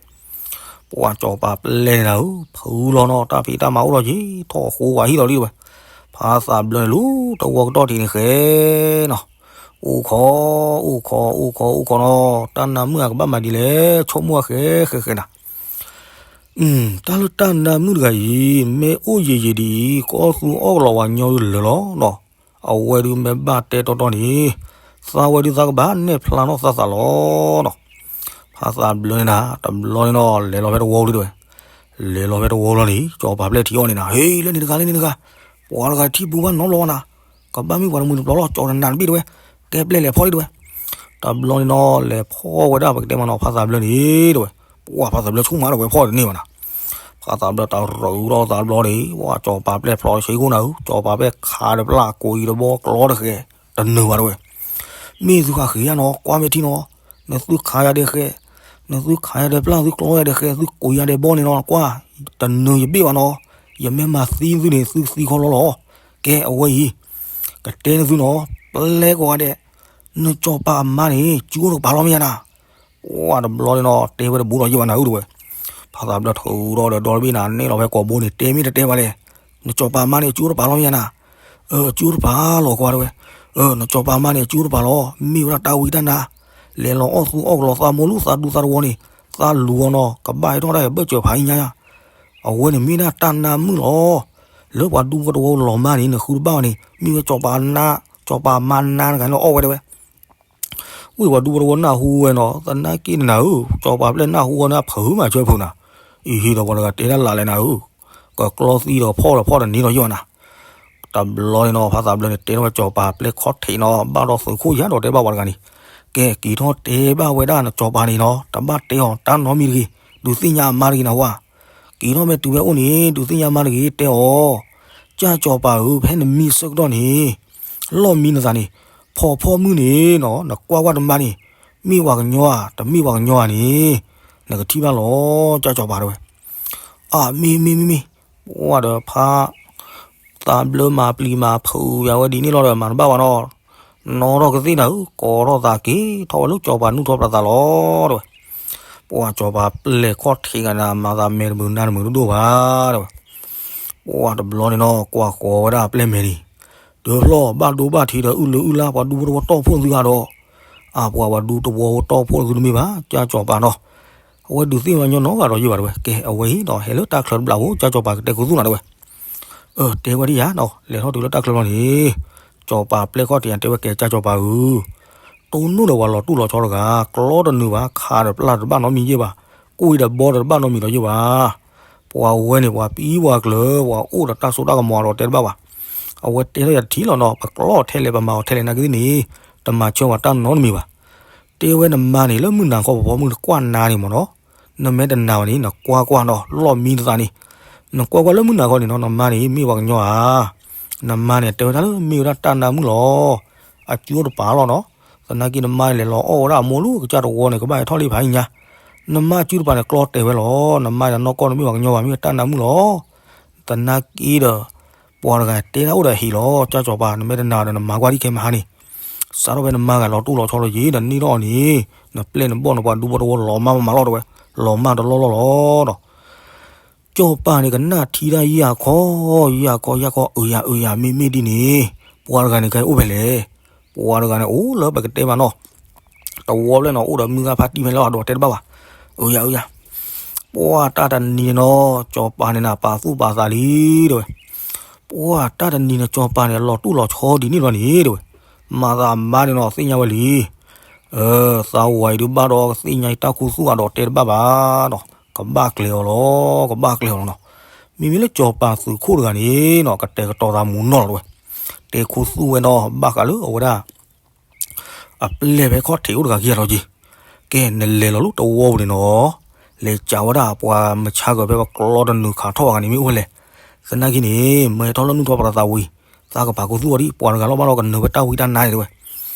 ပှၤစီၤပၤပျဲၢ်န့ၣ်နၤဧၢ, ဖုလီၤနီၤ တၢ်ဖံးတၢ်မၤအိၣ်လီၤက့ၤ ထီၣ်ဃိဝဲဟံၣ်လီၤလံတဲဝဲ. ဖါသးဘျၢန့ၣ်လူၤတဝီကတီၢ်ထံးန့ၣ်ဃဲနီၤ, အိၣ်ခိး အိၣ်ခိး အိၣ်ခိး အိၣ်ခိးနီၤ, တၢ်နါမုၣ်အကဘၣ်မၤဒ်လဲၣ် ဆိကမိၣ်အဃဲဃဲဃဲနၤ. တၢ်လၢတၢ်နါမုၣ်တဂၤအံၤ မ့ၢ်အိၣ်ယံာ်ယံာ်ဒ်အံၤ ကအီၣ်သူအီၣ်ကလီၤဝဲညီဒုးလၢာ်လီၤနီၤ. အဝဲဒုးမ့ၢ်ဘၣ်တဲတီတီန့ၣ်, သးဝဲဒုးသးကဘၣ်နဲၣ်ဖျါထီၣ်သးသးလီၤနီၤ. ဖးသးဘျၢန့ၣ်နၤ တဘျီန့ၣ်နီၤ လဲၤလီၤဖဲတဝီလံတဲဝဲ, လဲၤလီၤဖဲတဝီလီၤန့ၣ် ကၠီၤပၤပျဲၢ်ထံၣ်အီၤန့ၣ်နၤ ဟ့ၣ်လၢန့ၣ်တဂၤလၢန့ၣ်တဂၤ, ပှၤတဂၤထံၣ်ပူၤဘၣ်နီတဘျီဘၣ်နၤ, ကဘၣ်မ့ၢ်ပှၤတမှံၤတပျီၤလီၤ ကၠီၤတနၤတဘ့ၣ်တဲဝဲ, ကဲပျဲၢ်လဲၤဖီၣ်လံတဲဝဲ. တဘျီန့ၣ်နီၤ လဲၤဖီၣ်ဝဲဒၣ်ပကတဲမးနီၤ ဖးသးဘျၢန့ၣ်တဲဝဲ, ပှၤဖးသးဘျၢဆိကမိၣ်တဲဝဲဖီၣ်တန့ၢ်ဘၣ်နၤ. ဖးသးဘျၢတရူးထီၣ်သးတဘျီန့ၣ် ပှၤကၠီၤပၤပျဲၢ်ဖျီတဆံးခိၣ်နၤဧၢ, ကၠီၤပၤပျဲၢ်ခးဒီးပျၢ်ကိးအံၤဒီးဘီကျီတဃဲး, တနၢၤဘၣ်တဲဝဲ. မ့ၢ်သုဃးဃ့ယါနီၤ ကွၢ်မ့ၢ်ထံၣ်နီၤ, နသုခးယၤဒီးဃဲး, နသုခးယၤဒီးပျၢ် သုကျီယၤဒီးဃဲး သုကိးယၤဒီးဘီန့ၣ်နီၤ ကွၢ်, တနၢၤယဘ့ၣ်ဘၣ်နီၤ, ယမ့ၢ်မၤသံသုန့ၣ် သုသံခီလီလီၤ. ကဲအဝဲအံၤ ကတဲနသုနီၤ ပျဲၢ်ကိးဂၤဒဲး, နကၠီၤပၤအမါန့ၣ် စုအိၣ်တကပၤလီၤမ့ၢ်ယါနၤ. ပှၤတဘျီန့ၣ်နီၤ တဲဝဲတဘူးဒီးယဲၢ်ဘၣ်နၤဧၢတဲဝဲ. ဖးသးဘျၢထုးထီၣ်ဒီးဒီတဘ့ၣ်နၤ နဲၣ်လီၤဖဲကိာ်ဘိန့ၣ် တဲမ့ၢ်တတဲဘၣ်လဲၣ်, နကၠီၤပၤအမါန့ၣ် စုအိၣ်တကပၤလီၤမ့ၢ်ယါနၤ. အစုအိၣ်တကပၤလီၤကွၢ်တဲဝဲ, နကၠီၤပၤအမါန့ၣ် အစုအိၣ်တကပၤလီၤ, မ့ၢ်ဝဲဒၣ်တၢ်ဝံတၢ်နါ, လဲၤလီၤအီၣ်သူအီၣ်ကလီၤသးမိၢ်လူၢ်သးဒူသးတဝီန့ၣ်, သးလူၤအီၤနီၤ ကဘၣ်ဟဲထီၣ်ဒၣ်ယဘၢၣ်စၢၤဖးအံၤညါ အဝဲန့ၣ်မ့ၢ်ဒၣ်တၢ်နါမုၣ်လီၤ. လၢပှၤဒူဖိတဝီလီၤမၢ်န့ၣ် နဃုတဘၣ်အီၤန့ၣ် မ့ၢ်ဝဲကၠီၤပၤနါ, ကၠီၤပၤမါနါတဂၤလၢအီၣ်ဝဲတဲဝဲ. ဝံၤပှၤဒူဖိတဝီနၢ်ဟူဝဲနီၤ သနာ်က့န့ၣ်နၤဧၢ, ကၠီၤပၤပျဲၢ်နၢ်ဟူဝဲန့ၣ် ဖုးမးဆၢဖုးနၤ, အံၤဟ့ၣ်ဒီးပှၤတဂၤတဲဒၣ်လၢ်လဲၣ်နၤဧၢ, ကကျီသံဒီးဖီၣ်ဒီးဖီၣ်တန့ၢ်ဒီးယဲၢ်ဘၣ်နၤ. တဘျီန့ၣ်နီၤ ဖးသးဘျၢန့ၣ် တဲထီၣ်ဝဲကၠီၤပၤပျဲၢ်ခီၣ်ထံးနီၤ ဘၣ်ဒီးသုးခိၣ်ယါဒီးတဲဘၣ်ပှၤတဂၤန့ၣ်, ကဲက့ၤထီၣ်တဲဘၣ်ဝဲဒၣ်နကၠီၤပၤန့ၣ်နီၤ တဘၣ်တဲအီၤတၢ်နီတမံၤတဂ့ၤ, ဒုးသ့ၣ်ညါအမါတဂ့ၤနဟူဧါ. က့ၤထီၣ်မ့ၢ်တုၤဝဲအိၣ်န့ၣ် ဒုးသ့ၣ်ညါအမါတဂ့ၤ တဲအီၤ, ကၠၢ်ကၠီၤပၤဧၢ ဖဲနမံဆၢကတီၢ်န့ၣ် လီၢ်မံနသးန့ၣ်, ဖီဖီမုၢ်န့ၣ်နီၤ နကွၢ်ကွၢ်တမါန့ၣ် မ့ၢ်ပှၤကညီဧါ တမ့ၢ်ပှၤကညီဧါန့ၣ် နကထံၣ်ဘၣ်လီၤ ကၠၢ်ကၠီၤပၤတဲဝဲ. အမ့ၢ်မ့ၢ်မ့ၢ်မ့ၢ်, ပှၤဒီးဖး သးဘျၢမၤပျံၤမၤဖုးယၤဝဲဒ်န့ၣ်လီၤဒီး မၤတဘၣ်ဘၣ်နီၤ, နီၢ်ထီၣ်ကသ့ၣ်နၤဧၢ, ကိးထီၣ်သးက့ၤထီၣ်ဝဲလၢကၠီၤပၤနူၢ်ထီၣ်ပသးလီၤတဲဝဲ. ပှၤကၠီၤပၤပျဲၢ်ခီၣ်ထံးဂၤန့ၣ် မၤသးမဲာ်တမုာ်နါတမုာ်ဒိၣ်ဒိၣ်ဘၣ်တဲဝဲ. ပှၤတဘျီန့ၣ်နီၤ ကွၢ်ဃီၤဝဲဒၣ်အပျဲၢ်မဲာ်န့ၣ်, တဖျီၣ်ဘၣ်ဒိဘၣ်ထံးဒီးအုၣ်လၢအုၣ်လၢ ပှၤဒူဖိတဝီတီၢ်ဖှိၣ်သုဂၤဒီး, အပှၤပှၤဒူတဝီဝဲတီၢ်ဖှိၣ်သုတမ့ၢ်ဘၣ် ကၠၢ်ကၠီၤပၤနီၤ. အဝဲဒုးသ့ၣ်ညါညီနီတဂၤဒီးယဲၢ်ဘၣ်တဲဝဲ. ကဲအဝဲအံၤနီၤ ဟဲလၢတၢ်ချၢတဘျီဖိ ကၠၢ်ကၠီၤပၤကတဲခူသူၣ်နၤတဲဝဲ. အၢ တဲဝဲဒ်ယၤနီၤ လဲၤထီၣ်တုၤလၢတၢ်ချၢတဘျီန့ၣ်, ကၠီၤပၤပျဲၢ်ခီၣ်ထံးတဲဝဲ ကဲကၠၢ်ကၠီၤပၤဧၢ, တိၢ်နီၣ်ဒီးပှၤလီၤတူၢ်လီၤဆီတဂၤ, ကျီတနုာ်ဘၣ် ခးဒီးပျၢ်တဘၣ်နီတမံၤယဲၢ်ဘၣ်, ကိၣ်အံၤဒီးဘီဒီးတဘၣ်နီတမံၤဒီးယဲၢ်ဘၣ်. ပှၤဝဲန့ၣ် ပှၤပံပှၤကျၢၤ ပှၤအိၣ်ဒီးတၢ်စိတၢ်ကမီၤဒီးတဲတဘၣ်ဘၣ်. အဝဲတဲထီၣ်ယၤတထံၣ်လီၤနီၤ ပကျီထဲလဲၣ် ပမၤအီၤထဲလဲၣ်နာ်က့သ့ၣ်န့ၣ်, တမၤဆၢပှၤတၢ်နီတမံၤဘၣ်. တဲဝဲနမါန့ၣ် လၢမုၢ်နၤခီပဖီမုၢ်နကွၢ်နါန့ၣ်မ့ၢ်နီၤ, နမ့ၢ်တနာ်ဘၣ်န့ၣ် နကွၢ်ကွၢ်နီၤ လီၢ်မံနသးန့ၣ်, နကွၢ်ကွၢ်လၢမုၢ်နၤခီန့ၣ်နီၤ နမါန့ၣ် မ့ၢ်ပှၤကညီဧါ. နမါန့ၣ်တဲဝဲဒၣ်လၢမ့ၢ်ဝဲဒၣ်တၢ်နါမုၣ်လီၤ. အစုတပၤလီၤနီၤ. သနာ်က့နမါန့ၣ်လဲၤလီၤအီၣ်ဝဲဒၣ်အမိၢ်လူၢ်ကစၢ်တဝီန့ၣ် ကဘၣ်ဟဲထီၣ်လံဖးအံၤညါ. နမါစုတပၤန့ၣ်ကျီတဲာ်ဝဲလီၤ. နမါန့ၣ်နီၢ်ကီၢ်န့ၣ်မ့ၢ်ပှၤကညီဘၣ် မ့ၢ်ဝဲတၢ်နါမုၣ်လီၤ. သနာ်က့ဒီး ပှၤတဂၤတဲဒၣ်အိၣ်ဒီးဟ့ၣ်လီၤ ကၠၢ်ကၠီၤပၤ နမ့ၢ်တနာ်ဒီးနမၤကွၢ်ဒ်ခဲမဟါန့ၣ်, စးထီၣ်ဖဲနမါဂၤလီၤတူၢ်လီၤဆီလီၤယံၤဒီးန့ၢ်ထီၣ်အီၤန့ၣ်, နပျဲၢ်နဘီၣ်နပှၤဒူဖိတဝီလီၤမၢ်မးလီၤတဲဝဲ, လီၤမၢ်တလီၢ်လီၢ်လီၤဒီး ကၠီၤပၤန့ၣ်ကနၣ်ထံတၢ်ယၢ်ခီ, ယၢ်ခီယၢ်ခီ အၢယၤအၢယၤ မ့မ့ၢ်ဒ်န့ၣ်, ပှၤတဂၤန့ၣ်ကဲအိၣ်ဖဲလဲၣ်. ပှၤတဂၤန့ၣ်အိၣ်လၢပကတဲမးနီၤ တဝီဖျၢၣ်နီၤ အိၣ်ဒီးမုၢ်ဂၢ်ဖါတံၢ်ဖဲလဲၣ်ဒီးတဲတဘၣ်ဘၣ်, အၢယၤအၢယၤ. ပှၤတၢ်တနံၤန့ၣ်နီၤ ကၠီၤပၤန့ၣ်နၤပာ်သူၣ်ပာ်သးလံတဲဝဲ, ပှၤတၢ်တနံၤန့ၣ် ကၠီၤပၤန့ၣ် လီၤတူၢ်လီၤဆီဒ်န့ၣ်လီၤန့ၣ်တဲဝဲ, မၤသးမါန့ၣ်နီၤ သ့ၣ်ညါဝဲလံ သးဝၤအံၤဒုးဘၣ်ဒီးကသ့ၣ်ညါအံၤတၢ်ခူသူၣ်အဒီးတဲတဘၣ်ဘၣ်ဒီး ကဘၣ်ကျဲၤအီၤလီၤ ကဘၣ်ကျဲၤအီၤလီၤနီၤ. မ့မ့ၢ်လၢကၠီၤပၤသုးခိၣ်တဂၤန့ၣ်နီၤ ကတဲာ်ကတီၤသးမူနီၢ်လီၤတဲဝဲ, တဲခူသူၣ်ဝဲနီၤ ဘၣ်ဃးလၢအဝဲဒၣ် အပျဲၢ်ဖဲခီၣ်ထံးအိၣ်တဂၤက့ၤအလီၤက့ၤ, ကဲနလဲၤလီၤလၢတဝီပူၤန့ၣ်နီၤ, လဲၤစးဝဲဒၣ်ပှၤမဆါကၢၤဖဲပကျီတနုာ်ခးထီၣ်အဂၤန့ၣ်မ့ၢ်အိၣ်ဖဲလဲၣ်. သနာ်က့န့ၣ် မ့ၢ်ဟဲထီၣ်လၢနူၢ်ထီၣ်ပသးဝံၤ သးကပာ်ခူသူၣ်အီၤဒ် ပှၤတဂၤလီၤဘၣ်ဒီးကနၢၤဝဲတၢ်ဝံတၢ်နါန့ၣ်တဲဝဲ.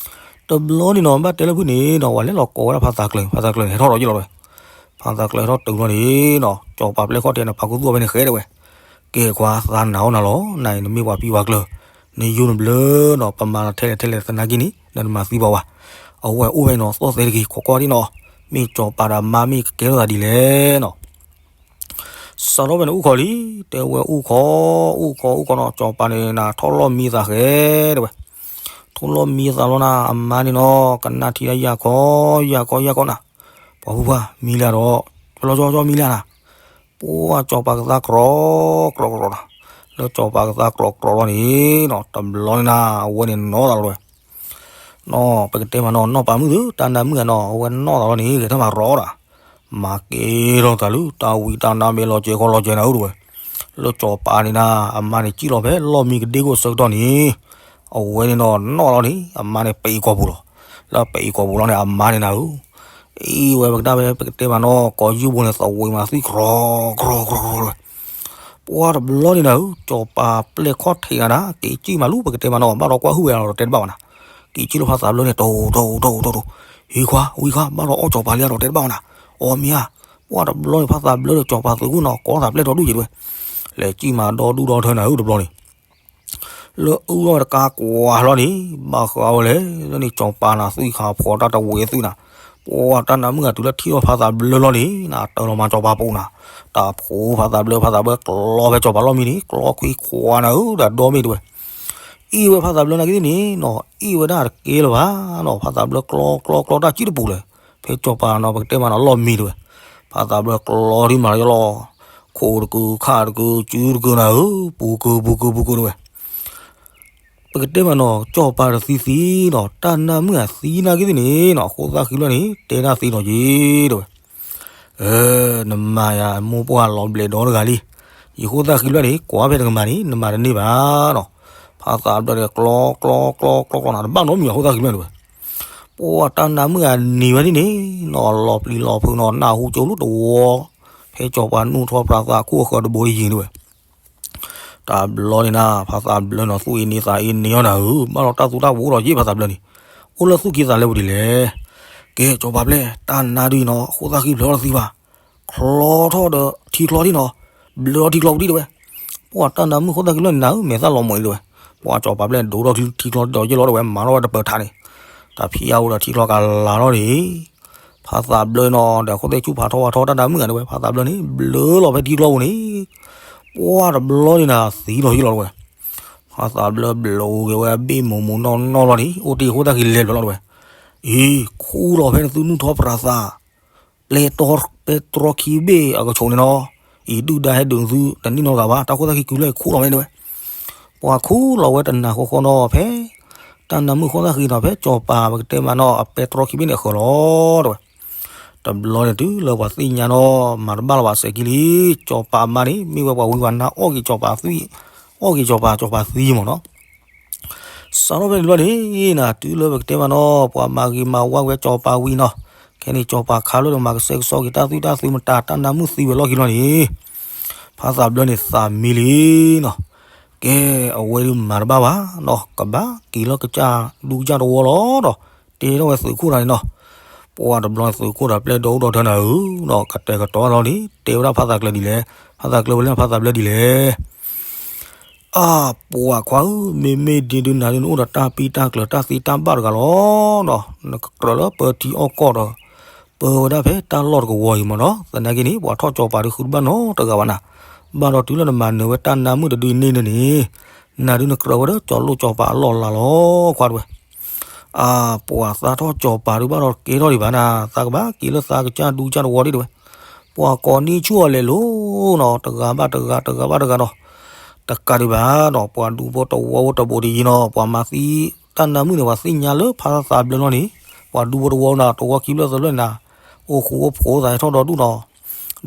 တဘျီန့ၣ်နီၤ ဘၣ်တဲလၢဖုၣ်န့ၣ်နီၤ ပှၤလဲၤလီၤကိးဝဲဒၣ်ဖါသးကျၢၤ ဖါသးကျၢၤန့ၣ် ဟဲထီၣ်ဒီးယလီၤတဲဝဲ. ဖါသးကျၢၤဟဲထီၣ်တုၤလီၤန့ၣ်နီၤ ကၠီၤပၤပျဲၢ်ခီၣ်ထံးန့ၣ် ပာ်ခူသူၣ်အီၤဖဲန့ၣ်ဃဲတဲဝဲ. ကဲကွၢ်သးနာ်အီၤနၤလီၤ နၤအံၤနမ့ၢ်ပှၤပံပှၤကျၢၤ နယိနဘျၢနီၤ ပမၤလီၤထဲလဲၣ်ထဲလဲၣ်သနာ်က့န့ၣ် နတမၤသံပှၤဘၣ်. အဝဲအိၣ်ဖဲနီၤ သီၣ်သဲတဂ့ၤ ခိးကွၢ်ဒ်နီၤ မ့ၢ်ကၠီၤပၤဒီးမါမ့ၢ်ကကဲထီၣ်သးဒ်လဲၣ်နီၤ. စးထီၣ်ဖဲန့ၣ်အိၣ်ခိးလံ တဲဝဲအိၣ်ခိး အိၣ်ခိးအိၣ်ခိးနီၤ ကၠီၤပၤန့ၣ်နၤ ထိၣ်လီၢ်မံသးဃဲတဲဝဲ. ထိၣ်လီၢ်မံသးလီၤနၤ အမါန့ၣ်နီၤ ကနၣ်ထံဒၣ်ယၢ်ခီ ယၢ်ခီယၢ်ခီနၤ ပှၤဖုဖါ မံလၢဒီး ကၠီကၠီကၠီမံလၢနၤ ပှၤကၠီၤပၤကသါကြီ ကြီကြီနၤ လၢစီၤပၤကသါကြီကြီလီၤန့ၣ်နီၤ, တဘျီန့ၣ်နၤ အဝဲန့ၣ်နီၢ်သးလီၤဝဲ နီၤ ပကတဲမးနီၤ နီၢ်ပၤမုၣ်သု တၢ်နါမုၣ်ဧါနီၤ အဝဲနီၢ်သးလီၤန့ၣ် ဂဲၤထၢၣ်မၤရီဒၣ်, မၤကဲထီၣ်သးလၢ တၢ်ဝံတၢ်နါမ့ၢ်လီၤစဲၤခီလီၤစဲၤနၤဧၢတဝဲ, လၢစီၤပၤန့ၣ်နၤ အမါန့ၣ်စံၣ်လီၤဖဲလီၢ်မံကဒ့ခိၣ်အဆၢကတီၢ်န့ၣ်, အဝဲန့ၣ်နီၤ နီၢ်လီၤန့ၣ် အမါန့ၣ်ပဲာ်အံၤကိာ်ပူၤလီၤ, လၢပဲာ်အံၤကိာ်ပူၤလီၤန့ၣ် အမါန့ၣ်နၤဧၢ အံၤဝဲပကတၢၢ်ဝဲ ပကတဲမးနီၤ ကိးယုၢ်ဘိန့ၣ် သဝံးမၤသွံၣ်ကြီကြီကြီလီၤဝဲ, ပှၤတဘျီန့ၣ်နၤဧၢ စီၤပၤပျဲၢ်ခီၣ်ထံးနၤဒၣ် က့ၤစံၣ်မးလူၤ ပကတဲမးနီၤ ဘၣ်ဒီးကွၢ်ဟုၣ်ဝဲဒီးတဲတဘၣ်ဝဲနၤ, က့ၤစံၣ်လၢဖါသးဘျၢန့ၣ် တိၢ်တိၢ်တိၢ်တိၢ်တိၢ်, ဟံခွါ ဝံခွါ ဘၣ်ဒီးအီၣ်စီၤပၤလံဒီးတဲတဘၣ်ဝဲနၤ, အီမ့ၢ်ဧါ, ပှၤတဘျီန့ၣ် ဖါသးဘျၢဒီးစီၤပၤသုးခိၣ်နီၤ ကိးသးပျဲၢ်ဒီဒူၣ်ယံၤတဝဲ, လဲၤစံၣ်မးဒီဒူၣ်ဒီထၢနၤဧၢတဘျီန့ၣ် လၢအုၣ်ထီၣ်ဝဲတကးကွၢ်လီၤန့ၣ် ဘၣ်ဃးဝဲလဲၣ် လၢန့ၣ်စီၤပၤနၤ သွံၣ်ခါဖီတၢ်တဝဲသုနၤ, ပှၤတၢ်နါမုၣ်ဂၤတုၤလၢထံၣ်ထီၣ်ဖါသးဘျၢလီၤန့ၣ် နၤတၢ်လီၤမၤစီၤပၤပူၤနၤ, တၢ်ဖိဖါသးဘျၢ ဖါသးဘျၢကျီဖဲစီၤပၤလီၢ်မံန့ၣ် ကျီခွံခွါနၤဧၢ ဒီးဒီမ့ၢ်တဝဲ အံၤဝဲဖါသးဘျၢနာ်က့သ့ၣ်န့ၣ်နီၤ အံၤဝဲဒၣ်တကဲလၢၤဘၣ်နီၤ ဖါသးဘျၢကျီကျီကျီတၢ်စံၣ်တပူၤလဲၣ်, ဖဲစီၤပၤနီၤ ပကတဲမးနီၤလီၢ်မံတဝဲ, ဖါသးဘျၢကျီဒ်မးလီၤယလီၤ, ခိၣ်တကုခၣ်တကုစုတကုနၤဧၢ ပူၤကုပူၤကုပူၤကုတဝဲ ပကတဲမးနီၤ စီၤပၤတသံသံနီၤ တၢ်နါမုၣ်အသံနာ်က့သ့ၣ်န့ၣ်နီၤ အဃိသၣ်ဃံလွၢ်န့ၣ် တဲတၢ်သံနီၤက့ၤတဝဲ, နမၤယၤမိၢ်ပှၢ်လီၤဘျဲးဒီတဂၤလံ, ယဃိသၣ်ဃံလွၢ်န့ၣ် ကွၢ်ဖဲတကမၤန့ၣ် နမၤတန့ၢ်ဘၣ်နီၤ, ဖါသးဘျၢန့ၣ် ကျီကျီကျီကျီကျီနၤ တဘၣ်နီတမံၤအဃိသၣ်ဃံလွၢ်တဝဲ, ပှၤတၢ်နါမုၣ်အနံၤဝဲန့ၣ်န့ၣ်နီၤ လီၤပျံၤလီၤဖုးနီၤ နၢ်ဟူကၠိလူတဝီ, ဖဲစီၤပၤနူၢ်ထီၣ်ပြးသးခိၣ်အဃၢၤတဘိတယံၤတဝဲ တဘျီန့ၣ်နၤ ဖါသးဘျၢနီၤ သူၣ်အ့န့သးအ့န့အီၤနၤဧၢ, ဘၣ်ဒီးတၢ်သူတၢ်ဝိးဒီးယ့ၢ် ဖါသးဘျၢန့ၣ်, အိၣ်လၢသူၣ်ကံၢ်သးလဲပူၤဒ်လဲၣ်. ကဲ စီၤပၤပျဲၢ် တၢ်နါဒုးနီၤ အဃိသၣ်ဃံဖျၢၣ်ထီၣ်တသံဘၣ်, ချီထီၣ်ဒီးထံချီဒ်နီၤ, ဘျၢထံချီပူၤဒ်တဝဲ, ပှၤတၢ်နါမုၣ်ဃိသၣ်ဃံဖျၢၣ်န့ၣ်နၤဧၢ မဲာ်သၣ်လီၤမုာ်ဒ်တဝဲ, ပှၤစီၤပၤပျဲၢ်ဒိးထီၣ်ထံချီဒီးယ့ၢ်လီၤတဝဲ မၤထီၣ်ဝဲတပၢၤထးန့ၣ်, တၢ်ဖံးအါဝဲဒီးထံချီကလာ်လီၤန့ၣ် ဖါသးဘျၢနီၤ ဒီးအဃိသ့ၣ်ဆူၣ်ဖးထီဝါထီတၢ်နါမုၣ်ဂၤတဝဲ ဖါသးဘျၢန့ၣ် ဘျၢလီၤဖဲထံချီပူၤန့ၣ်, ပှၤတဘျီန့ၣ်နၤ သံလီၤယ့ၢ်လီၤတဝဲ, ဖါသးဘျၢဘျိးက့ၤဝဲအဘ့ၣ်မိၢ်မိၢ်နီၢ်နီၢ်လီၤန့ၣ် အိၣ်တ့ၢ်အဃိသၣ်ဃံလဲၤဘျီလီၤတဝဲ, အံၤ ခူၣ်လီၤဖဲနသုနူၢ်ထီၣ်ပြးသး ပျဲတြီခံဘ့ၣ်အကဆိးန့ၣ်နီၤ, အံၤဒုၣ်ဒါဟဲဒုးနသု တန့ၢ်နီတဂၤဘၣ် တၢ်ဃိသၣ်ဃံကုလဲၣ်ခူၣ်လီၤဝဲန့ၣ်တဝဲ, ပှၤခူၣ်လီၤဝဲတနၤဃီဃီနီၤ ဖဲ တၢ်နါမုၣ်ဃိသၣ်ဃံနီၤ ဖဲစီၤပၤပကတဲမးနီၤ အပဲတြီခံဘ့ၣ်န့ၣ်အဃၢၤလီၤတဝဲ, တဘျီန့ၣ် တုၤလၢပှၤသ့ၣ်ညါနီၤ မၤတဘၣ်လီၤဘၣ်စဲးကံလံ, စီၤပၤအမါန့ၣ် မ့ၢ်ဝဲပှၤဝံပှၤနါအီၣ်က့ၤစီၤပၤသွံၣ်, အီၣ်က့ၤစီၤပၤ စီၤပၤသံမ့ၢ်နီၤ စးထီၣ်ဖဲန့ၣ်တဘျီန့ၣ်နၤ တုၤလၢပကတဲမးနီၤ ပှၤမၤဂ့ၤမၤဝါဝဲစီၤပၤဝံၤနီၤ, ခဲန့ၣ်စီၤပၤခးလၢဒီးမၤကစဲကစီက့ၤတၢ်သွံၣ်တၢ်သၢမတၤ တၢ်နါမုၣ်သံဝဲလီၢ်ခံလီၤန့ၣ်, ဖါသးဘျၢန့ၣ်သးမံလံနီၤ, ကဲ အဝဲဒုးမၤတဘၣ်ဘၣ်နီၤ ကဘၣ်က့ၤလၢကစၢ်ဒူကစၢ်တဝီလီၤဒီး တဲထီၣ်ဝဲသုးခိၣ်တဂၤန့ၣ်နီၤ, ပှၤတဘျီန့ၣ်သုးခိၣ်တၢ်ပျဲၢ်ဒီအိၣ်ဒီထၢနၤဧၢနီၤ ကတဲာ်ကတီၤထီၣ်လံ တဲဝဲဒၣ်ဖါသးကျၢၤဒ်လဲၣ်, ဖါသးကျၢၤဝဲလၢဖါသးဘျၢဒ်လဲၣ် အါ ပှၤခွါဧၢ, မ့မ့ၢ်ဒ်ဒုးနၤဒုးနအိၣ်ဒီးတၢ်ပံတၢ်ကျၢၤ တၢ်သံတၢ်ဘၣ်တဂၤလီၤနီၤ, နကကြၢးလၢပၢထံအီၣ်ကီၢ်ဒီး ပၢဝဲဒၣ်ဖဲတၢ်လီၢ်တကဝီၤအံၤမ့ၢ်နီၤ, သနာ်က့န့ၣ် ပှၤထီၣ်စီၤပၤဒုးဃုတဘၣ်နီတဂၤဘၣ်နၤ, ဘၣ်ဒီးတုၤလၢနမၤနၢၤဝဲတၢ်နါမုၣ်တဒုအံၤန့ၣ်န့ၣ်, နၤဒုးနကြၢးဝဲဒီးစီၤလိၣ်စီၤပၤအလီၢ်လၤလီၤခွါတဝဲ အါ ပှၤသးထီၣ်စီၤပၤဒုးဘၣ်ဒီးကဲထီၣ်ဒံးဘၣ်နၤ, သးကဘၣ်က့ၤလၢသးကစၢ်ဒူကစၢ်တဝီဒ်တဝဲ, ပှၤကိးနံၣ်ဆူၣ်အီၤလဲၤလိၤနီၤ, တဂၤဘၣ်တဂၤ တဂၤဘၣ်တဂၤနီၤ, တကးဒံးဘၣ်နီၤ, ပှၤဒူဖိတဝီဖိတဘိးတယံၤနီၤ, ပှၤမၤသံတၢ်နါမုၣ်န့ၣ် ပှၤသ့ၣ်ညါလၢဖါသးဘျၢလီၤန့ၣ်, ပှၤဒူဖိတဝီနၤ တဝီခံဘျၢသၢဘျၢနၤ, အိၣ်ဃူအိၣ်ဖိးသးဟဲထီၣ်ဒီဒူၣ်နီၤ,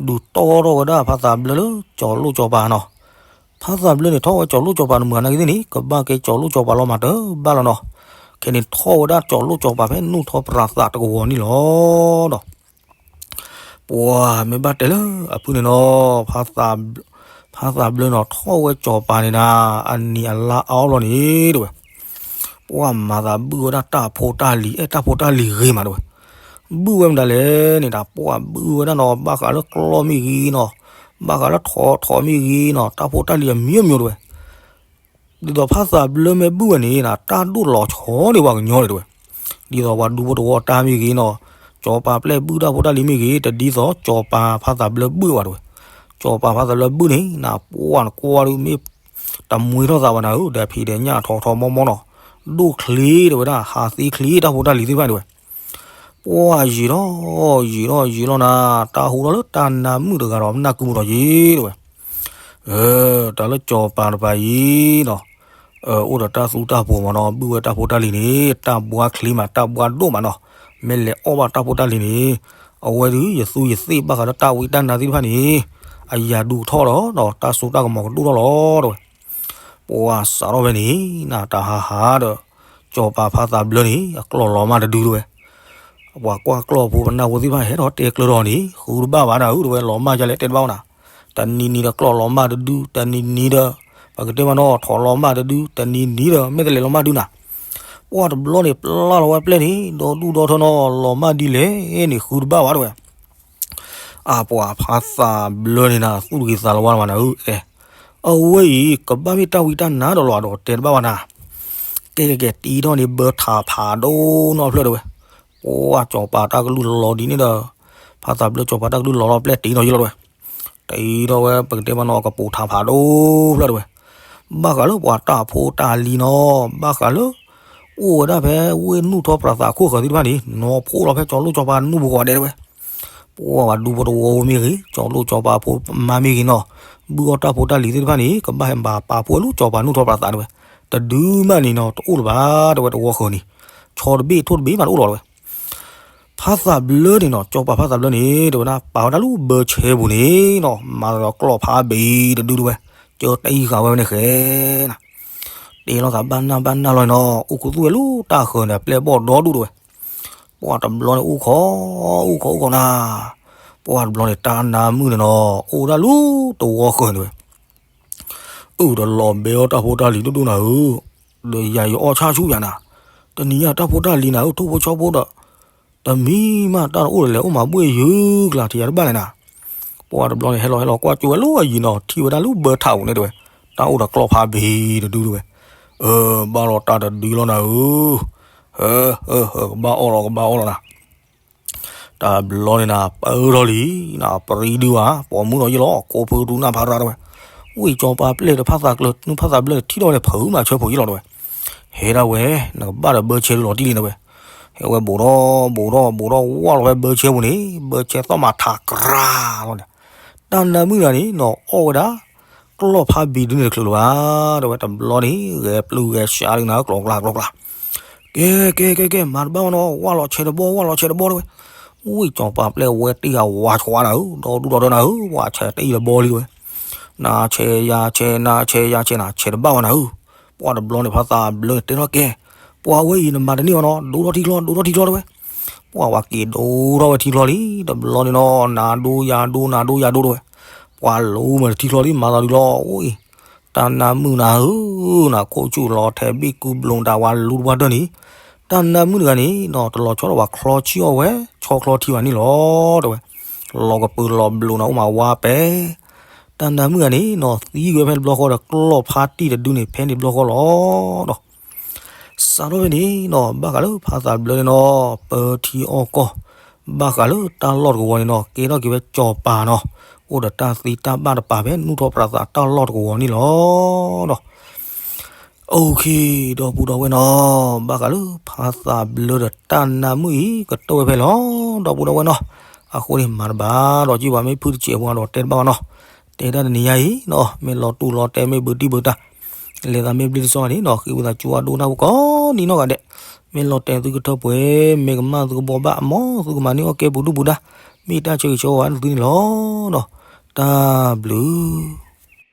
ဒုးတီထီၣ်ဝဲဒၣ်ဖါသးဘျၢလၢစီၤလိၣ်စီၤပၤနီၤ ဖါသးဘျၢန့ၣ် ထီၣ်ဝဲစီၤလိၣ်စီၤပၤနမုၢ်နၤက့သ့ၣ်န့ၣ် ကဘၣ်ကဲစီၤလိၣ်စီၤပၤလီၤမၤတဘၣ်လီၤနီၤ, ခဲန့ၣ်ထီၣ်ဝဲဒၣ်စီၤလိၣ်စီၤပၤဖဲနူၢ်ထီၣ်ပြးသးတကဝီၤန့ၣ်လီၤနီၤ, ပှၤမ့ၢ်ဘၣ်တဲလၢအဖုန့ၣ်နီၤ, ဖါသးဘျၢနီၤ ထီၣ်ဝဲစီၤပၤန့ၣ်နၤ, အနံၤအလါအါအီၤလီၤန့ၣ်တဝဲ ပှၤမၤသးဘုၣ်ဝဲဒၣ်တၢ်ဖိတၢ်လံၤ အဲၣ်တၢ်ဖိတၢ်လံၤဂ့ၤမးတဝဲ, ဘုၣ်ဝဲမတၤလဲၣ်န့ၣ် တၢ်ပှၤဘုၣ်ဝဲဒၣ်နီၤ ဘၣ်ဃးလၢကျီၢ်မ့ၢ်ဂ့ၤနီၤ, ဘၣ်ဃးလၢထိးထိးမ့ၢ်ဂ့ၤနီၤ တၢ်ဖိတၢ်လံၤအမံၤမံၤတဝဲ ဒ်သိးဖါသးဘျၢမ့ၢ်ဘုၣ်ဝဲန့ၣ် တၢ်ဒိၣ်လီၤဆီန့ၢ်ပှၤကညီန့ၣ်တဝဲ, ဒ်သိးပှၤဒူဖိတဝီတၢ်မ့ၢ်ဂ့ၤနီၤ, စီၤပၤပျဲၢ်ဘုၣ်တၢ်ဖိတၢ်လံၤမ့ၢ်ဂ့ၤ တဒ်သိးစီၤပၤဖါသးဘျၢဘုၣ်ဘၣ်တဝဲ, စီၤပၤဖါသးဘျၢဘုၣ်န့ၣ် နပှၤနကွၢ်ဒုးမ့ၢ် တမှံထီၣ်သးဘၣ်နၤဧၢ, ဒီးဖံးဒီးညၣ်ထီထီမီမီနီၤ, ဒိၣ်ချ့တဝဲဒၣ် ဟးသ့ချ့တၢ်ဖိတၢ်လံၤသ့ၣ်တဖၣ်တဝဲ, ပှၤယံာ်ထီၣ် ယံာ်ထီၣ်ယံာ်လီၤနၤ, တၢ်ဟူထီၣ်လၢတၢ်နါမုၣ်တဂၤဒီး နၢ်ကုမူထီၣ်က့ၤတဝဲ တၢ်လၢစီၤပၤတပၤအံၤနီၤ, အိၣ်ဒီးတၢ်သူတၢ်ပှီၤမးနီၤ, ဘုၣ်ဝဲတၢ်ဖိတၢ်လံၤန့ၣ် တၢ်ဘှါချ့မး တၢ်ဘှါဒိၣ်မးနီၤ, မ့ၢ်လဲၤအီၣ်ဘၣ်တၢ်ဖိတၢ်လံၤန့ၣ်, အဝဲဒုးယသူယသ့ၣ်ဘၣ်ဃးလၢတၢ်ဝံတၢ်နါသ့ၣ်တဖၣ်န့ၣ်, အယၤဒူကထီၣ်ဒီး တၢ်စိတၢ်ကမီၤကဒိၣ်ထီၣ်လီၤတဲဝဲ. ပှၤစးထီၣ်ဖဲန့ၣ် နတၢ်ဟးဟးဒီး စီၤပၤဖါသးဘျၢန့ၣ် အကျီၢ်လီၤမၢ်တဒုတဲဝဲ. ပှၤကွၢ်ကျီၢ်ဖိပနၢ်ဖိသ့ၣ်တဖၣ်ဟဲထီၣ်တဲကျၢၤထီၣ်န့ၣ် ဃုတဘၣ်ဘၣ်နၤဧၢတဲဝဲ, လီၤမၢ်ဒ်လဲၣ်တဲတဘၣ်ဝဲနၤ, တနံၤနံၤဒီးကျီၢ်လီၤမၢ်တဒု, တနံၤနံၤဒီး ပကတဲမးနီၤ ထိးလီၤမၢ်တဒု, တနံၤနံၤဒီး မ့ၢ်တလဲၤလီၤမၢ်ဒုနၤ. ပှၤတဘျီန့ၣ် ပျၢ်လီၤဝဲပျဲၢ်န့ၣ် ဒီဒူၣ်ဒီထၢနီၤ, လီၤမၢ်ဒ်လဲၣ်န့ၣ် ဃုတဘၣ်ဘၣ်တဲဝဲ. အပှၤဖါသးဘျၢန့ၣ်နၤ သူၣ်တဂ့ၤသးတဝါမးနၤဧၢ, အဝဲအံၤ ကဘၣ်မ့ၢ်တၢ်ဝံတၢ်နါဒီးလီၤဒီးတဲတဘၣ်ဝဲနၤ. ကဲကဲကဲ တံထီၣ်န့ၣ် ဘၢထးဖးဒိၣ်နီၢ်ဖျၢၣ်တဲဝဲ. ပှၤစီၤပၤတၢ်ကလုၢ်လီၤဒ်န့ၣ်ဒီး ဖါသးဘျၢစီၤပၤတၢ်ကလုၢ်လီၤလီၤပျဲၢ်တံထီၣ်ယလီၤတဲဝဲ. တံထီၣ်ဝဲ ပကတဲမးနီၤ ကပိာ်ထးဖးဒိၣ်ဖျၢၣ်တဲဝဲ. ဘၣ်ဃးလၢပှၤတၢ်ဖိတၢ်လံၤနီၤ, ဘၣ်ဃးလၢ အိၣ်ဝဲဒၣ်ဖဲဝ့ၢ်နူၢ်ထီၣ်ပြးသးခိၣ်ဃၢၤသ့ၣ်တဖၣ်န့ၣ် နီၤဖှိၣ်လီၤဖဲကၠီၤလိၣ်ကၠီၤပၤနူၢ်ပူၤကိးဂၤဒဲးတဲဝဲ. ပှၤဒူဖိတဝီဖိမ့ၢ်ဂ့ၤ, ကၠီၤလိၣ်ကၠီၤပၤဖိမါမ့ၢ်ဂ့ၤနီၤ, ဘုၣ်အီၣ်တၢ်ဖိတၢ်လံၤသ့ၣ်တဖၣ်န့ၣ် ကဘၣ်ဟဲဘၣ်ပာ်ဖှိၣ်လၢကၠီၤပၤနူၢ်ထီၣ်ပြးသးတဲဝဲ. တဒုမးန့ၣ်နီၤ တအိၣ်လၢၤဘၣ်တဲဝဲ တဝီဃၢၤန့ၣ်, ဆီတဘ့ၣ်ထိၣ်တဘ့ၣ်မးတအိၣ်လီၤတဲဝဲ. ဖါသးဘျၢန့ၣ်နီၤ, စီၤပၤဖါသးဘျၢန့ၣ် တဲဝဲဒၣ် ပာ်ဝဲဒၣ်လၢဘၢဆဲပူၤန့ၣ်နီၤ, မၤသးဒီးကျီၢ်ဖးဘ့ၣ်တဒုတဲဝဲ, ကၢတံၢ်ဃာ်ဝဲန့ၣ်ဃဲနၤ, တဲလိာ်သးဘၣ်နၢ်ဘၣ်နၢ်လီၤနီၤ, အိၣ်ခူသူၣ်ဝဲလၢတၢ်ဃၢၤန့ၣ် အပျဲၢ်ဘီၣ်ဒီဒူၣ်တဲဝဲ. ပှၤတဘျီန့ၣ် အိၣ်ခိး အိၣ်ခိး အိၣ်ခိးနၤ, ပှၤတဘျီန့ၣ် တၢ်နါမုၣ်န့ၣ်နီၤ အိၣ်ဝဲဒၣ်လၢတဝီဃၢၤတဲဝဲ. အၢ ဒီးလီၤဘဲအီၣ်တၢ်ဖိတၢ်လံၤဒိၣ်ဒိၣ်နၤဧၢ, ဒီးယၤယအီၣ်ဆၣ်ဆူၣ်ယၤနၤ, တနံၤညါတၢ်ဖိတၢ်လံၤနၤဧၢ ထိၣ်ဖိဆီဖိဒီး တမံၤမးတၢ်တအိၣ်ဒီးလဲၤအိၣ်မၤဘှ့ၣ်ယုၤကျါ ထံၣ်ယၤတဘၣ်လဲၣ်နၤ. ပှၤတဘျီန့ၣ် ဟဲလီၤဟဲလီၤကွၢ်ကၠိဝဲလၢအယံၤနီၤ ထံၣ်ဝဲဒၣ်လၢဘၢထးပူၤန့ၣ်တဲဝဲ, တၢ်အိၣ်ဒီးကျီၢ်ဖးဘ့ၣ်တဒုတဲဝဲ. အၢ ဘၣ်လီၤတၢ်တဒုလီၤနၤဧၢ, ဟၢ ဟၢ ဟၢ ကဘၣ်အီၣ်လီၤ ကဘၣ်အီၣ်လီၤနၤ. တဘျီန့ၣ်နၤ ပၢထီၣ်လံ, နပြံဒုဝဲ ပိာ်မုၣ်ဒီးယလီၤ ကိးဖုတူနၢ်ဖးရၤတဲဝဲ. ဝံၢ်စီၤပၤပျဲၢ်ဒီးဖါသးဘျၢ ဖါသးဘျၢန့ၣ် ထံၣ်ထီၣ်ဝဲန့ၣ် ဖုးမၤဆၢဖိယလီၤတဲဝဲ. ဟဲဒၣ်ဝဲ နကဘၣ်ဒီးဘၢဆဲဒုလီၤတံၢ်လံတဲဝဲ. ဟဲဝဲဘူးထီၣ်ဘူးထီၣ်ဘူးထီၣ် ဝၢ်လီၤဖဲဘၢဆဲပူၤန့ၣ် ဘၢဆဲသီၣ်မၤထးကြၤလီၤန့ၣ်. တၢ်နါမုၣ်တဂၤန့ၣ်နီၤ အီၣ်ဝဲဒၣ် ကျီၢ်ဖးဘ့ၣ်ဒုန့ၣ်တချုးလၢၤဘၣ် တဲဝဲ. တဘျီန့ၣ် ဂဲၤပျုၢ်ဂဲၤစှၤဒုနၤ ကျီၤကျါကျီၤကျါ. ကဲ ကဲ ကဲ ကဲ မၤတဘၣ်ဝဲနီၤ ဝၢ်လီၤဆဲးတဘီ ဝၢ်လီၤဆဲးတဘီတဲဝဲ. ဝံၢ်စီၤပၤပျဲၢ်ဝဲတံၢ်ဂၤဝါဆှါနၤဧၢ ဒီဒူၣ်ဒီထၢနၤဧၢ ဝၢ်ဆဲးတံၢ်တဘီလံတဲဝဲ. နၤဆဲးယၤဆဲး နၤဆဲးယၤဆဲးနၤ ဆဲးတဘၣ်ဝဲနၤဧၢ. ပှၤတဘျီန့ၣ် ဖါသးဘျၢန့ၣ်တဲထီၣ်ကဲ ပှၤဝဲအံၤနမၤတန့ၢ်အီၤနီၤ ဒိထီၣ်ထံချီ ဒိထီၣ်ထံချီတဲဝဲ. ပှၤဝဲက့ၤဒိထီၣ်ဝဲထံချီလံ တဘျီန့ၣ်နီၤ နၤဒိယၤဒိ နၤဒိယၤဒိတဲဝဲ. ပှၤလိၤမးတထံချီလံ မၤသးဒုလီၤ အိၣ်အံၤ တၢ်နါမုၣ်နၤဧၢ နခိၣ်ဆူၣ်လီၤထဲဘ့ၣ်ကုဘျိးတၢ်ဝါလူတပှၢ်တၢၢ်န့ၣ် တၢ်နါမုၣ်တဂၤန့ၣ်နီၤ တလီၤဆီဒီးပှၤချီဆံၣ်အီၣ်ဝဲ ဆီချီထံဝဲန့ၣ်လီၤ တဲဝဲ. လီၤကပၢၤလီၤဘျိးနၤ အိၣ်မးဝါပဲ တၢ်နါမုၣ်တဂၤန့ၣ်နီၤ သံကွံာ်ဝဲဖဲန့ၣ်တဘျီဃီဒီး ကျီၢ်ဖးတံၢ်တဒုန့ၣ် ဖဲန့ၣ်တဘျီဃီလီၤဒီး စးထီၣ်ဖဲန့ၣ်နီၤ ဘၣ်ဃးလၢဖါသးဘျၢန့ၣ်နီၤ ပၢထံအီၣ်ကီၢ် ဘၣ်ဃးလၢတၢ်လီၢ်တကဝီၤန့ၣ်နီၤ ကဲထီၣ်က့ၤဝဲစီၤပၤနီၤ အိၣ်ဒီးတၢ်သ့တၢ်ဘၣ်တပၤဖဲ နူၢ်ထီၣ်ပြးသးတၢ်လီၢ်တကဝီၤန့ၣ်လီၤဒီး OK ဒီပုၢ်ဒီဝဲၢ်နီၤ ဘၣ်ဃးလၢဖါသးဘျၢဒီးတၢ်နါမုၣ်အံၤ ကတၢၢ်ဝဲဖဲလီၤ ဒီပုၢ်ဒီဝဲၢ်နီၤ အဃိန့ၣ် မၤတဘၣ်ဒီးကံၢ်ပှၤမ့ၢ်ဖုတစဲးဖိဒီးတဲတဘၣ်ဘၣ်နီၤ တဲတၢ်တနံၤညါအံၤနီၤ မ့ၢ်လီၤတူာ်လီၤတဲာ် မ့ၢ်ဘုးတံၢ်ဘုးတၢ် လဲၤသးမ့ၢ်ဘျ့တစီၣ်န့ၣ်နီၤ ဃ့ဝံသးစူၤအဒိကနၣ်ဖိကိးနံၤနီၢ်ဂၤဒဲး မ့ၢ်လီၤတဲာ်သုကထၢပှဲၤ မ့ၢ်ကမၣ်သုကဘီဘၣ် မ်သုကမၤန့ၢ်အီၣ်ကဲပူၤဒူၣ်ပူၤဒါ မ့ၢ်တၢ်ဆၢဂ့ၤဆၢဝါနသုန့ၣ်လီၤဒီး တၢ်ဘျုး